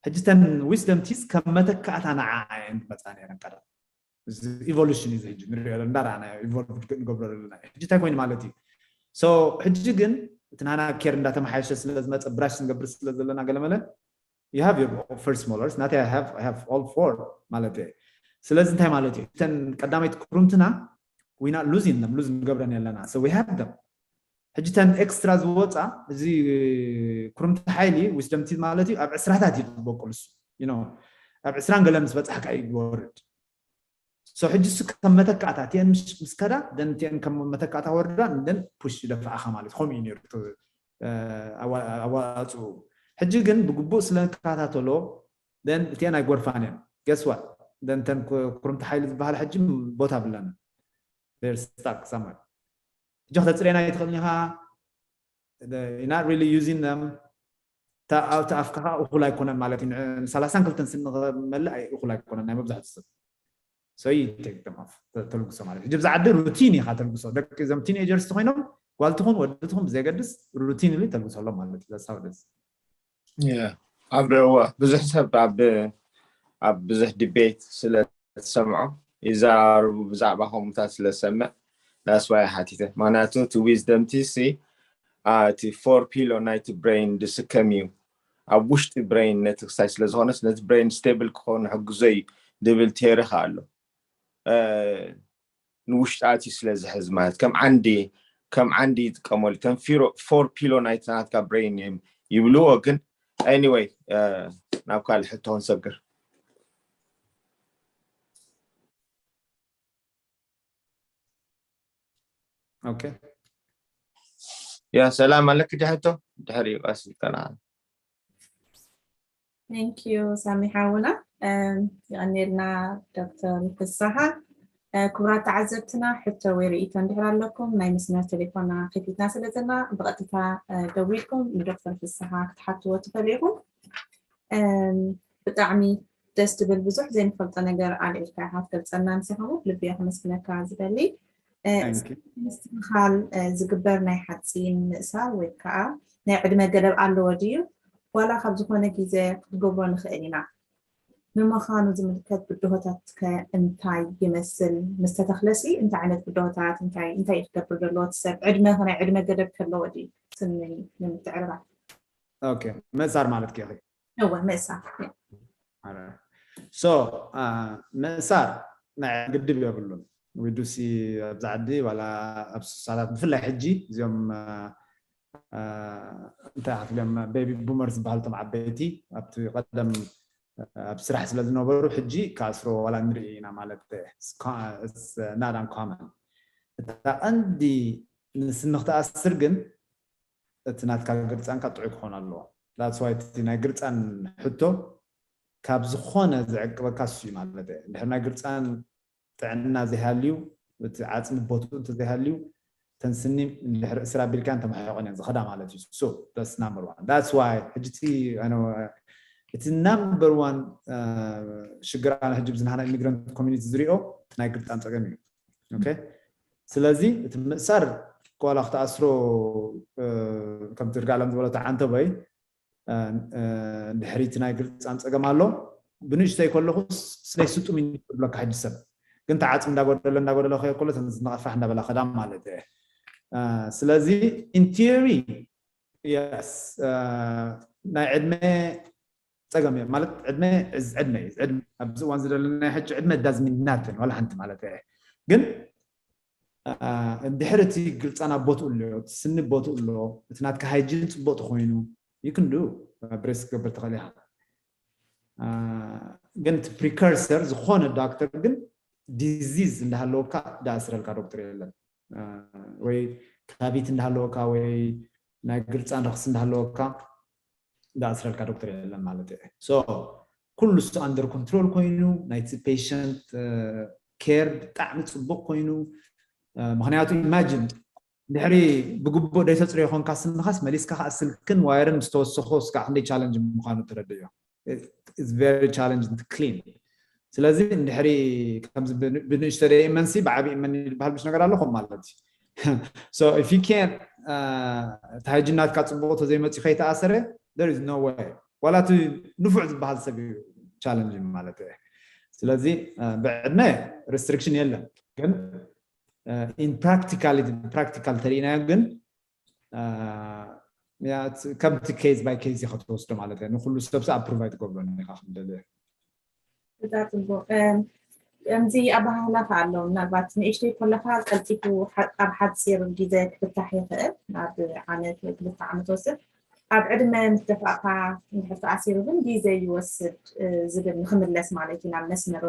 ሕጂ ተን ዊስደም ቲዝ ከም መተካእታ ንዓ እየን ዝመፃ ነይረን ቀደም። ኢቮሉሽን እዩ ሕጂ ንሪኦ እንዳረኣና ኢቮልቭ ንገብሮ ዘለና። ሕጂ እንታይ ኮይኑ ማለት እዩ። ሶ ሕጂ ግን እቲ ናና ኬር እንዳተመሓየሸ ስለ ዝመፀ ብራሽ ንገብር ስለ ዘለና ገለመለ you have your first molars ናተይ I have all four ማለት እየ። ስለዚ እንታይ ማለት እዩ እተን ቀዳመይቲ ክሩምትና we not losing them ሉዝ ንገብረን የለና so we have them። ሕጂ ተን ኤክስትራ ዝወፃ እዚ ክሩምቲ ሓይሊ ዊስደም ቲዝ ማለት እዩ ኣብ ዕስራታት እዩ ዝበቁል እሱ you know ኣብ ዕስራን ገለ ምስ በፃሕካ እዩ ዝወርድ። ሶ ሕጂ እሱ ከም መተካእታ እቲአን ምስ ከዳ ደን እቲአን ከም መተካእታ ወርዳ ደን ፑሽ ይደፍኣኻ ማለት ከምኡ እዩ ነይሩ ኣዋፅኡ። ሕጂ ግን ብግቡእ ስለ ንከታተሎ ደን እቲአን ኣይጎርፋን እየን። ገስዋ ደንተን ኩርምቲ ሓይሊ ዝበሃል ሕጂ ቦታ ብለን ስታክ ሳማር ሕጂ ክተፅሬና ይትኽእል ኢኻ not really using them። እቲ ኣፍካ ከዓ እኹል ኣይኮነን ማለት እዩ። ሰላሳን ክልተን ስኒ ክመልእ እኹል ኣይኮነን ናይ መብዛሕትኡ ሰብ so you take them off ተልግሶ ማለት እዩ። ብዛ ዓዲ ሩቲን ኢኻ ተልግሶ። ደቂ እዞም ቲኔጀርስ ኮይኖም ጓል ትኹን ወዲ ትኹን ብዘየገድስ ሩቲን ኢሉ ተልግሶሎም ማለት እዩ። ሳውደስ ኣብ ደዋ ብዙሕ ሰብ ኣብ ኣብ ብዙሕ ዲቤት ስለ ትሰምዖ ይዘራርቡ ብዛዕባ ከምኡታት ስለ ዝሰምዕ that's why ሓቲተ። ምክንያቱ እቲ ዊዝደም ቲሲ እቲ ፎር ፒሎ ናይቲ ብሬን ዝስከም እዩ። ኣብ ውሽጢ ብሬን ነቲ ክሳይ ስለ ዝኾነስ ነቲ ብሬን ስቴብል ክኸውን ሕግዞ እዩ ዝብል ቴሪ ከ ኣሎ። ንውሽጢ ኣትዩ ስለ ዝሕዝ ማለት ከም ዓንዲ ከም ዓንዲ ይጥቀመሉ። ተን ፎር ፒሎ ናይቲ ናትካ ብሬን እዮም ይብልዎ። ግን anyway ናብ ካልእ ሕቶ ክንሰግር። ኦኬ ያ ሰላም ኣለክ ድሕቶ ድሕሪ ቀስ ይከና Thank you ሳሚ ሓውና። የቐኔልና ዶክተር ፍስሓ። ክቡራት ተዓዘብትና ሕቶ ወይ ርእይቶ እንድሕር ኣለኩም ናይ መስመር ቴሌፎና ከፊትና ስለ ዘለና ብቐጥታ ደዊልኩም ንዶክተር ፍስሓ ክትሓትዎ ትኽእሉ ኢኹም። ብጣዕሚ ደስ ትብል ብዙሕ ዘይንፈልጦ ነገር ኣልዒልካ ኢኻ ትገልፀልና ንስኻ ልቢ ከመስግነካ ዝደሊ ምስትምኻል ዝግበር ናይ ሓፂን ምእሳር ወይ ከዓ ናይ ዕድመ ገደብ ኣለዎ ድዩ ዋላ ካብ ዝኾነ ግዜ ክትገብሮ ንኽእል ኢና ንምዃኑ ዝምልከት ብድሆታት ከ እንታይ ይመስል ምስተተኽለሲ እንታይ ዓይነት ብድሆታት እንታይ እንታይ ክትገብር ዘለዎ ሰብ ዕድመ ናይ ዕድመ ገደብ ከለዎ ድዩ ስኒ ንምትዕርራብ ምእሳር ማለት ኪ እወ ምእሳር so ምእሳር ናይ ግድብ የብሉን ዊዱሲ ኣብዚ ዓዲ ዋላ ኣብ ስሳታት ብፍላይ ሕጂ እዚኦም እንታይ ክትብሎም ቤቢ ቡመር ዝበሃሉ ቶም ዓበይቲ ኣብቲ ቀደም ኣብ ስራሕ ስለ ዝነበሩ ሕጂ ካስሮ ዋላ ንርኢ ኢና ማለት not uncommon እታ ቀንዲ ንስኒ ክትኣስር ግን እቲ ናትካ ግርፃንካ ጥዑይ ክኾን ኣለዎ that's why እቲ ናይ ግርፃን ሕቶ ካብ ዝኾነ ዝዕቅበካ እሱ እዩ ማለት እየ እንድሕር ናይ ግርፃን ጥዕና ዘይሃልዩ እቲ ዓፅሚ ቦትኡ እንተዘይሃልዩ ተንስኒ እንድሕር እስር ኣቢልካ እንተመሕቆን እየን ዝኸዳ ማለት እዩ so that's number one that's why ሕጂ እቲ number one ሽግር ኣነ ሕጂ ብዝናህና ኢሚግራንት ኮሚኒቲ ዝሪኦ ናይ ግርፃን ፀገም እዩ okay ስለዚ እቲ ምእሳር ከዋላ ክትኣስሮ ከምቲ ርጋለም ዝበሎ ተዓንተበይ ድሕሪቲ ናይ ግርፃን ፀገም ኣሎ ብንእሽተይ ከለኹ ስለይ ስጡም ይብለካ ሕጂ ሰብ ግን ተዓፅም እንዳጎደለ እንዳጎደለ ከየ ከሎ ዝነቐፋሕ እንዳበላ ከዳ ማለት እየ ስለዚ in theory yes ናይ ዕድመ ፀገም እየ ማለት ዕድመ ዕድመ ኣብዚ እዋን ዝደለናይ ሕጂ ዕድመ doesn't mean nothing ዋላ ሓንቲ ማለት እየ ግን እንድሕር እቲ ግርፃና ቦትኡ ኣሎ እቲ ስኒ ቦትኡ ኣሎ እቲ ናትካ ሃይጂን ፅቡቅ ተኮይኑ you can do ብሬስ ክትገብር ትኽእል ኢኻ ግን እቲ precursor ዝኾነ ዶክተር ግን ዲዚዝ እንዳሃለወካ ዳኣስረልካ ዶክተር የለን ወይ ካቢት እንዳሃለወካ ወይ ናይ ግርፃን ረክሲ እንዳሃለወካ ዳኣስረልካ ዶክተር የለን ማለት እዩ so ኩሉ እሱ under control ኮይኑ ናይቲ patient care ብጣዕሚ ፅቡቅ ኮይኑ። ምክንያቱ imagine ድሕሪ ብግቡእ ደይተፅርዮ ኮንካ ስንኻስ መሊስካ ከዓ ስልክን ዋየርን ምስ ተወሰኾ ስጋዕ ክንደይ challenge ምዃኑ ትረድእ እዮ። It's very challenging to clean። ስለዚ እንድሕሪ ከምዚ ብንእሽቶ ደይ እመንሲ ብዓብይ እመን ዝበሃል ብሽ ነገር ኣለኹም ማለት እዩ። So if you can't እቲ ሃይጅን ናትካ ፅቡቅ ተዘይመፅኡ ከይተኣሰረ there is no way። ዋላ እቲ ንፉዕ ዝበሃል ሰብ እዩ challenging ማለት እዩ። ስለዚ ብዕድመ restriction የለን፣ ግን in practicality practical ተሪእናዮ ግን ከምቲ case by case ኢኻ ትወስዶ ማለት እዩ። ንኩሉ ሰብ approve ኣይትገብሮን ኢኻ ከምደለ። እዛ ፅቡቅ ከምዚ ኣባሃህላ ከ ኣሎ። ምናልባት ንእሽተይ ከለካ ቀልጢፉ ኣብ ሓፂር ግዜ ክፍታሕ ይኽእል፣ ናብ ዓመት ወይ ክልተ ዓመት ወስድ። ኣብ ዕድመ ምስ ደፋእካ እንድሕር ተኣሲሩ ግን ግዜ ይወስድ ዝብል ንክምለስ ማለት እዩ፣ ናብ መስመሩ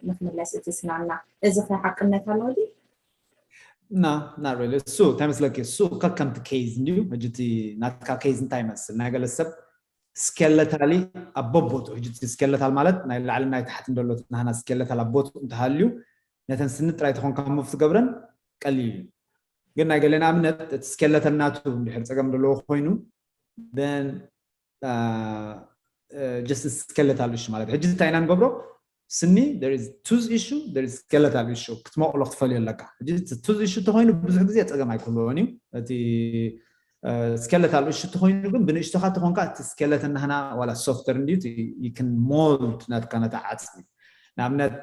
ንክምለስ እቲ ስናና። እዚ ከ ሓቅነት ኣለዎ ድዩ? ና ና really እሱ እንታይ መስለኪ፣ እሱ ከከምቲ case እንድዩ። ሕጂ እቲ ናትካ case እንታይ ይመስል? ናይ ገለ ሰብ skeletal ኣብ በቦቱ፣ ሕጂ እቲ skeletal ማለት ናይ ላዕሊ ናይ ታሕቲ እንደሎ ናህና skeletal ኣብ ቦቱ እንተሃልዩ ነተን ስኒ ጥራይ ተኾንካ move ትገብረን ቀሊል እዩ። ግን ናይ ገለ ንኣብነት እቲ skeletal ናቱ እንድሕር ፀገም ዘለዎ ኮይኑ then just skeletal issue ማለት ሕጂ እንታይ ኢና ንገብሮ? ስኒ there is tooth issue፣ there is skeletal issue ክትመቕሎ ክትፈልዮ ኣለካ። ሕጂ tooth issue ተኮይኑ ብዙሕ ግዜ ፀገም ኣይክህልዎን እዩ። እቲ skeletal issue ተኮይኑ ግን ብንእሽቶካ ተኮንካ እቲ skeleton ናህና ዋላ softer እንድዩ you can mold ናትካ ነታ ዓፅሚ። ንኣብነት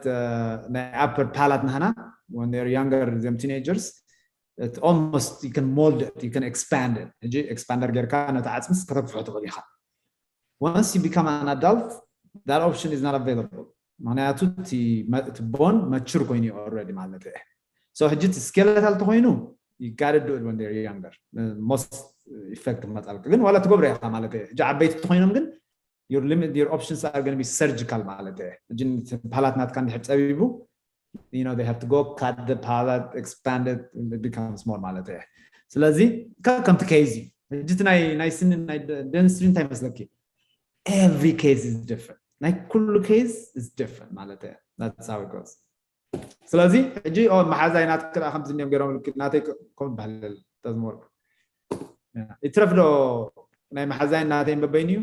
ናይ upper palate ናህና when they're younger them teenagers almost you can mold it, you can expand it። ሕጂ expander ጌርካ ነታ ዓፅምስ ከተግፍሖ ትኽእል ኢኻ። Once you become an adult that option is not available። ምክንያቱ እቲ bone mature ኮይኑ እዩ already ማለት እዩ። So ሕጂ እቲ skeletal ተኮይኑ you gotta do it when they're younger most effect መጣልካ ግን ዋላ ትገብሮ ኢኻ ማለት እዩ። ሕጂ ዓበይቲ ተኮይኖም ግን your limit your options are going to be surgical ማለት እዩ። ሕጂ palate ናትካ እንድሕር ፀቢቡ you know they have to go cut the palate, expand it, it becomes more ማለት እዩ። ስለዚ ከምቲ case እዩ። ሕጂ ናይ ናይ ስኒ ናይ dentistry እንታይ መስለኪ? Every case is different። ናይ ኩሉ case is different ማለት እዩ። That's how it goes። ስለዚ ሕጂ መሓዛይ ናትክ ከምዚ እኒኦም ገይሮም ናተይ ከም በህለል ተዝመርኩ ይትረፍ ዶ? ናይ መሓዛይ ናተይ በበይኑ እዩ።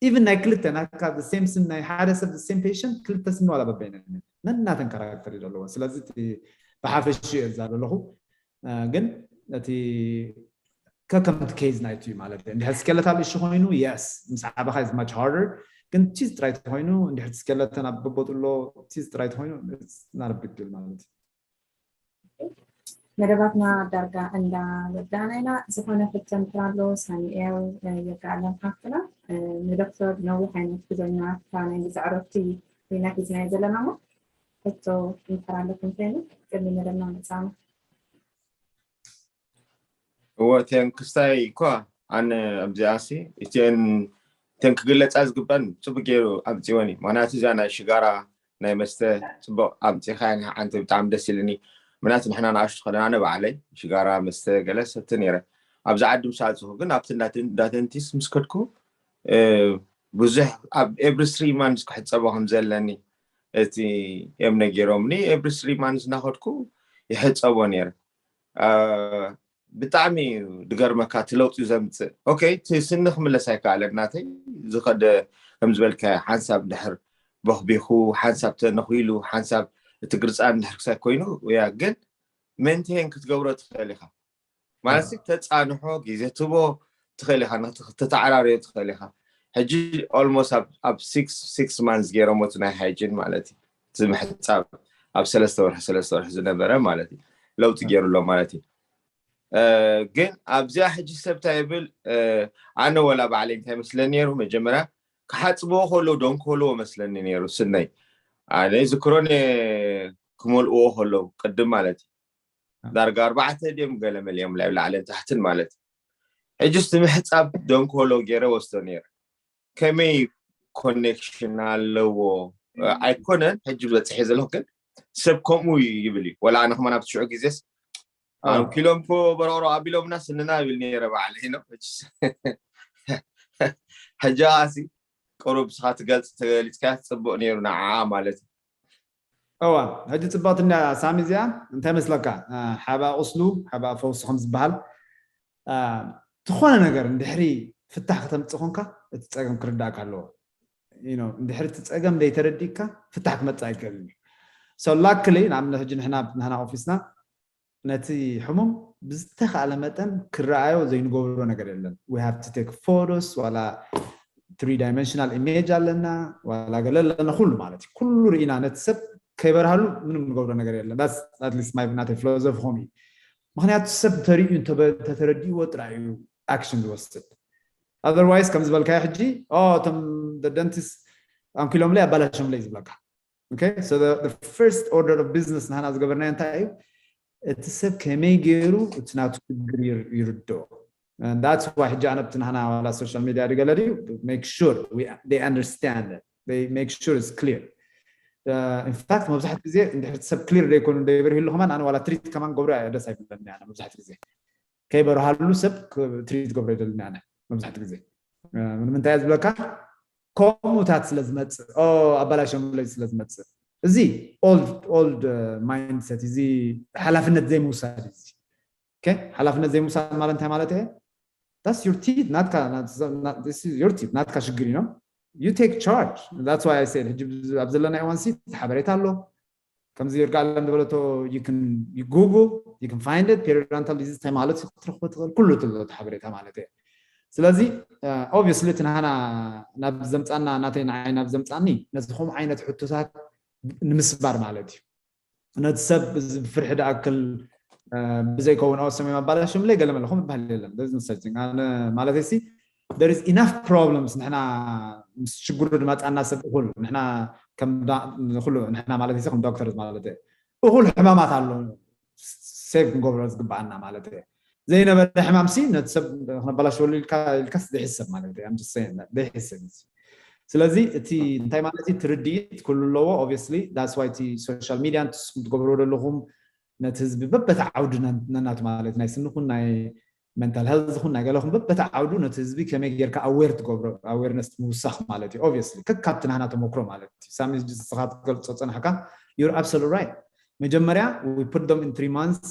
Even ናይ ክልተ ናትካ the same ስኒ ናይ ሓደ ሰብ the same patient ክልተ ስኒ ዋላ በበይነ ነናተን character እዩ ዘለዎ። ስለዚ ብሓፈሽ እየ እዛ ዘለኹ ግን እቲ ከከምቲ case ናይቱ እዩ ማለት እዩ። እንድሕር skeletal issue ኮይኑ yes ምስ ዓበኻ is much harder፣ ግን tooth ጥራይ ተኮይኑ እንድሕር skeleton ኣብ በቦትሎ tooth ጥራይ ተኮይኑ not a big deal ማለት እዩ። መደባትና ዳርጋ እንዳወዳእና ኢና። ዝኾነ ሕቶ እንድሕር ኣሎ ሳሙኤል ይርጋኣለም ሓፍትና ንዶክተር ነዊሕ ኣይነትሕዞ ኢና፣ እታ ናይ ግዜ ዕረፍቲ ኢና ሒዝናዮ ዘለና እሞ ሕቶ እንድሕር ኣለኩም ኮይኑ ቅድሚ መደብና ምጻና። እወ እተን ክስታይ እኳ ኣነ ኣብዚኣሲ እተን እተን ክግለፃ ዝግበን ፅቡቅ ገይሩ ኣምፂወን እዩ። ምክንያቱ እዚኣ ናይ ሽጋራ ናይ መስተ ፅቡቅ ኣምፂኻያ ሓንቲ ብጣዕሚ ደስ ኢልኒ። ምክንያቱ ንሕና ንኣሽቱ ከለና ኣነ ባዕለይ ሽጋራ መስተ ገለ ሰቲ ነይረ። ኣብዚ ዓዲ ምስ ኣፅኹ ግን ኣብቲ እንዳደንቲስ ምስ ከድኩ ብዙሕ ኣብ every three months ክሕፀቦ ከም ዘለኒ እቲ እዮም ነጊሮምኒ። Every three months እናኸድኩ ይሕፀቦ ነይረ። ብጣዕሚ ድገርመካ እቲ ለውጢ ዘምፅእ okay እቲ ስኒ ክምለስ ኣይከኣለን ናተይ ዝኸደ ከም ዝበልካ ሓንሳብ ድሕር በኽቢኹ ሓንሳብ ተነኺሉ ሓንሳብ እቲ ግርፃን ድሕር ክሳይ ኮይኑ ያ ግን maintain ክትገብሮ ትኽእል ኢኻ ማለት ተፃንሖ ግዜ ትቦ ትኽእል ኢኻ ተተዓራርዮ ትኽእል ኢኻ ሕጂ almost ኣብ six months ገይሮሞ እቲ ናይ hygiene ማለት እዩ እቲ ምሕፃብ ኣብ ሰለስተ ወርሒ ሰለስተ ወርሒ ዝነበረ ማለት እዩ ለውጢ ገይሩሎ ማለት እዩ ግን ኣብዚኣ ሕጂ ሰብ እንታይ ይብል ኣነ ወላ ባዕለይ እንታይ መስለኒ ነይሩ መጀመርያ ክሓፅብዎ ከለዉ ደንኮልዎ መስለኒ ነይሩ ስነይ ኣነ ዝክሮን ክመልእዎ ከለዉ ቅድም ማለት እዩ ዳርጋ ኣርባዕተ ድዮም ገለ መሊኦም ላይ ላዕልን ታሕትን ማለት እዩ ሕጂ እቲ ምሕፃብ ደንኮሎ ገይረ ወስዶ ነይረ ከመይ connection ኣለዎ ኣይኮነን ሕጂ ዝበፅሐ ዘለኹ ግን ሰብ ከምኡ ይብል እዩ ወላ ኣነ ከማን ኣብ ትሽዑ ግዜስ ኣንኪሎም ኮ በረቅሮ ኣቢሎምና ስንና ይብል ነይረ ባዕለይ ነው ሕጂ ኣሲ ቅሩብ ስኻ ትገልፅ ተገሊፅካ ፅቡቅ ነይሩ ንዓ ማለት እዩ እዋ ሕጂ ፅብቕቲ እንዳ ሳሚ እዚኣ እንታይ መስለካ? ሓባ ቁስሉ ሓባ ፈውሱ ከም ዝበሃል ዝኾነ ነገር እንድሕሪ ፍታሕ ከተምፅእ ኮንካ እቲ ፀገም ክርዳእካ ኣለዎ። እንድሕሪ እቲ ፀገም ዘይተረዲእካ ፍታሕ ክመፅእ ኣይክእልን እዩ። So luckily ንኣብነት ሕጂ ንሕና ናህና ኦፊስና ነቲ ሕሙም ብዝተኻእለ መጠን ክረኣዮ ዘይንገብሮ ነገር የለን። We have to take photos ዋላ three dimensional image ኣለና ዋላ ገለ ኣለና ኩሉ ማለት እዩ። ኩሉ ርኢና ነቲ ሰብ ከይበርሃሉ ምንም ንገብሮ ነገር የለን። That's at least my ናተይ philosophy ኾም እዩ። ምክንያቱ ሰብ ተሪኡ እንተተረዲእዎ ጥራይ እዩ action ዝወስድ። Otherwise ከም ዝበልካዮ ሕጂ እቶም dentist ኣንኪሎምለይ ኣባላሾምለይ ዝብለካ። Okay, so the, the first order of business ንሕና ዝገበርናዮ እንታይ እዩ? እቲ ሰብ ከመይ ገይሩ እቲ ናቱ ችግር ይርድኦ። That's why ሕጂ ኣነ ኣብቲ ናህና ዋላ social media ድገለ ድዩ make sure they understand, make sure it's clear. In fact መብዛሕትኡ ግዜ እንድሕር ሰብ clear ዘይኮኑ እንደይበርህሉ ከማን ኣነ ዋላ ትሪት ከማን ገብሮ ደስ ኣይብለኒ ኣነ መብዛሕትኡ ግዜ ከይበርሃሉ ሰብ ትሪት ገብሮ ይደልና ኣነ መብዛሕትኡ ግዜ። ንምንታይ እየ ዝብለካ? ከምኡታት ስለ ዝመፅእ ኣባላሸምለይ ስለ ዝመፅእ እዚ old old mindset እዚ ሓላፍነት ዘይምውሳድ እዚ። ሓላፍነት ዘይምውሳድ ማለት እንታይ ማለት እየ? That's your teeth ናትካ your teeth ናትካ ሽግር እዩ። You take charge. That's why I said ሕጂ ኣብ ዘለና እዋን ሲ ሓበሬታ ኣሎ። ከምዚ ይርጋለም ዝበለቶ you can you google you can find it periodontal disease እንታይ ማለት ክትረኽቦ ትኽእል ኩሉ ትብሎ ሓበሬታ ማለት እየ። ስለዚ obviously እቲ ናህና ናብ ዘምፃና ናተይ ንዓይ ናብ ዘምፃኒ ነዚ ከምኡ ዓይነት ሕቶታት ንምስባር ማለት እዩ። ነቲ ሰብ ብፍርሒ ድኣክል ብዘይከውን ኣወሰመይ ኣባላሽምለይ ገለመለ ከም ዝበሃል የለን። There is no such thing. ኣነ ማለት ሲ there is enough problems ንሕና ምስ ሽግሩ ድመፃና ሰብ እኩል ንሕና ከም ኩሉ ንሕና ማለት ሲ ከም ዶክተር ማለት እኩል ሕማማት ኣሎ save ክንገብሮ ዝግበኣና ማለት እየ። ዘይነበረ ሕማም ሲ ነቲ ሰብ ክነበላሸወሉ ኢልካ ኢልካስ ዘይሕሰብ ማለት እየ። I'm just saying that ዘይሕሰብ እዩ። ስለዚ እቲ እንታይ ማለት እዩ ትርድኢት ኩሉ ኣለዎ። Obviously that's why እቲ social media ንስኹም ትገብርዎ ዘለኹም ነቲ ህዝቢ በበታ ዓውዲ ነናቱ ማለት ናይ ስኒ ኹን ናይ mental health ኹን ናይ ገለኹም በበታ ዓውዱ ነቲ ህዝቢ ከመይ ጌርካ aware ትገብሮ awareness ምውሳኽ ማለት እዩ። Obviously ከካብቲ ናህና ተመክሮ ማለት እዩ። ሳሚ ንስኻ ትገልጾ ጸናሕካ you're absolutely right። መጀመርያ we put them in three months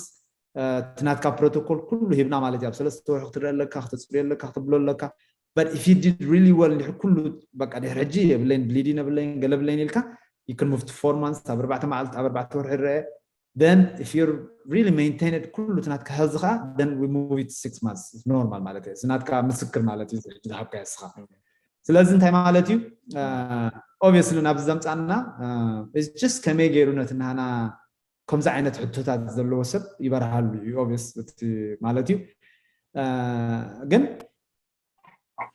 እቲ ናትካ protocol ኩሉ ሂብና ማለት እዩ። ኣብ ሰለስተ ወርሒ ክትርኢ ኣለካ፣ ክተፅርዮ ኣለካ፣ ክትብሎ ኣለካ። But if you did really well እንድሕር ኩሉ በቃ ድሕሪ ሕጂ የብለይን bleeding የብለይን ገለ የብለይን ኢልካ you can move to four months ኣብ ኣርባዕተ መዓልቲ ኣብ ኣርባዕተ ወርሒ ይረአ። Then if you're really maintained ኩሉ እቲ ናትካ health ኸዓ then we move it six months normal ማለት እዩ። እዚ ናትካ ምስክር ማለት እዩ ዝሃብካ እስኻ። ስለዚ እንታይ ማለት እዩ? Obviously ናብዚ ዘምፃና just ከመይ ገይሩ ነቲ ናና ከምዚ ዓይነት ሕቶታት ዘለዎ ሰብ ይበርሃሉ እዩ። Obvious ማለት እዩ። ግን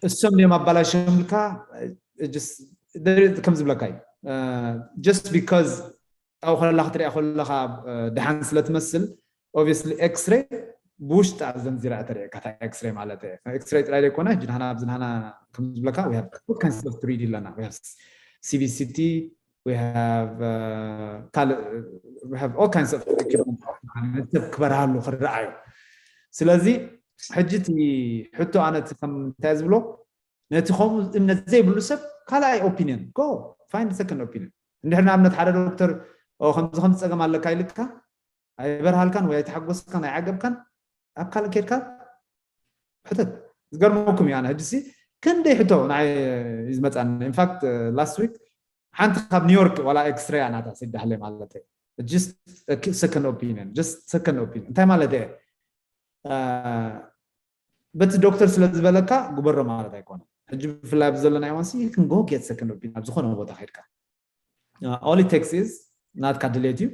እሶም ድዮም ኣባላሽምልካ? ከም ዝብለካ እዩ። Just because ኣብኡ ከላ ክትሪኣ ከለካ ደሓን ስለ ትመስል obviously ኤክስሬ ብውሽጣ ዘንዚራ ተሪእካ እታ ኤክስሬ ማለት እየ። ኤክስሬ ጥራይ ዘይኮነ ሕጂ ንሕና ኣብዚ ንሕና ከም ዝብለካ we have all kinds of three D ኣለና። We have C B C T, we have ካልእ we have all kinds of equipment ሰብ ክበርሃሉ ክረኣዩ። ስለዚ ሕጂ እቲ ሕቶ ኣነ እቲ ከም እንታይ ዝብሎ ነቲ ከምኡ እምነት ዘይብሉ ሰብ ካልኣይ opinion go find second opinion። እንድሕር ንኣብነት ሓደ ዶክተር ከምዚ ከምዚ ፀገም ኣለካ ኢልካ ኣይበርሃልካን ወይ ኣይተሓጎስካን ኣይዓገብካን ኣብ ካልእ ኬድካ ሕተት። ዝገርመኩም እዩ ኣነ ሕጂ ሲ ክንደይ ሕቶ ንዓይ እዩ ዝመፃኒ። In fact last week ሓንቲ ካብ ኒውዮርክ ዋላ ኤክስሬ ናታ ሲዳህለ ማለት እዩ። Just second opinion just second opinion እንታይ ማለት እየ? በቲ ዶክተር ስለ ዝበለካ ግበሮ ማለት ኣይኮነን። ሕጂ ብፍላይ ኣብዚ ዘለና እዋን ሲ you can go get second opinion ኣብ ዝኾነ ቦታ ከድካ all it takes is ናትካ ድሌት እዩ።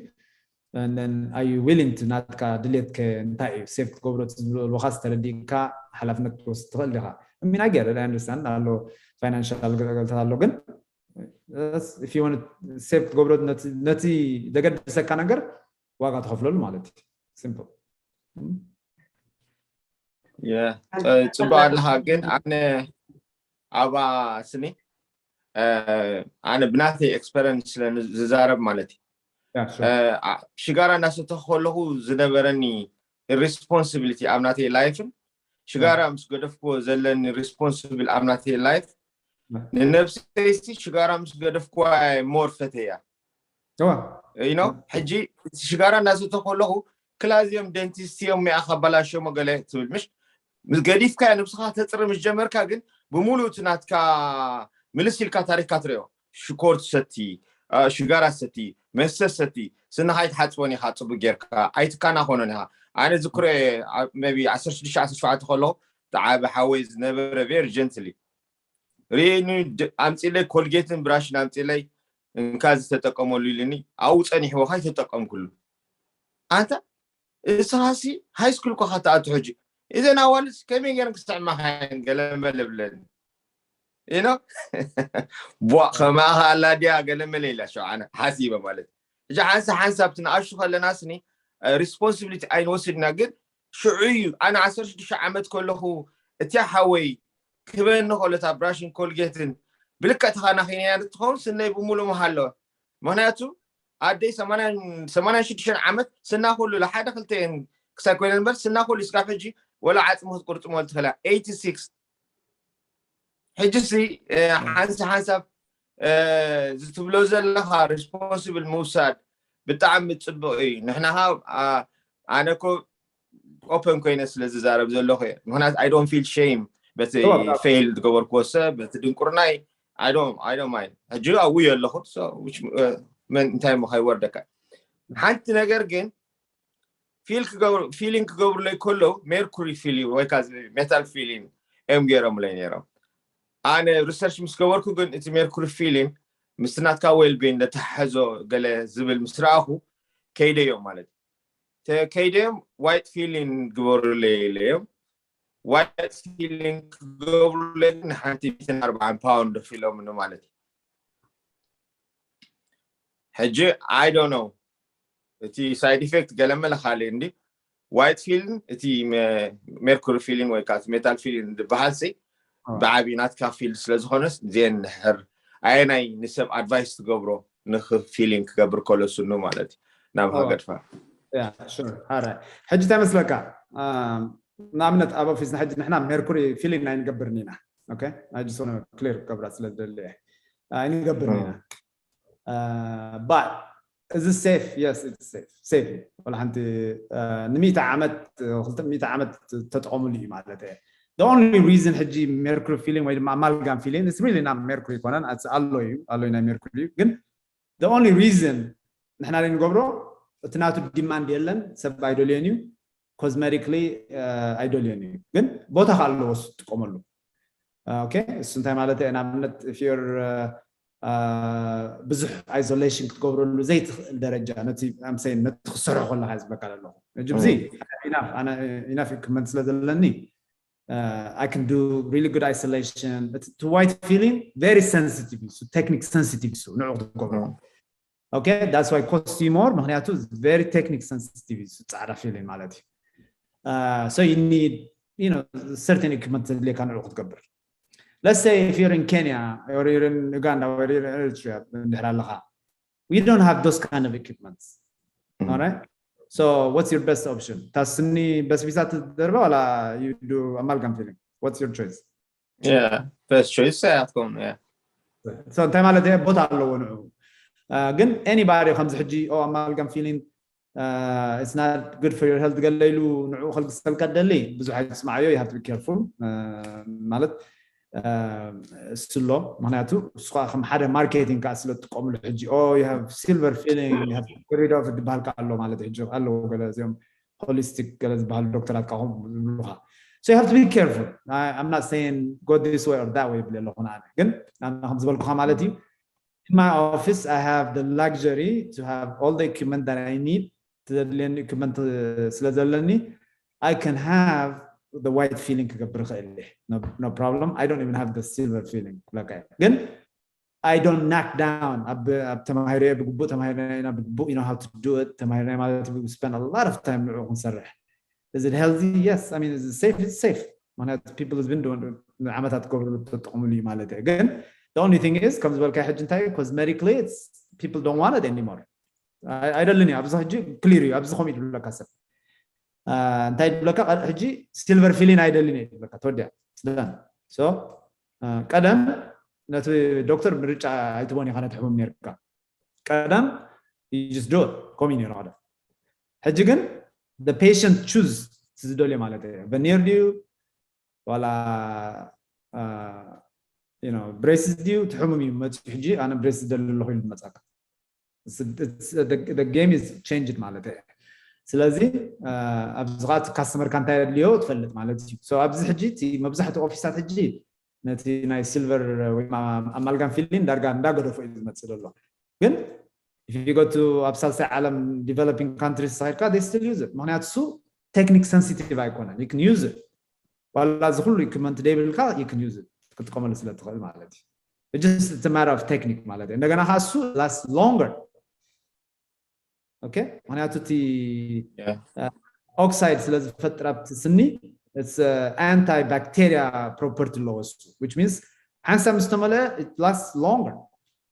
Are you willing to ናትካ ድሌት እንታይ እዩ ሴፍ ክትገብሮ ዝብልካስ ተረዲእካ ሓላፍነት ክትወስድ ትኽእል ዲኻ? ሚና ገር I understand ኣሎ financial ገለታት ኣሎ ግን ሴፍ ክትገብሮ ነቲ ዘገድሰካ ነገር ዋጋ ትኸፍለሉ ማለት እዩ። Simple። ፅቡቅ ኣለካ ግን ኣነ ኣባ ስኒ ኣነ ብናተይ experience ስለ ዝዛረብ ማለት እዩ። ሽጋራ እናሰተኹ ከለኹ ዝነበረኒ responsibility ኣብ ናተይ life ን ሽጋራ ምስ ገደፍክዎ ዘለኒ responsible ኣብ ናተይ life ንነብሰይሲ ሽጋራ ምስ ገደፍክዋ more ፈተያ። you know ሕጂ ሽጋራ እናሰተ ከለኹ ክላዚዮም ደንቲስት እዮም ሚኣ ካባላሸሞ ገለ ትብል ምሽ ምስ ገዲፍካ ንብስኻ ተፅሪ ምስ ጀመርካ ግን ብምሉእ እቲ ናትካ ምልስ ኢልካ ታሪክካ ትሪኦ ሽኮር ትሰቲ ሽጋራ ሰቲ መስተ ሰቲ ስንኻ ኣይትሓፅቦን ኢኻ ፅቡቅ ጌርካ ኣይትካናኾኖን ኢኻ ኣነ ዝክሮ ቢ ዓሰርተ ሽዱሽተ ዓሰርተ ሸውዓተ ከለኹ ተዓቢ ሓወይ ዝነበረ very gently ርኢኒ ኣምፂለይ ኮልጌትን ብራሽን ኣምፂለይ እንካ ዝተጠቀመሉ ኢልኒ ኣብኡ ፀኒሕዎ ካይተጠቀምኩሉ ኣንታ እስኻሲ ሃይ ስኩል እኳ ካተኣቱ ሕጂ እዘን ኣዋልድ ከመይ ገይረን ክስዕማኻየን ገለ መለ ብለኒ you know ቧ ከማኻ ኣላ ድያ ገለ መለ ኢላ ሸውዓነ ሓሲበ ማለት ሕጂ ሓንሳ ሓንሳብ እቲ ንኣሹ ከለና ስኒ ሪስፖንሲቢሊቲ ኣይንወስድና ግን ሽዑ እዩ ኣነ ዓሰርተ ሽዱሽተ ዓመት ከለኹ እቲያ ሓወይ ክበኒ ከሎ እታ ብራሽን ኮልጌትን ብልክዕ ተኻናኺነያ እንትኸውን ስነይ ብምሉእ ምሃለወ ምክንያቱ ኣደይ ሰማንያን ሽዱሽተን ዓመት ስና ኩሉ ለሓደ ክልተ እየን ክሳብ ኮይነ እምበር ስና ኩሉ ስካብ ሕጂ ወላ ዓፅሚ ክትቁርፅሞ ትኽእላ ኤይቲ ሲክስ ሕጂ ሲ ሓንሳ ሓንሳብ ዝትብሎ ዘለኻ ሪስፖንስብል ምውሳድ ብጣዕሚ ፅቡቅ እዩ ንሕናኻ ኣነ ኮ ኦፐን ኮይነ ስለ ዝዛረብ ዘለኹ እየ ምክንያቱ I don't feel shame በቲ ፌል ዝገበርክዎ ሰብ በቲ ድንቁርናይ I don't mind ሕጂ ኣብኡ ኣለኹ እንታይ ሞ ከይወርደካ ሓንቲ ነገር ግን ፊሊንግ ክገብሩለይ ከለዉ ሜርኩሪ ፊሊንግ ወይ ከዓ ሜታል ፊሊንግ እዮም ገይሮምለይ ነይሮም ኣነ ሪሰርች ምስ ገበርኩ ግን እቲ ሜርኩሪ ፊሊንግ ምስቲ ናትካ ዌልቢን ለተሓዞ ገለ ዝብል ምስ ረኣኹ ከይደዮም ማለት እዩ ከይደዮም ዋይት ፊሊንግ ግበሩለይ ኢለዮም ዋይት ፊሊንግ ክገብሩለይ ንሓንቲ ሚትን ኣርባዓን ፓውንድ ኪሎም ማለት እዩ ሕጂ I don't know እቲ ሳይድ ኢፌክት ገለ መለ ካልእ እንዲ ዋይት ፊሊን እቲ ሜርኩሪ ፊሊን ወይ ከዓ ሜታል ፊሊን ዝበሃል ሲ ብዓብዩ ናትካ ፊልድ ስለ ዝኾነስ ዜን ንሕር ኣየናይ ንሰብ ኣድቫይስ ትገብሮ ንፊሊን ክገብር ከሎ ስኑ ማለት እዩ ናብ ሃገድፋ ሕጂ እንታይ መስለካ ንኣብነት ኣብ ኦፊስና ሕጂ ንሕና ሜርኩሪ ፊሊን ኣይንገብርን ኢና ክሊር ክገብራ ስለ ዝደሊ ኣይንገብርን ኢና but እዚ ሴፍ yes ሴፍ ሴፍ እዩ ወላ ሓንቲ ንሚእቲ ዓመት ክልተ ሚእቲ ዓመት ተጠቐሙሉ እዩ ማለት እየ the only reason ሕጂ mercury filling ወይ ድማ amalgam filling it's really not mercury ይኮነን ኣሎ እዩ ኣሎ ናይ mercury እዩ ግን the only reason ንሕና ንገብሮ እቲ ናቱ ዲማንድ የለን ሰብ ኣይደልዮን እዩ cosmetically ኣይደልዮን እዩ ግን ቦታ ከ ኣለዎ ዝጥቀመሉ okay እሱ እንታይ ማለት ንኣብነት if you're ብዙሕ isolation ክትገብረሉ ዘይትኽእል ደረጃ ነቲ ኣምሰይ ነቲ ክሰርሖ ከለካ ዝበካ ኣለኹ ሕጂ ብዚ ኢናፍ equipment ስለ ዘለኒ I can do really good isolation to white filling very sensitive እሱ technique sensitive እሱ ንዑ ክትገብሮ okay that's why cost you more ምክንያቱ very technique sensitive እሱ ፃዕዳ filling ማለት እዩ so you need you know certain equipment ዘድልየካ ንዑ ክትገብር let's say if you're in Kenya or you're in Uganda or you're in Eritrea እንድሕር ኣለኻ we don't have those kind of equipments alright so what's your best option ታስኒ በስቢሳ ትደርበ ዋላ you do amalgam filling what's your choice yeah best choice ኣትኮም yeah so እንታይ ማለት እየ ቦታ ኣለዎ ንዑ ግን anybody ከምዚ ሕጂ ኦ amalgam filling it's not good for your health ገለ ኢሉ ንዕኡ ከልግሰልካ ደሊ ብዙሕ ኣይትስማዓዮ you have to be careful ማለት እሱ ኣሎ ምክንያቱ እሱ ከዓ ከም ሓደ ማርኬቲንግ ከዓ ስለ ትጥቀምሉ ሕጂ ኦ you have silver filling you have rid of ዝበሃል ከዓ ኣሎ ማለት ሕጂ ኣለዎ ገለ እዚኦም holistic ገለ ዝበሃሉ ዶክተራት ከዓ ዝብሉካ so you have to be careful I'm not saying go this way or that way ይብል ኣለኹ ግን ኣነ ከም ዝበልኩካ ማለት እዩ in my office I have the luxury to have all the equipment that I need ዘድልየኒ equipment ስለ ዘለኒ I can have the white filling ክገብር ይኽእል እየ no problem I don't even have the silver filling ግን I don't knock down ኣብ ተማሂሮየ ብግቡእ ተማሂርና ኢና ብግቡእ you know how to do it ተማሂርና ማለት we spend a lot of time ንዕኡ ክንሰርሕ is it healthy yes I mean is it safe it's safe ምክንያቱ people has been doing ዓመታት ክገብሩ ተጠቕሙሉ እዩ ማለት እዩ ግን the only thing is ከም ዝበልካ ሕጂ እንታይ cosmetically people don't want it anymore ኣይደልን እዩ ኣብዚ ሕጂ ክሊር እዩ ኣብዚ ከምኡ ይብለካ ሰብ እንታይ ይብለካ ሕጂ silver filling ኣይደልን እዩ ይብለካ ተወዲያ ስዳን so ቀደም ነቲ ዶክተር ምርጫ ኣይትቦን ኢኻ ነቲ ሕሙም ነርካ ቀደም you just do it. ከምኡ እዩ ነይሩ ቀደም። ሕጂ ግን the patient choose ዝደልዮ ማለት እዩ። Veneer ድዩ ዋላ braces ድዩ? እቲ ሕሙም እዩ መፅኡ። ሕጂ ኣነ braces ደሊ ኣለኹ ኢሉ መፃካ። The game is changed ማለት እዩ። ስለዚ ኣብዚ ከዓ ካስተመርካ እንታይ የድልዮ ትፈልጥ ማለት እዩ። ኣብዚ ሕጂ መብዛሕትኡ ኦፊሳት ሕጂ ነቲ ናይ ሲልቨር ወይ ኣማልጋም ፊሊንግ ዳርጋ እንዳገደፎ እዩ ዝመፅእ ዘሎ። ግን if you go to ኣብ ሳልሳይ ዓለም developing countries ተኸድካ they still use it። ምክንያቱ እሱ ቴክኒክ ሰንሲቲቭ ኣይኮነን። You can use it ዋላ እዚ ኩሉ ኢኩመንት ደይብልካ you can use it ክትጥቀመሉ ስለ ትኽእል ማለት እዩ። Just it's a matter of technique ማለት እዩ። እንደገና ከዓ እሱ last longer okay ምክንያቱ እቲ ኦክሳይድ ስለ ዝፈጥር ኣብቲ ስኒ antibacteria property ኣለዎ እሱ which means ሓንሳብ ምስ ተመለአ it lasts longer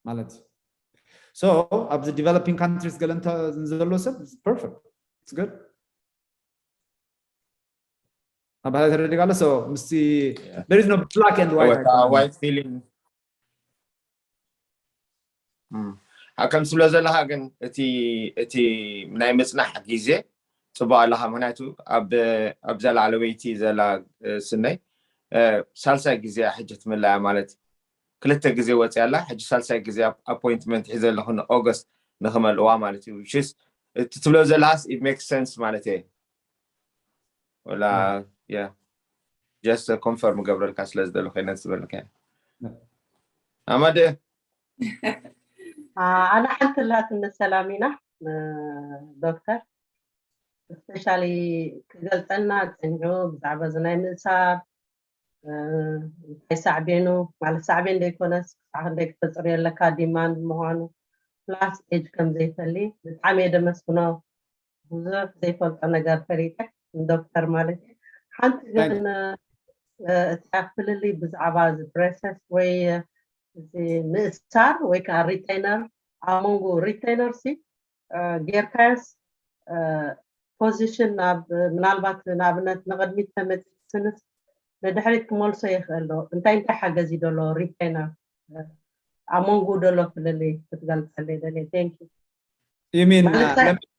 ማለት እዩ። So ኣብዚ developing countries ገለ እንተ ዘሎ ሰብ perfect it's good። ኣብ ባህላ ተረዲጋ ኣሎ so ምስቲ there is no black and white white feeling ከምስሎ ዘለካ ግን እቲ እቲ ናይ ምፅናሕ ግዜ ፅቡቅ ኣለካ። ምክንያቱ ኣብዛ ላዕለወይቲ ዘላ ስነይ ሳልሳይ ግዜ ሕጂ ትምለያ ማለት ክልተ ግዜ ወፅያ ኣላ። ሕጂ ሳልሳይ ግዜ ኣፖይንትመንት ሒዘ ኣለኹ ንኦገስት ንክመልእዋ ማለት እዩ። እቲ ትብሎ ዘለካስ it makes sense ማለት እየ። ወላ just confirm ገብረልካ ስለ ዝደለኹ እየ ነዚ ዝበልካ። ኣማደ ኣነ ሓንቲ ላትኒ ሰላም ኢና ዶክተር especially ክገልፀልና ፀኒሑ ብዛዕባ እዚ ናይ ምእሳር እንታይ ሳዕቤኑ ማለት ሳዕቤን ዘይኮነስ ክሳዕ ክንደይ ክተፅርዮ ኣለካ demand ምኳኑ plus age ከም ዘይፈሊ ብጣዕሚ እየ ደመስግኖ። ብዙሕ ዘይፈልጦ ነገር ፈሊጠ ዶክተር ማለት እዩ። ሓንቲ ግን እቲያ ፍልልይ ብዛዕባ braces ወይ ምእሳር ወይ ከዓ retainer ኣብ መንጎ retainer ሲ ጌርካዮስ position ናብ ምናልባት ንኣብነት ንቕድሚት ተመፅእ ስንስ ንድሕሪት ክመልሶ ይኽእል ዶ? እንታይ እንታይ ሓገዝ እዩ ደሎ retainer ኣብ መንጎ ደሎ ፍልልይ ክትገልፀለይ ደልየ። Thank you። You mean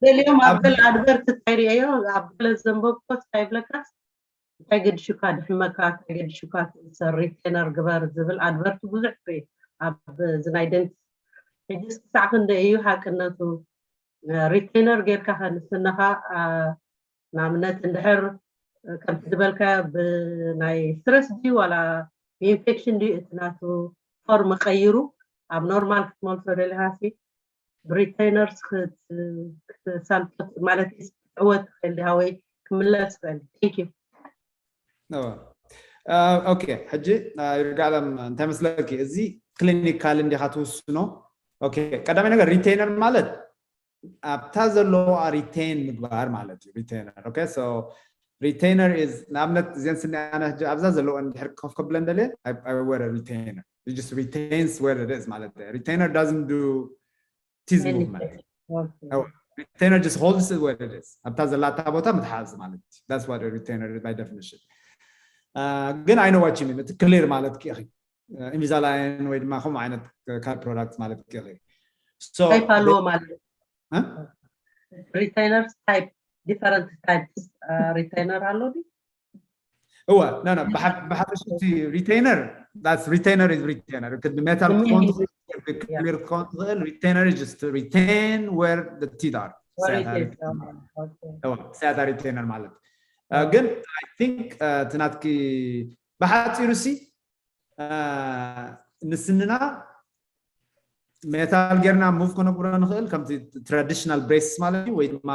ገሊኦም ኣብ ገለ ኣድቨርት እንታይ ርእዮ ኣብ ገለ ዘንበብኮ እንታይ ይብለካስ እንታይ ገድሹካ ድሕመካ እንታይ ገድሹካ ትእሰር retainer ግበር ዝብል ኣድቨርት ብዙሕ ትርኢ ኣብዚ ናይ ደንቲስት። ሕጂስ ክሳዕ ክንደይ እዩ ሓቅነቱ? retainer ጌርካ ከንስነኻ ንኣብነት እንድሕር ከምቲ ዝበልካ ብናይ ስትረስ ድዩ ዋላ ብኢንፌክሽን ድዩ እቲ ናቱ ፎርም ቀይሩ ኣብ ኖርማል ክትመልሶ ደሊኻ ሲ ብሪቴነርስ ክትሳልጦት ማለት ክትዕወት ትኽእል ዲኻ ወይ ክምለስ ይኽእል? Thank you። ኦኬ ሕጂ ይርጋለም እንታይ መስለኪ እዚ ክሊኒካል እንዲኻ ትውስኖ። ኦኬ ቀዳማይ ነገር ሪቴነር ማለት ኣብታ ዘለዋ ሪቴን ምግባር ማለት እዩ። ሪቴነር okay so retainer is ንኣብነት እዚአን ስኒ ኣነ ሕጂ ኣብዛ ዘለወን ድሕር ኮፍ ከብለን ደልየ I wear a retainer. It just retains where it is ማለት retainer doesn't do tease movement. Retainer just holds it where it is ኣብታ ዘላታ ቦታ ምትሓዝ ማለት እዩ። That's what a retainer is by definition. ግን I know what you mean እቲ ክሊር ማለት ኪ ኢንቪዛላይን ወይ ድማ ከምኡ ዓይነት ካል ፕሮዳክት ማለት ኪ ታይፕ ኣለዎ ማለት retainers type different types retainer ኣሎ ድዩ? እወ no no ብሓፈሽ እቲ retainer that's retainer is retainer could be metal ክኸውን ትኽእል ክሊር ክኸውን ትኽእል retainer is just retain where the teeth are። እወ እሳያታ retainer ማለት ግን I think እቲ ናትኪ ብሓፂሩ ሲ ንስንና ሜታል ጌርና ሙቭ ከነብሮ ንኽእል ከምቲ ትራዲሽናል ብሬስስ ማለት እዩ ወይ ድማ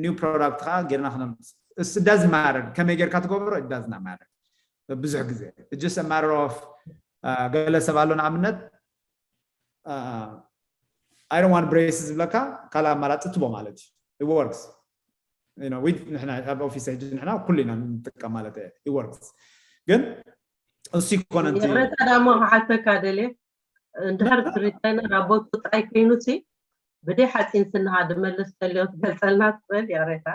new product ከዓ ጌርና ክነምፅእ እሱ doesn't matter ከመይ ጌርካ ትገብሮ it doesn't matter ብዙሕ ግዜ just matter of ገለ ሰብ ኣሎ ንኣብነት I don't want braces ዝብለካ ካልእ ኣማራፂ ትቦ ማለት እዩ። It works ንሕና ኣብ ኦፊስ ሕጂ ንሕና ኩሉ ኢና ንጥቀም ማለት እዩ። It works ግን እሱ ይኮነ ረታ ዳሞ ክሓተካ ደልየ እንድሕር ሪቴነር ኣብ ቦቱ ጥራይ ኮይኑ ሲ ብደይ ሓፂን ስንኻ ድመልስ ተልዮ ትገልፀልና ትኽእል ያሬታ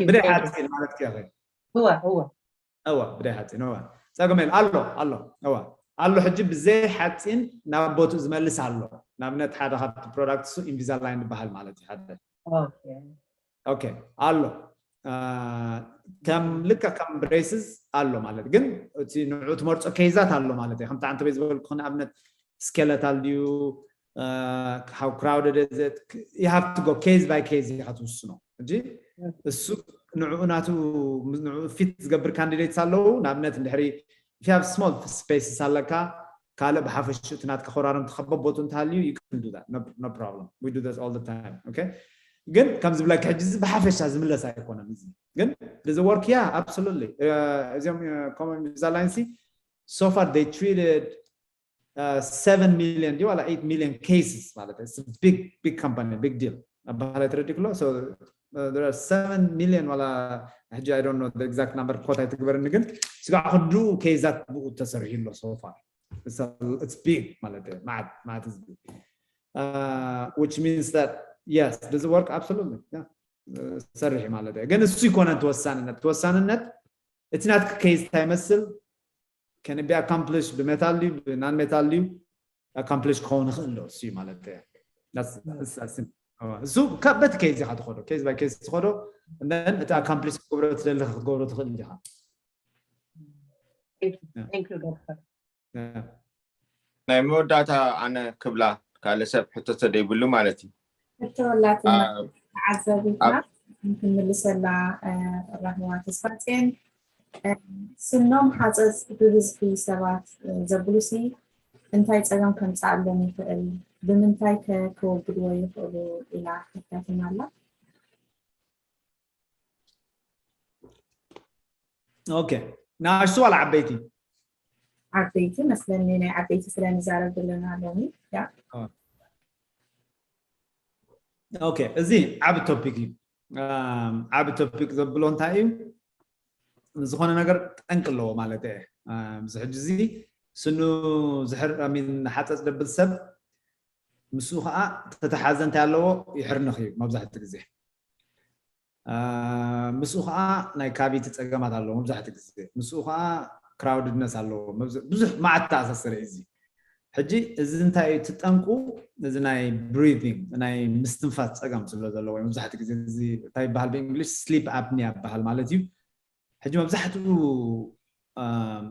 ብደይ ሓፂን ማለት ከ እወ እወ እወ ብደይ ሓፂን እወ ፀገም የለ ኣሎ ኣሎ እወ ኣሎ ሕጂ ብዘይ ሓፂን ናብ ቦትኡ ዝመልስ ኣሎ። ንኣብነት ሓደ ካብቲ ፕሮዳክት እሱ ኢንቪዛላይን ዝበሃል ማለት እዩ። ሓደ Okay. ኦኬ ኣሎ ከም ልካ ከም ብሬስስ ኣሎ ማለት ግን እቲ ንዑ ትመርፆ ኬዛት ኣሎ ማለት እዩ። ከምቲ ኣንተ ዝበልኩ ንኣብነት ስኬለታል ድዩ how crowded is it? You have to go case by case ኢኻ ትውስኖ እንጂ እሱ ንዕኡ ናቱ ንዕኡ ፊት ዝገብር ካንዲዴትስ ኣለዉ። ንኣብነት እንድሕሪ if you have small spaces ኣለካ ካልእ ብሓፈሽኡ እቲ ናትካ ኮራርም ትኸበብ ቦቱ እንተሃልዩ you can do that no, no problem we do this all the time okay ግን ከም ዝብለካ ሕጂ እዚ ብሓፈሻ ዝምለስ ኣይኮነን እዚ ግን does it work yeah absolutely እዚኦም ኮመን ቪዛላይንሲ so far they treated uh, seven million ድዩ ዋላ eight million cases ማለት it's a big big company big deal ኣባህላይ ትረዲ ክሎ so uh, there are seven million ዋላ ሕጂ I don't know the exact number ኮታ ኣይትግበርኒ ግን ስጋዕ ክንዱ ኬዛት ብኡ ተሰሪሑ ኣሎ so far it's, a, it's big ማለት እዩ ማዓት ማዓት ህዝቢ uh, which means that yes does it work absolutely yeah uh, ሰርሒ ማለት እዩ ግን እሱ ይኮነን ተወሳንነት ተወሳንነት እቲ ናትክ ኬዝ እንታይ ይመስል can it be accomplished ብሜታል ድዩ ብናን ሜታል ድዩ accomplish ክኸውን ይኽእል ዶ እሱ ማለት እዩ እሱ በቲ ኬዝ ኢኻ ትኸዶ case by case ትኸዶ then እቲ accomplish ክትገብሮ ትደሊ ክትገብሮ ትኽእል ኢኻ Thank you, Doctor. Yeah. ናይ መወዳእታ ኣነ ክብላ ካልእ ሰብ ሕቶ ተደይብሉ ማለት እዩ ሕቶ ኣላትና ተዓዛቢትና ክንምልሰላ ራህዋ ተስፋፅዮን ስኖም ሓፀፅ ብብዝሒ ሰባት ዘብሉሲ እንታይ ፀገም ከምፃኣሎም ይኽእል ብምንታይ ከ ከወግድዎ ይኽእሉ ኢላ ተካትና ኣላ okay ንኣሽቱ ዋላ ዓበይቲ ዓበይቲ መስለኒ ናይ ዓበይቲ ስለንዛረብ ዘለና ሎሚ okay እዚ ዓቢ ቶፒክ እዩ ዓቢ ቶፒክ ዘብሎ እንታይ እዩ ዝኾነ ነገር ጠንቂ ኣለዎ ማለት እየ እዚ ሕጂ እዚ ስኑ ዝሕር ሓፀፅ ደብል ሰብ ምስኡ ከዓ ተተሓዘ እንታይ ኣለዎ ይሕርንኽ እዩ መብዛሕትኡ ግዜ ምስኡ ከዓ ናይ ካቪቲ ፀገማት ኣለዎ መብዛሕትኡ ግዜ ምስኡ ከዓ ክራውድድነስ ኣለዎ ብዙሕ መዓት ተኣሳሰረ እዩ እዚ ሕጂ እዚ እንታይ እዩ ትጠንቁ እዚ ናይ breathing ናይ ምስትንፋስ ፀገም ስለ ዘለዎ መብዛሕትኡ ግዜ እዚ እንታይ ይበሃል ብእንግሊሽ sleep apnea ይበሃል ማለት እዩ ሕጂ መብዛሕትኡ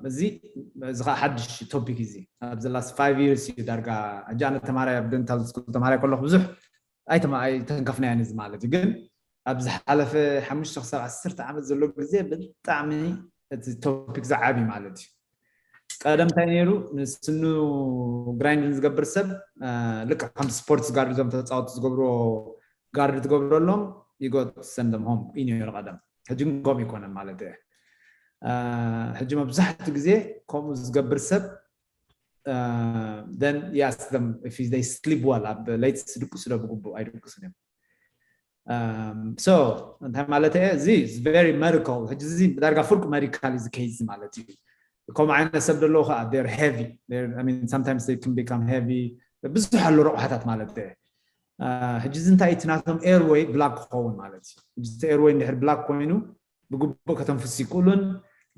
እዚ እዚ ከዓ ሓድሽ ቶፒክ እዚ ኣብዚ last five years እዩ ዳርጋ ሕጂ ኣነ ተማሃራይ ኣብ ደንታል ስኩል ተማሃራይ ከለኩ ብዙሕ ኣይተንከፍናያን እዚ ማለት እዩ ግን ኣብ ዝሓለፈ ሓሙሽተ ክሳብ ዓሰርተ ዓመት ዘሎ ግዜ ብጣዕሚ እቲ ቶፒክ ዝዓቢ ማለት እዩ ቀደም እንታይ ነይሩ ንስኑ ግራይንድ ዝገብር ሰብ ልክዕ ከም ስፖርትስ ጋርድ ዞም ተፃወቲ ዝገብርዎ ጋርድ ትገብረሎም you go send them home እዩ ነይሩ ቀደም ሕጂ ግን ከምኡ ይኮነን ማለት እየ ሕጂ መብዛሕትኡ ግዜ ከምኡ ዝገብር ሰብ then you ask them if they sleep well ኣብ ለይቲ ድቅሱ ዶ ብግቡእ ኣይድቅሱን እዮም so እንታይ ማለት እየ እዚ very medical ሕጂ እዚ ዳርጋ ፍርቁ ሜዲካል እዚ ኬዝ ማለት እዩ ከምኡ ዓይነት ሰብ ደለዎ ከዓ they're heavy sometimes they can become heavy ብዙሕ ኣሎ ረቑሓታት ማለት እየ ሕጂ እዚ እንታይ እቲ ናቶም airway block ክኸውን ማለት እዩ ሕጂ airway እንድሕር block ኮይኑ ብግቡእ ከተንፍስ ይክእሉን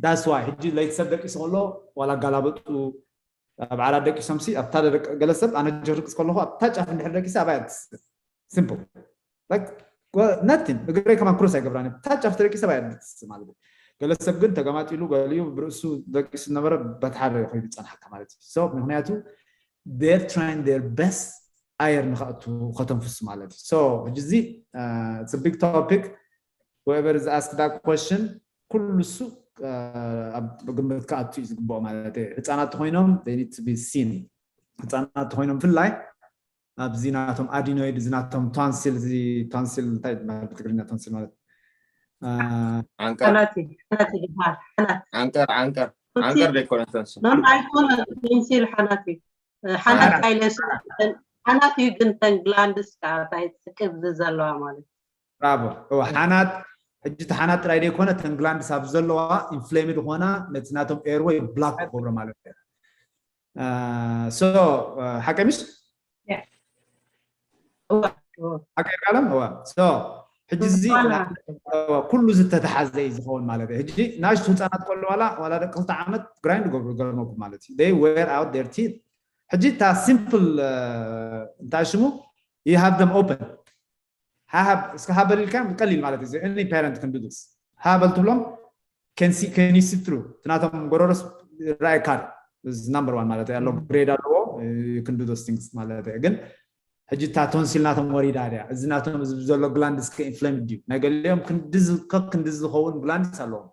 that's why ሕጂ ለይቲ ሰብ ደቂሱ ከሎ ዋላ ኣጋላበጡ ኣብ ዓራት ደቂሶም ሲ ኣብታ ገለ ሰብ ኣነ ጀርቅስ ከለኹ ኣብታ ጫፍ እንድሕር ደቂሰ ኣባይ ኣትስእ simple nothing እግረይ ከማን ክሮስ ኣይገብራን ኣብታ ጫፍ ተደቂሰ ኣባይ ኣትስእ ማለት እዩ ገለ ሰብ ግን ተገማጢሉ ገሊኡ ብርእሱ ደቂሱ ዝነበረ በቲ ሓደ ኮይኑ ዝፀንሓካ ማለት እዩ ምክንያቱ they're trying their best ኣየር ንክኣቱ ከተንፍሱ ማለት እዩ so ሕጂ እዚ big topic whoever is asked that question ኩሉ እሱ ኣብ ግምት ክኣቱ እዩ ዝግብኦ ማለት እዩ ህፃናት ኮይኖም they need to be seen ህፃናት ኮይኖም ፍላይ ኣብዚ ናቶም ኣዲኖይድ እዚ ናቶም ቶንሲል እዚ ቶንሲል እንታይ ይበሃል ብትግርኛ ቶንሲል ማለት ዓንቀር ዓንቀር ዓንቀር ዓንቀር ደይኮነ ቶንሲል ኣይኮነን ቶንሲል ሓናት እዩ ሓናት ኣይለስ ሓናት እዩ ግን ተን ግላንድስ ታይ ስቅብ ዘለዋ ማለት ብራቮ እዋ ሓናት ሕጂ እቲ ሓናት ጥራይ ደይኮነ ተን ግላንድስ ኣብ ዘለዋ ኢንፍሌምድ ኾና ነቲ ናቶም airway block ክገብሮ ማለት እዩ so ሓቀ ምሽ ሓቀ ይርጋለም እዋ so ሕጂ እዚ ኩሉ ዝተተሓዘ እዩ ዝኸውን ማለት እዩ። ሕጂ ናሽቱ ህፃናት ቆልዑ ዋላ ዋላ ደቂ ክልተ ዓመት ግራይንድ ገብሩ ገርመኩም ማለት እዩ። They wear out their teeth። ሕጂ እታ ሲምፕል እንታይ ሽሙ you have them open ሃብ እስከ ሃበል ኢልካ ቀሊል ማለት እዩ። Any parent can do this። ሃበል ትብሎም can see can you see through ትናቶም ጎረሮስ ራእካ is number one ማለት ኣሎ grade ኣለዎ you can do those things ማለት እዩ። ግን ሕጂ እታ ቶንሲል ናቶም ወሪዳ ድያ እዚ ናቶም እዚ ዘሎ ግላንድ እስከ ኢንፍሌምድ ድዩ ናይ ገሊኦም ክንዲ ዝከክ ክንዲ ዝኸውን ግላንድስ ኣለዎም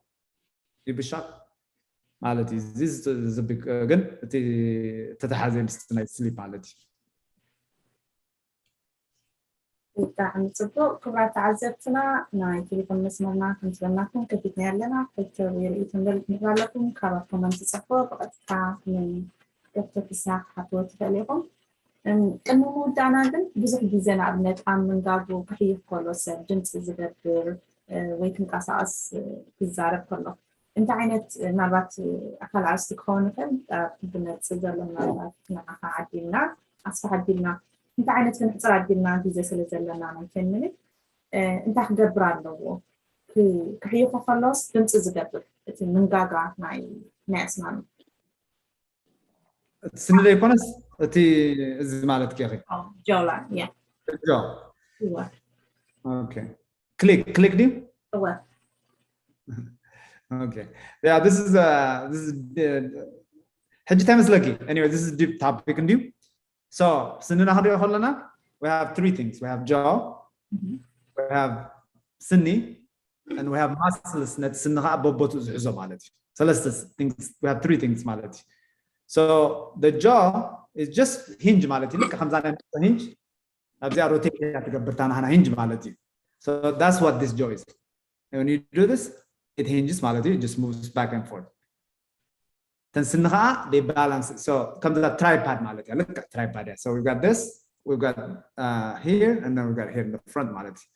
ይብሻል ማለት እዩ። እዚ ዝብቅ ግን እቲ ተተሓዘ ምስ ናይ ስሊፕ ማለት እዩ። ብጣዕሚ ፅቡቅ ክብራት ተዓዘብትና ናይ ቴሌፎን መስመርና ከምዝበልናኩም ከፊትና ኣለና ሕቶ ርእይቶ ንህብ ኣለኩም ካብ ኮመንት ፅሕፎ ብቀጥታ ንዶክተር ፍስሃ ክትሓትዎ ትኽእል ኢኹም። ቅድሚ ምውዳእና ግን ብዙሕ ግዜ ንኣብነት ኣብ ምንጋጉ ክሕይኽ ከሎ ሰብ ድምፂ ዝገብር ወይ ክንቀሳቀስ ክዛረብ ከሎ እንታይ ዓይነት ምናልባት ኣካል ኣርስቲ ክኸውን ይኽእል ብነፂ ዘሎ ምናልባት ንዓኻ ዓዲልና ኣስፋሕ ኣቢልና እንታይ ዓይነት ክንሕፅር ኣቢልና ግዜ ስለ ዘለና ናይ ቴን ሚኒት እንታይ ክገብር ኣለዎ ክሕይኾ ከሎስ ድምፂ ዝገብር እቲ ምንጋጋ ናይ ናይ ኣስማሚ እቲ ስኒ ዘይኮነስ እቲ እዚ ማለት ኬኺ ጆላ ያ ጆ click click ድዩ እወ okay yeah this is uh this is uh, ሕጂ እንታይ መስለኪ anyway this is deep topic እንድዩ so ስንና ክንሪኦ ከለና we have three things we have jaw we have ስኒ and we have muscles ነቲ ስኒ ከዓ በቦትኡ ዝሕዞ ማለት እዩ ሰለስተ things we have three things ማለት እዩ so the jaw is just hinge ማለት እዩ ልክ ከምዛ ናይ hinge ኣብዚኣ ሮቴት እያ ትገብር እታ ናህና ሂንጅ ማለት እዩ so that's what this jaw is when you do this it hinges ማለት እዩ just moves back and forth ተን ስኒ ከዓ they balance so ከምዛ tripod ማለት እያ ልክዕ tripod እያ so we've got this we've got uh, here and then we've got here in the front ማለት እዩ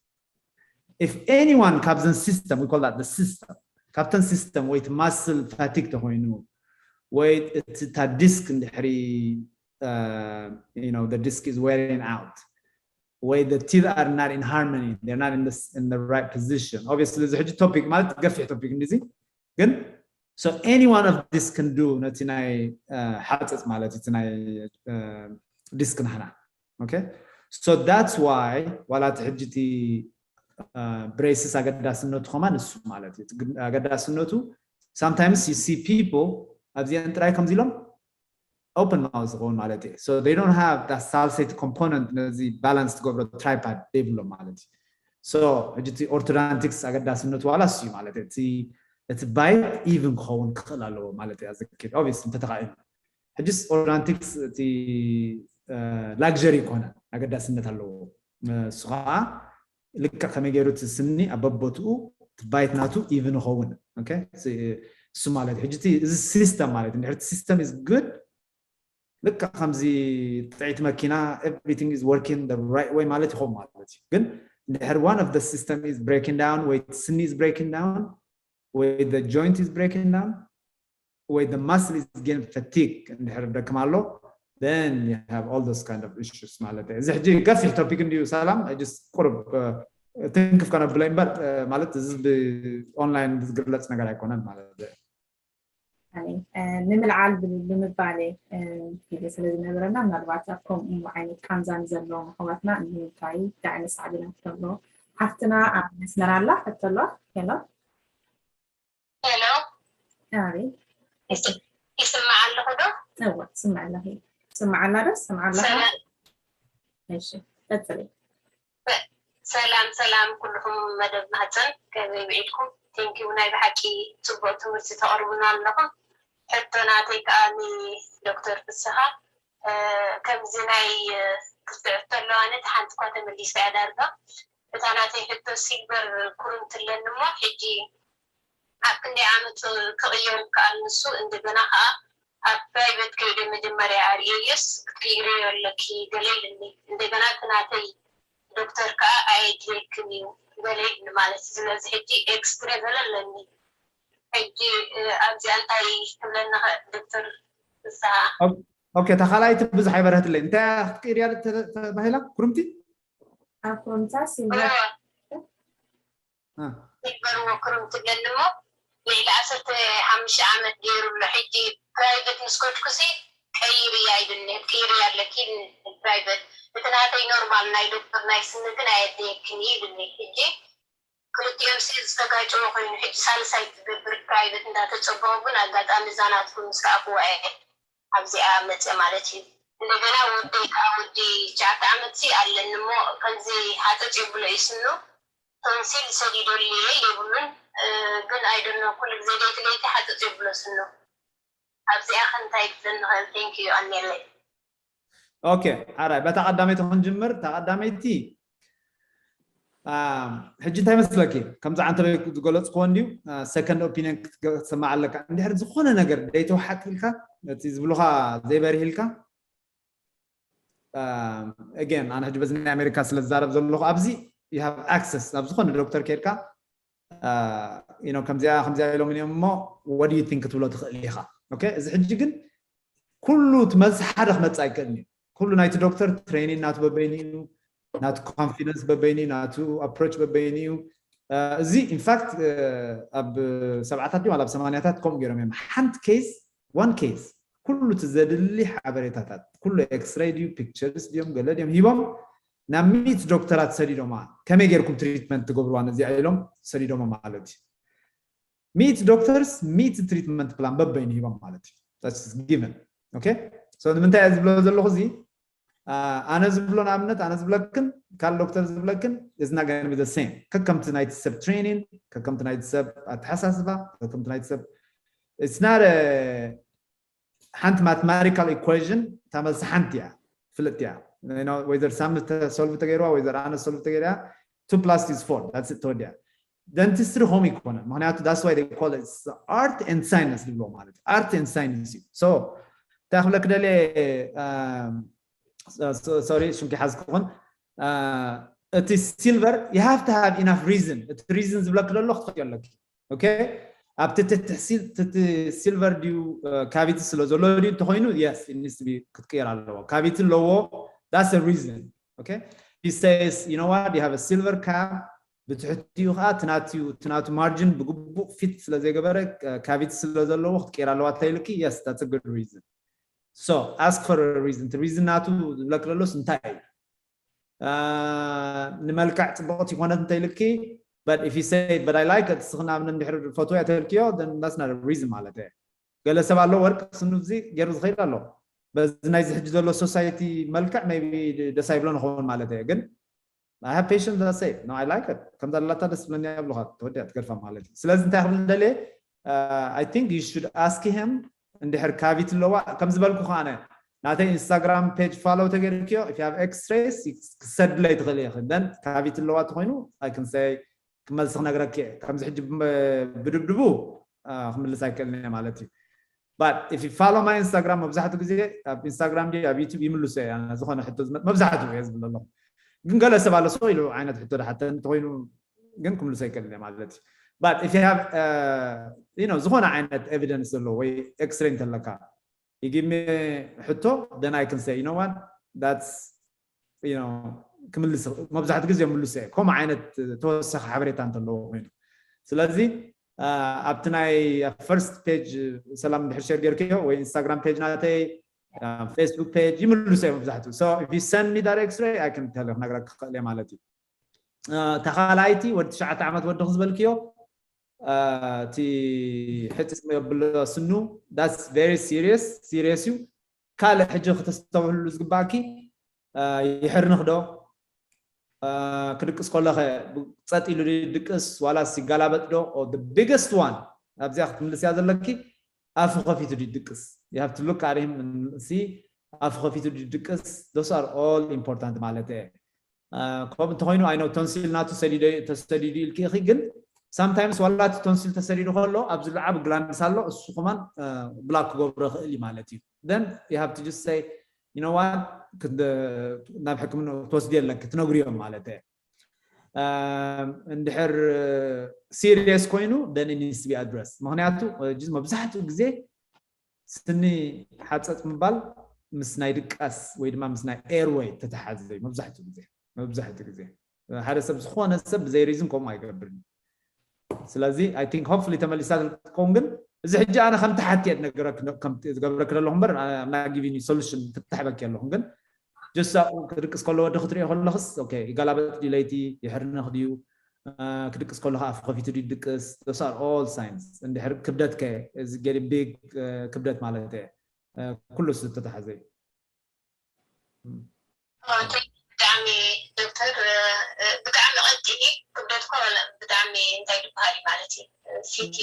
if anyone ካብዘን system we call that the system ካብተን system ወይ እቲ muscle fatigue ተኮይኑ ወይ እቲ ታ disc እንድሕሪ uh, you know the disc is wearing out ወይ the teeth are not in harmony they're not in the, in the right position obviously እዚ ሕጂ topic ማለት ገፊሕ topic እንዲዚ ግን so any one of this can do ነቲ ናይ ሓፀፅ ማለት እቲ ናይ disc ናህና okay so that's why ዋላ እቲ ሕጂ እቲ braces ኣገዳስነቱ ከማን እሱ ማለት እዩ ኣገዳስነቱ sometimes you see people ኣብዚአን ጥራይ ከምዚ ኢሎም open mouth ዝኸውን ማለት እዩ so they don't have that ሳልሰይቲ component ነዚ balance ትገብሮ tripod ዘይብሎም ማለት እዩ so ሕጂ እቲ orthodontics ኣገዳስነቱ ዋላ እሱ እዩ ማለት እዩ እቲ bite even ክኸውን ክኽእል ኣለዎ ማለት እዩ ኣዘኪድ obviously እንተተኻኢሉ ሕጂስ orthodontics እቲ luxury ይኮነ ኣገዳስነት ኣለዎ እሱ ከዓ ልክዕ ከመይ ገይሩ እቲ ስኒ ኣብ በቦትኡ እቲ bite ናቱ even ይኸውን እሱ ማለት ሕጂ እዚ system ማለት እንድሕር system is good ልክዕ ከምዚ ጥዕይቲ መኪና everything is working the right way ማለት ይኸውን ማለት እዩ ግን እንድሕር one of the system is breaking down ወይ ስኒ is breaking down ወይ the joint is breaking down ወይ the muscle is getting fatigue እንድሕር ደክም ኣሎ then you have all those kind of issues ማለት እዩ እዚ ሕጂ ገፊሕ topic እንድዩ ሰላም just ቁርብ ትንክፍ ከነብለ እምበር ማለት እዚ ብ online ዝግለፅ ነገር ኣይኮነን ማለት እዩ ንምልዓል ብምባል ግዜ ስለ ዝነበረና ምናልባት ኣብ ከምኡ ዓይነት ቃንዛን ዘለዎም ኣሕዋትና እንታይ እንታይ ዓይነት ሳዕቤናት ተብሎ ሓፍትና ኣብ መስመር ኣላ ሕቶ ኣለዋ ሄሎ ሄሎ ኣቤት ይስማዕ ኣለኹ ዶ እወ ትስማዕ ኣለኺ ትስማዕ ኣላ ዶ ትስማዕ ኣለኻ እሺ ቀፅሊ ሰላም ሰላም ኩልኹም መደብ ማህፀን ከመይ ውዒልኩም thank you ናይ ብሓቂ ፅቡቅ ትምህርቲ ተቅርቡና ኣለኹም ሕቶ ናተይ ከዓ ንዶክተር ፍስሃ ከምዚ ናይ ክልተ ሕቶ ኣለዋኒ እቲ ሓንቲ እኳ ተመሊሳ እያ ዳርጋ እታ ናተይ ሕቶ ሲልቨር ኩርምት ኣለኒ እሞ ሕጂ ኣብ ክንደይ ዓመት ክቕየር ይከኣል ንሱ እንደገና ከዓ ኣብ ፕራይቨት ከይደ መጀመርያ ኣርእየዮስ ክትቅይርዮ ኣለኪ ገለ ኢልኒ እንደገና እቲ ናተይ ዶክተር ከዓ ኣየድልየክን እዩ ገለ ኢልኒ ማለት እዩ ስለዚ ሕጂ ኤክስትሬ ገለ ኣለኒ ሕጂ ኣብዚኣ እንታይ ክብለኒ ዶክተር ፍስሃ ኦኬ እታ ካልኣይቲ ብዙሕ ኣይበረህትለይ እንታይ ክትቅይርያ ተባሂላ ኩርምቲ ኣብ ኩርምታ ሲልቨር ይግበርዎ ክርምቲ ኣለኒ እሞ ልዕሊ ዓሰርተ ሓሙሽተ ዓመት ገይሩ ኣሎ። ሕጂ ፕራይቬት ምስ ከድኩሲ ቀይሪ ኣይድኒ ትቅይሪ ኣለኪ ፕራይቬት እቲ ናተይ ኖርማል ናይ ዶክተር ናይ ስኒ ግን ኣየድልየክን እዩ ይብልኒ። ሕጂ ክልቲኦም ሲ ዝተጋጨወ ኮይኑ ሕጂ ሳልሳይ ትገብር ፕራይቬት እንዳተጸበኹ ግን ኣጋጣሚ እዛ ናትኩም ምስ ረኣክዋ እየ ኣብዚኣ መጽእ ማለት እዩ። እንደገና ወደይ ከዓ ወዲ ትሽዓተ ዓመት ሲ ኣለኒ እሞ ከምዚ ሓጠጥ የብሎ እዩ ስኑ ቶንሲል ሰዲዶልየ የብሉን ግን ኣይደኖ ኩሉ ግዜ ለይቲ ለይቲ ሓጠጥ የብሎ ስኑ ኣብዚኣ ከ እንታይ ክትብለኒ ክእል thank you ኣኔለይ okay ሓራይ በታ ቀዳመይቲ ክንጅምር እታ ቀዳመይቲ ሕጂ እንታይ መስለኪ ከምዚ ዓንተበይ ዝገለፅክዎ እንድዩ second opinion ክትሰማዕ ኣለካ እንድሕር ዝኾነ ነገር ደይተወሓጥ ኢልካ እቲ ዝብሉካ ዘይበርህ ኢልካ again ኣነ ሕጂ በዚ ናይ ኣሜሪካ ስለ ዝዛረብ ዘለኹ ኣብዚ you have access ናብ ዝኾነ ዶክተር ከድካ you know ከምዚኣ ከምዚኣ ኢሎም እዮም እሞ what do you think ክትብሎ ትኽእል ኢኻ okay እዚ ሕጂ ግን ኩሉ እቲ መልሲ ሓደ ክመፅእ ኣይክእልን እዩ ኩሉ ናይቲ ዶክተር training ናቱ በበይኑ እዩ ናቱ confidence በበይኑ እዩ ናቱ approach በበይኑ እዩ እዚ in fact ኣብ ሰብዓታት ድዩ ኣብ ሰማንያታት ከምኡ ገይሮም እዮም ሓንቲ case one case ኩሉ እቲ ዘድሊ ሓበሬታታት ኩሉ x-ray ድዩ pictures ድዮም ገለ ድዮም ሂቦም ናብ ሚት ዶክተራት ሰዲዶማ ከመይ ገይርኩም treatment ትገብርዋ ነዚኣ ኢሎም ሰዲዶማ ማለት እዩ meet doctors meet treatment plan በበይኑ ሂቦም ማለት እዩ given okay so ንምንታይ እየ ዝብሎ ዘለኹ እዚ ኣነ ዝብሎ ንኣብነት ኣነ ዝብለክን ካል ዶክተር ዝብለክን is not going to be the same ከከምቲ ናይቲ ሰብ training ከከምቲ ናይቲ ሰብ ኣተሓሳስባ ከከምቲ ናይቲ ሰብ it's not ሓንቲ mathematical equation እታ መልሲ ሓንቲ እያ ፍልጥ እያ whether ሳሚ solve ተገይርዋ whether ኣነ solve ተገይርያ two plus is four that's it ተወዲያ dentistry ከምኡ ኣይኮነን ምክንያቱ that's why they call it art and science ዝብሎ ማለት እዩ art and science እዩ so እንታይ ክብለክ ደልየ sorry ሽምኪ ሓዝክኹን እቲ silver you have to have enough reason እቲ reason ዝብለክ ደሎ ክትፈልዮ ኣለኪ okay ኣብቲ ትቲ silver ድዩ cavity ስለ ዘሎ ድዩ እንተኮይኑ yes it needs to be ክትቅየር ኣለዎ cavity ኣለዎ that's a reason okay he says you know what you have a silver cap ብትሕቲኡ ከዓ ትናትዩ ትናቱ margin ብግቡእ fit ስለ ዘይገበረ cavity ስለ ዘለዎ ክትቅየር ኣለዋ ተይልኪ yes that's a good reason so ask for a reason reason ናቱ ዝብለክ ዘሎስ እንታይ እዩ ንመልክዕ ፅቡቅቲ ይኮነት እንተይልኪ but if you say but I like it ስኽና ምን እንድሕር ፈትወ እያ ተልክዮ then that's not a reason ማለት እየ ገለ ሰብ ኣሎ ወርቅ ስኑ እዚ ገይሩ ዝኸይድ ኣሎ በዚ ናይዚ ሕጂ ዘሎ society መልክዕ maybe ደስ ኣይብሎ ንኸውን ማለት እየ ግን I have patients that say no I like it ከምዛ ላታ ደስ ብለኒ ኣብሉካ ተወዲያ ትገድፋ ማለት እዩ ስለዚ እንታይ ክብል ደልየ I think you should ask him እንድሕር cavity ኣለዋ ከም ዝበልኩ ከዓነ ናተይ Instagram page follow ተገይርክዮ if you have x-rays ክሰድለይ ትኽእል ኢኺ then cavity ኣለዋ ተኮይኑ I can say ክመልሲ ክነግረክ እየ ከምዚ ሕጂ ብድብድቡ ክምልስ ኣይክእልን እየ ማለት እዩ but if you follow my Instagram መብዛሕትኡ ግዜ ኣብ Instagram ዲ ኣብ YouTube ይምልሶ እየ ዝኾነ ሕቶ ዝመጥ መብዛሕትኡ እየ ዝብል ኣለኹ ግን ገለ ሰብ ኣሎ ሰው ኢሉ ዓይነት ሕቶ ድሓተን እንተኮይኑ ግን ክምልሶ ኣይክእልን እየ ማለት እዩ but if you have you know ዝኾነ ዓይነት evidence ዘለዎ ወይ x-ray እንተለካ you give me ሕቶ then I can say you know what that's you know ክምልስ መብዛሕትኡ ግዜ ምልሶ እየ ከምኡ ዓይነት ተወሳኺ ሓበሬታ እንተለዎ ኮይኑ ስለዚ ኣብቲ ናይ first page ሰላም ድሕር share ጌርክዮ ወይ Instagram page ናተይ Facebook page ይምልሶ እየ መብዛሕትኡ so if you send me that x-ray I can tell you ክነግረክ ክኽእል እየ ማለት እዩ ተኻላይቲ ወዲ ትሽዓተ ዓመት ወዲ ዝበልክዮ እቲ ሕፅፅ የብሎ ስኑ that's very serious serious እዩ ካልእ ሕጂ ክተስተብህሉ ዝግባእኪ ይሕርንኽ ዶ ክድቅስ ከለኸ ጸጥ ኢሉ ድቅስ ዋላስ ይጋላበጥ ዶ the biggest one ኣብዚኣ ክትምልስያ ዘለኪ ኣፉ ከፊቱ ድድቅስ you have to look at him see ኣፉ ከፊቱ ድድቅስ those are all important ማለት እየ ከምኡ እንተኮይኑ I know ቶንሲል ናቱ ተሰዲዱ ኢልኪ ኢኺ ግን sometimes ዋላ እቲ ቶንሲል ተሰዲዱ ከሎ ኣብዚ ልዓብ glands ኣሎ እሱ ከማን block ክገብሮ ይኽእል እዩ ማለት እዩ then you have to just say you know what ናብ ሕክምና ክትወስዲ ኣለኪ ትነግርዮም ማለት እየ እንድሕር serious ኮይኑ then it needs to be addressed ምክንያቱ መብዛሕትኡ ግዜ ስኒ ሓፀፅ ምባል ምስ ናይ ድቃስ ወይ ድማ ምስ ናይ airway ተተሓዘ እዩ መብዛሕትኡ ግዜ መብዛሕትኡ ግዜ ሓደ ሰብ ዝኾነ ሰብ ብዘይ reason ከምኡ ኣይገብርን ስለዚ I think hopefully ተመሊሳ ትኸውን። ግን እዚ ሕጂ ኣነ ከም ተሓቲ እየ ዝነገረክ፣ ከም ዝገብረክ ዘለኹ እምበር I'm not giving you solution፣ ፍታሕ በኪ ኣለኹም። ግን just ክድቅስ ከሎ ወዲ ክትሪኦ ከለኽስ okay ይገላበጥ ድዩ ለይቲ፣ ይሕርነኽ ድዩ፣ ክድቅስ ከሎ ከዓ ኣፉ ከፊቱ ድዩ ድቅስ፣ those are all signs። እንድሕር ክብደት ከ is getting big፣ ክብደት ማለት እየ፣ ኩሉ ዝተተሓዘ እዩ። ብጣዕሚ ዶክተር፣ ብጣዕሚ ቀጢኒ ክብደት ኮ ብጣዕሚ እንታይ ዝበሃል ማለት እዩ ፊት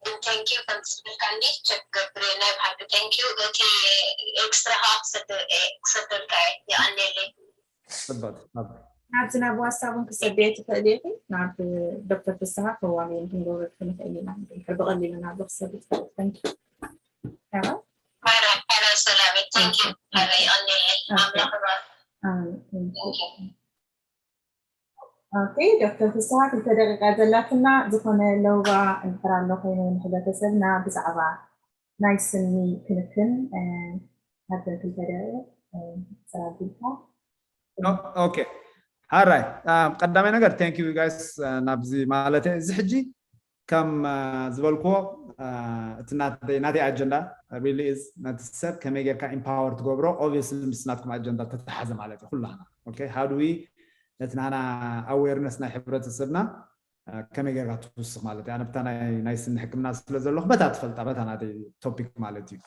ግን thank you ከም ዝበልካ እንዲ ቸክ ገብር ናይ ብሓቂ thank you። እቲ ኤክስትራ ከዓ ክሰደልካ የቀንየለይ። ጽቡቅ። ናብዚ ናብ ዋትሳፕ እውን ክሰደየ ትኽእል ኢኺ። ናብ ዶክተር ፍስሃ ከዋልየን ክንገብረልኪ ንኽእል ኢና። እንድሕር ብቐሊሉ ናብዚ ክሰድ ትኽእል። Thank you። ሐረ ሐረ ሰላም thank you። ሐረ የቀንየለይ። ኣምላኽ ይባርክ። ኦኬ ዶክተር ፍስሃ ክልተ ደቂቃ ዘላትና ዝኾነ ለውባ እንድሕር ኣሎ ኮይኑ ንሕብረተሰብና ብዛዕባ ናይ ስኒ ክንክን ኣብ ክልተ ደቂቕ ፅራቢልካ ኦኬ ሃራይ ቀዳማይ ነገር thank you guys ናብዚ ማለት እዚ ሕጂ ከም ዝበልክዎ እቲ ናተይ ኣጀንዳ really is ነቲ ሰብ ከመይ ጌርካ empower ትገብሮ obviously ምስ ናትኩም ኣጀንዳ ተተሓዘ ማለት እዩ ኩላና okay how do we ነቲ ናና awareness ናይ ሕብረተሰብና ከመይ ጌርካ ትውስኽ ማለት እዩ ኣነብታ ናይ ስኒ ሕክምና ስለ ዘለኹ በታ ትፈልጣ በታ ናተይ topic ማለት እዩ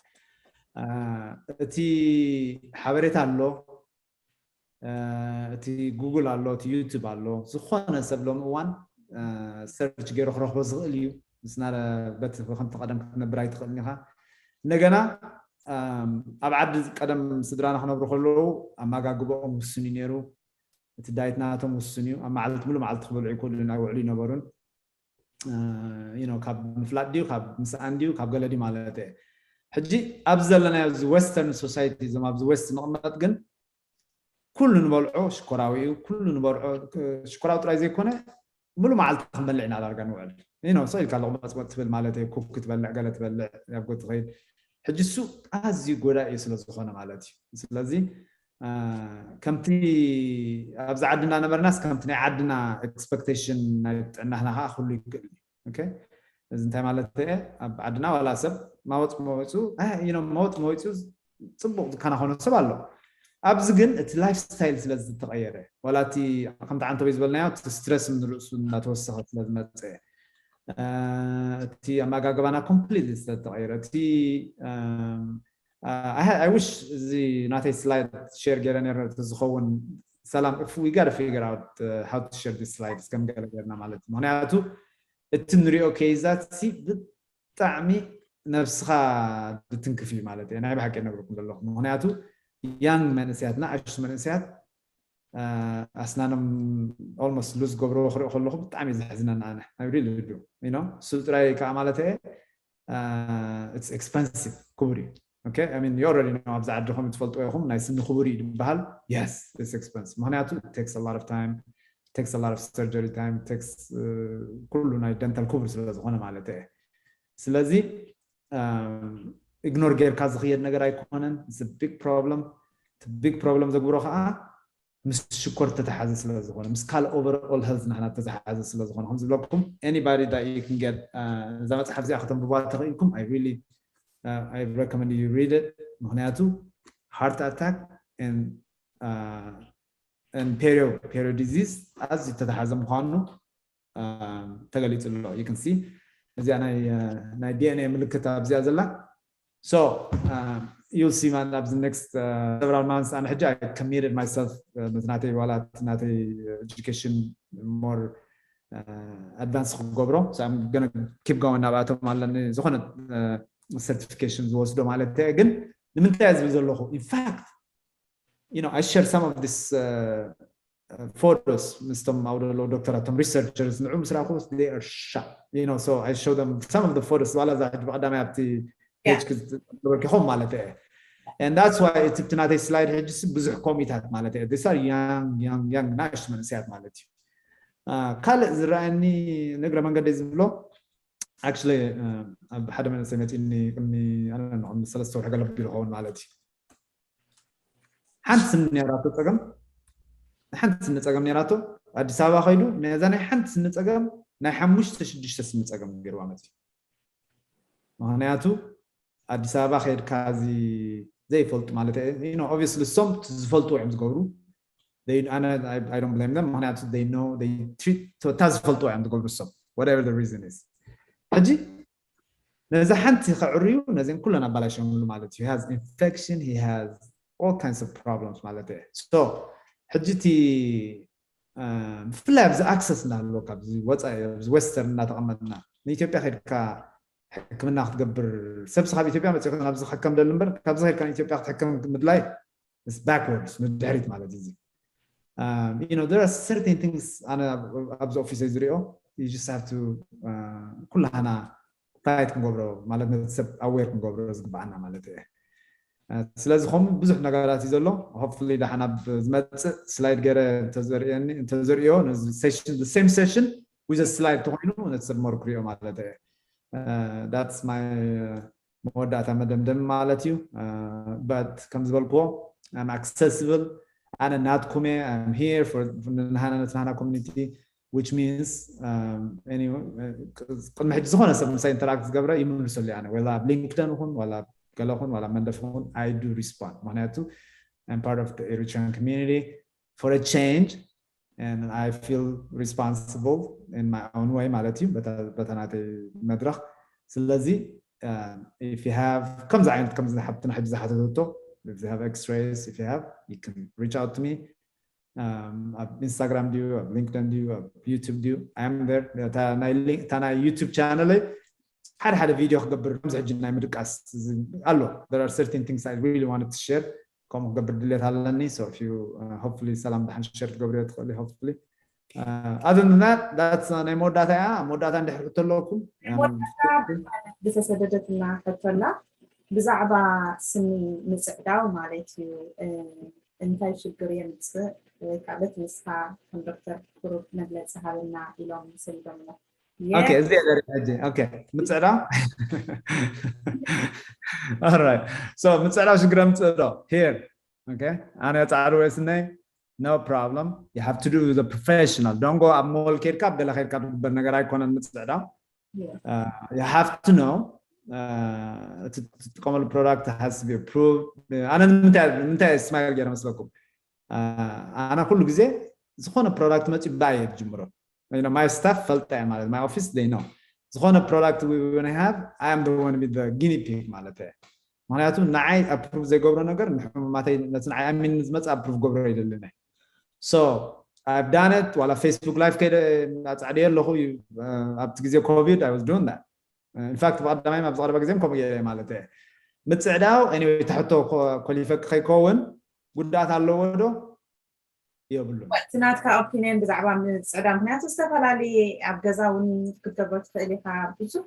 እቲ ሓበሬታ ኣሎ እቲ ጉግል ኣሎ እቲ ዩቱብ ኣሎ ዝኾነ ሰብ ሎም እዋን search ገይሩ ክረኽቦ ዝኽእል እዩ ምስና በቲ ከምቲ ቀደም ክትነብር ኣይትኽእልን ኢኻ እንደገና ኣብ ዓዲ ቀደም ስድራና ክነብሩ ከለዉ ኣመጋግባኦም ውሱን እዩ ነይሩ እቲ diet ናቶም ውሱን እዩ ኣብ መዓልቲ ሙሉ መዓልቲ ክበልዑ ይክእሉ ኣይውዕሉ ይነበሩን ካብ ምፍላጥ ድዩ ካብ ምስኣን ድዩ ካብ ገለ ድዩ ማለት እየ ሕጂ ኣብዚ ዘለናዮ እዚ western society እዞም ኣብዚ west ንቕመጥ ግን ኩሉ ንበልዖ ሽኮራዊ እዩ ኩሉ ንበልዖ ሽኮራዊ ጥራይ ዘይኮነ ሙሉ መዓልቲ ክንበልዕ ኢና ዳርጋ ንውዕል ይኖ ሰው ኢልካ ለቑመፅመፅ ትብል ማለት እዩ ኩክ ትበልዕ ገለ ትበልዕ ያጎ ትኸይድ ሕጂ እሱ ኣዝዩ ጎዳኢ እዩ ስለ ዝኾነ ማለት እዩ ስለዚ ከምቲ ኣብዚ ዓዲ እናነበርናስ ከምቲ ናይ ዓድና expectation ናይ ጥዕናና ከዓ ኩሉ ይክእል እዩ እዚ እንታይ ማለት እየ ኣብ ዓድና ዋላ ሰብ ማወፅ መወፁ መወፅ መወፁ ፅቡቅ ዝከናኸኖ ሰብ ኣሎ ኣብዚ ግን እቲ lifestyle ስለ ዝተቀየረ ዋላ እቲ ከምቲ ዓንተበይ ዝበልናዮ እቲ stress ንርእሱ እናተወሰኸ ስለ ዝመፀ እቲ ኣመጋገባና completely ስለ ዝተቀየረ እቲ I wish እዚ ናተይ slide share ገይረ ነረ ዝኸውን ሰላም if we gotta figure out uh, how to share this slide እስከም ገለ ገርና ማለት እዩ ምክንያቱ እቲ ንሪኦ caseታት ሲ ብጣዕሚ ነብስኻ ብትንክፍ እዩ ማለት እዩ ናይ ብሓቂ ነግርኩም ዘለኹ ምክንያቱ young መንእስያትና ኣሽቱ መንእስያት ኣስናኖም almost lose ገብርዎ ክሪኦ ከለኹ ብጣዕሚ ዘሕዝነና ኣነ I really do ስል ጥራይ ከዓ ማለት እየ it's expensive ክቡር እዩ okay I mean you already know ኣብዚ ዓዲ ከም ትፈልጥዎ ኢኹም ናይ ስኒ ክቡር እዩ ዝበሃል yes it's expensive ምክንያቱ takes a lot of time takes a lot of surgery time takes ኩሉ ናይ dental ክቡር ስለ ዝኾነ ማለት እየ ስለዚ ignore ጌርካ ዝኽየድ ነገር ኣይኮነን big problem big problem ዘግብሮ ከዓ ምስ ሽኮር ተተሓዘ ስለ ዝኾነ ምስ ካልእ overall health ናህና ተተሓዘ ስለ ዝኾነ ከም ዝብለኩም anybody that you can get እዛ መፅሓፍ እዚኣ ከተንብቧ ተኽኢልኩም I really I recommend you read it ምክንያቱ heart attack and and perio perio disease ኣዝዩ ተተሓዘ ምዃኑ ተገሊፁ ኣሎ you can see እዚኣ ናይ DNA ምልክት ኣብዚኣ ዘላ so uh, you'll see man ኣብዚ next uh, several months ኣነ ሕጂ I committed myself ነቲ ናተይ ዋላ ናተይ education more advance ክገብሮ so I'm gonna keep going ናብኣቶም ኣለኒ ዝኾነ certification ዝወስዶ ማለት እየ ግን ንምንታይ ዝብል ዘለኹ in fact you know I share some of this uh, photos ምስቶም ኣብኡ ዘለዉ ዶክተራት ቶም researchers ንዑ ምስ ረኣኹ they are shocked you know so I show them some of the photos ዋላ እዛ ሕጂ ብቀዳማይ ኣብቲ ፔጅ ክትረኪኹም ማለት እየ and that's why እቲ ናተይ slide ሕጂ ብዙሕ ኮሚታት ማለት እየ these are young young young ናእሽቱ መንእሰያት ማለት እዩ ካልእ ዝረኣየኒ ንግረ መንገደይ ዝብሎ actually ኣብ ሓደ መንእሰይ መፂኒ ቅድሚ ቅድሚ ሰለስተ ወርሒ ገለ ቢሉ ኸውን ማለት እዩ ሓንቲ ስኒ ነራቶ ፀገም ሓንቲ ስኒ ፀገም ነራቶ ኣዲስ ኣበባ ከይዱ ነዛ ናይ ሓንቲ ስኒ ፀገም ናይ ሓሙሽተ ሽዱሽተ ስኒ ፀገም ገይርዋ መፅዩ። ምክንያቱ ኣዲስ ኣበባ ከይድካ እዚ ዘይፈልጡ ማለት obviously እሶም ዝፈልጡ እዮም ዝገብሩ። ኣነ I don't blame them። ምክንያቱ they know they treat እታ ዝፈልጡ እዮም ዝገብሩ እሶም whatever the reason is። ሕጂ ነዚ ሓንቲ ከዕርዩ ነዚን ኩለን ኣባላሽምሉ ማለት እዩ። He has infection, he has all kinds of problems ማለት እዩ። So ሕጂ እቲ ብፍላይ ኣብዚ access እናሃለወካ ኣብዚ ወፃኢ ኣብዚ western እናተቐመጥና ንኢትዮጵያ ከድካ ሕክምና ክትገብር ሰብሲ ካብ ኢትዮጵያ መፅእ ኣብዚ ክሕከም ደሊ እምበር ካብዚ ከድካ ንኢትዮጵያ ክትሕከም ምድላይ backwards ንድሕሪት ማለት እዚ። There are certain things ኣነ ኣብዚ ኦፊስ ዝሪኦ you just have to ኩላህና fight ክንገብሮ ማለት ነቲ ሰብ aware ክንገብሮ ዝግባኣና ማለት እየ። ስለዚ ከም ብዙሕ ነገራት እዩ ዘሎ። Hopefully ደሓን ኣብ ዝመፅእ slide ገይረ እንተዘርእዮ ነዚ same session with slide ተኮይኑ ነቲ ሰብ more ክሪኦ ማለት እየ። That's my መወዳእታ መደምደም ማለት እዩ። But ከም ዝበልክዎ I'm accessible። ኣነ ናትኩም እየ። I'm here for ናሃና community which means ቅድሚ ሕጂ ዝኾነ ሰብ ምሳይ interact ዝገብረ ይምልሰሉ። ኣነ ወላ ኣብ LinkedIn ኹን ዋላ ገለ ኹን ዋላ መንደፍ ኹን I do respond። ምክንያቱ I'm part of the Eritrean community for a change and I feel responsible in my own way ማለት እዩ በታ ናተይ መድረክ። ስለዚ if you have ከምዚ ዓይነት ከምዚ ሓብትና ሕጂ ዝሓተተቶ if you have x-rays if you have you can reach out to me ኣብ ኢንስታግራም ድዩ ኣብ LinkedIn ድዩ ኣብ YouTube ድዩ I am there። እታ ናይ YouTube ቻነለይ ሓደ ሓደ ቪድዮ ክገብር ከምዚ ሕጂ ናይ ምድቃስ ኣሎ። There are certain things I really wanted to share ከምኡ ክገብር ድሌት ኣለኒ። So if you hopefully ሰላም ደሓን share ክትገብርዮ ትኽእሊ hopefully other than that that's ናይ መወዳእታ እያ። መወዳእታ እንድሕር ሕቶ ኣለኩም ዝተሰደደትና ሕቶና ብዛዕባ ስኒ ምፅዕዳው ማለት እዩ። እንታይ ሽግር የምፅእ ወይ ካልእ ንስኻ ከም ዶክተር ቁሩብ መግለፂ ሃበና ኢሎም ሰዲዶምና። Okay እዚ የለ ሕጂ okay ምፅዕዳው Alright so ምፅዕዳው ሽግር የምፅእ ዶ here okay ኣነ ፃዕዱ ወይ ስነይ no problem you have to do the professional don't go ኣብ ሞል ከድካ ኣብ ገለ ከድካ ዝግበር ነገር ኣይኮነን ምፅዕዳው you have to know እቲ ትጥቀመሉ product has to be approved ኣነ ንምንታይ smile ገይረ መስለኩም ኣነ ኩሉ ግዜ ዝኾነ product መፂ ባየ ዝጅምሮ my staff ፈልጠ ማለት my office they know ዝኾነ product we have I am the one with the guinea pig ማለት እየ። ምክንያቱ ንዓይ approve ዘይገብሮ ነገር ንሕሙማተይ ነቲ ንዓይ ኣሚን ዝመፅእ approve ገብሮ ይደልን so I've done it ዋላ Facebook live ከይደ ኣፃዕደየ ኣለኹ ኣብቲ ግዜ COVID I was doing that in fact ብቀዳማይ ኣብዚ ቀረባ ግዜ ከምኡ ገይረ ማለት እየ ምፅዕዳው anyway ትሕቶ ኮሊፈክ ከይከውን ጉድኣት ኣለዎ ዶ የብሉን። እቲ ናትካ ኦፒንየን ብዛዕባ ምፅዕዳ ምክንያቱ ዝተፈላለየ ኣብ ገዛ እውን ክትገብሮ ትኽእል ኢኻ ብዙሕ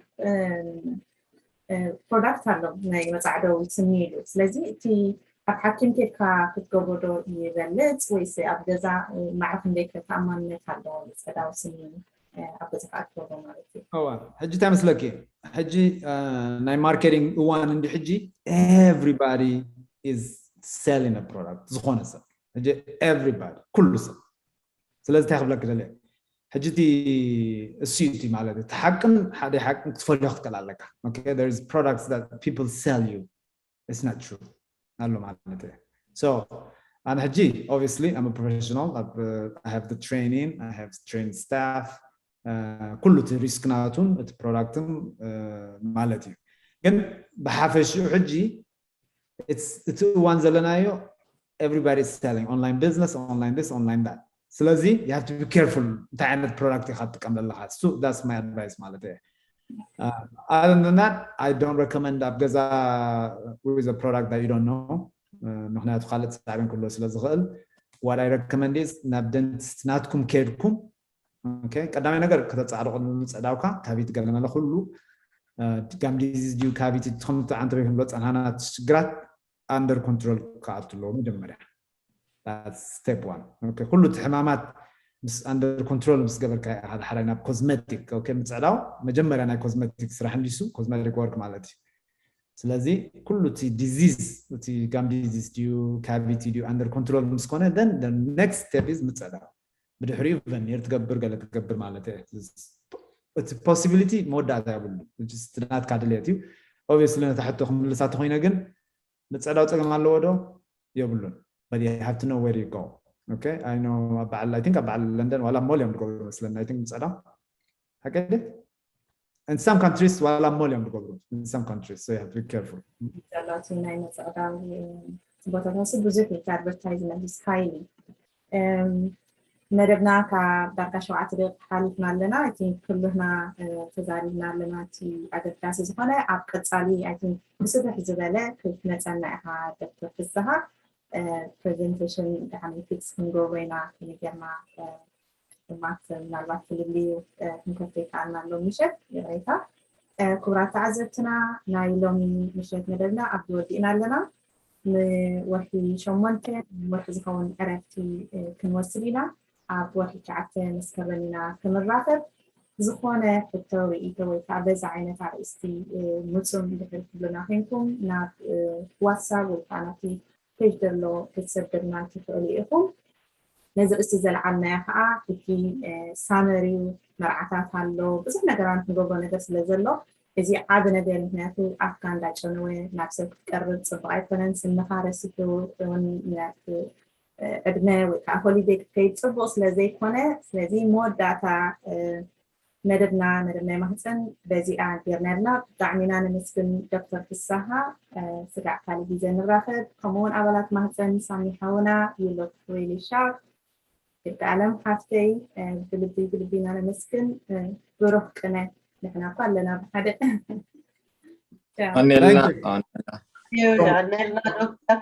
product ኣሎ ናይ መፃዕደዊ ስኒ ኢሉ ስለዚ እቲ ኣብ ሓኪም ኬድካ ክትገብሮ ዶ ይበልፅ ወይስ ኣብ ገዛ ማዕረ ክንደይ ተኣማንነት ኣለዎ ምፅዕዳዊ ስኒ ኣብ ገዛ ክትገብሮ ማለት እዩ እዋ ሕጂ እንታይ መስለኪ ሕጂ ናይ marketing እዋን እንዲ ሕጂ everybody is selling a product ዝኾነ ሰብ ሕጂ everybody ኩሉ ሰብ ስለዚ እንታይ ክብለክ ደለ ሕጂ እቲ እሱ እቲ ማለት እቲ ሓቅን ሓደ ሓቅን ክትፈልዮ ክትክእል ኣለካ products that people sell you it's not true ኣሎ ማለት እየ so ኣነ ሕጂ obviously I'm a professional I have the training I have trained staff ኩሉ እቲ risk ናቱን እቲ product ን ማለት እዩ ግን ብሓፈሽኡ ሕጂ እቲ እዋን ዘለናዮ everybody is selling online business online this online that ስለዚ you have to be careful እንታይ ዓይነት product ኢካ ትጥቀም ዘለካ that's my advice ማለት እየ other than that I don't recommend ኣብ ገዛ with a product that you don't know ምክንያቱ ካልእ ሳዕቤን ክህልዎ ስለ ዝኽእል what I recommend is ናብ dentist ናትኩም ከድኩም ቀዳማይ ነገር ከተፃዕዶ ቅድሚ ምፅዕዳውካ cavity ገለመለ ኩሉ gum disease ድዩ cavity ከምቲ ዓንተ ቤት ንብሎ ፀናናት ሽግራት under control ክኣቱ ኣለዎ መጀመርያ step one ኩሉ እቲ ሕማማት ምስ under control ምስ ገበርካ ሓደ ሓዳይ ናብ cosmetic ምፅዕዳው መጀመርያ ናይ cosmetic ስራሕ እንዲሱ cosmetic work ማለት እዩ ስለዚ ኩሉ እቲ disease እቲ gum disease ድዩ cavity ድዩ under control ምስ ኮነ then next step is ምፅዕዳው ብድሕሪኡ veneer ትገብር ገለ ትገብር ማለት እየ እቲ possibility መወዳእታ የብሉ። ናትካ ድልየት እዩ። Obviously ነታ ሕቶ ክምልሳ ተኮይነ ግን ምፅዕዳው ፀገም ኣለዎ ዶ? የብሉን። But you have to know where you go. Okay, I know ኣብ በዓል I think ኣብ በዓል ለንደን ዋላ ሞል እዮም ዝገብሩ መስለኒ። I think ምፅዕዳው ሓቀደ in some countries ዋላ ሞል እዮም ዝገብሩ in some countries, so you have to be careful. ላቲ ናይ መፅዕዳው ቦታታት ብዙሕ እዩ። ኣድቨርታይዝመንት is highly መደብና ካብ ዳርጋ ሸውዓተ ደቂቕ ሓሊፍና ኣለና። I think ኩሉና ተዛሪብና ኣለና። እቲ ኣገዳሲ ዝኾነ ኣብ ቀፃሊ I think ብስፍሕ ዝበለ ክትመፀና ኢኻ ዶክተር ፍስሃ። ፕሬዘንቴሽን ደሓን ፊክስ ክንገብሮ ኢና ከመይ ጌርና ድማ ምናልባት ፍልልዩ ክንከፍቶ ይከኣልና ኣሎ ምሸት ይቕሬታ። ክቡራት ተዓዘብትና ናይ ሎሚ ምሸት መደብና ኣብዚ ወዲእና ኣለና። ንወርሒ ሸሞንተ ወርሒ ዝኸውን ዕረፍቲ ክንወስድ ኢና። ኣብ ወርሒ ትሽዓተ መስከረም ኢና ክንራኸብ። ዝኾነ ሕቶ ርእይቶ ወይ ከዓ በዚ ዓይነት ኣርእስቲ ምፁም ድሕር ትብሉና ኮይንኩም ናብ ዋትሳፕ ወይ ከዓ ናብቲ ፔጅ ዘሎ ክትሰደልና ትኽእሉ ኢኹም። ነዚ ርእስቲ ዘልዓልናዮ ከዓ ሕጂ ሳመሪዩ መርዓታት ኣሎ ብዙሕ ነገራት ንገብሮ ነገር ስለ ዘሎ እዚ ዓቢ ነገር ምክንያቱ ኣፍካ እንዳጨነወ ናብ ሰብ ክትቀርብ ፅቡቅ ኣይኮነን። ስምኻ ረሲሑ እውን ዕድመ ወይ ከዓ ሆሊደይ ክትከይድ ፅቡቅ ስለዘይኮነ ስለዚ መወዳእታ መደብና መደብ ናይ ማህፀን በዚኣ ጌርና ኣለና። ብጣዕሚ ኢና ነመስግን ዶክተር ፍስሃ። ስጋዕ ካልእ ግዜ ንራኸብ። ከምኡውን ኣባላት ማህፀን ሳሚ ሓውና you look really sharp። ይርጋለም ሓፍተይ ብልቢ ብልቢ ኢና ነመስግን። ብሩኽ ቅነ ንሕና እኳ ኣለና ብሓደ። ኣኔልና ኣኔልና ዶክተር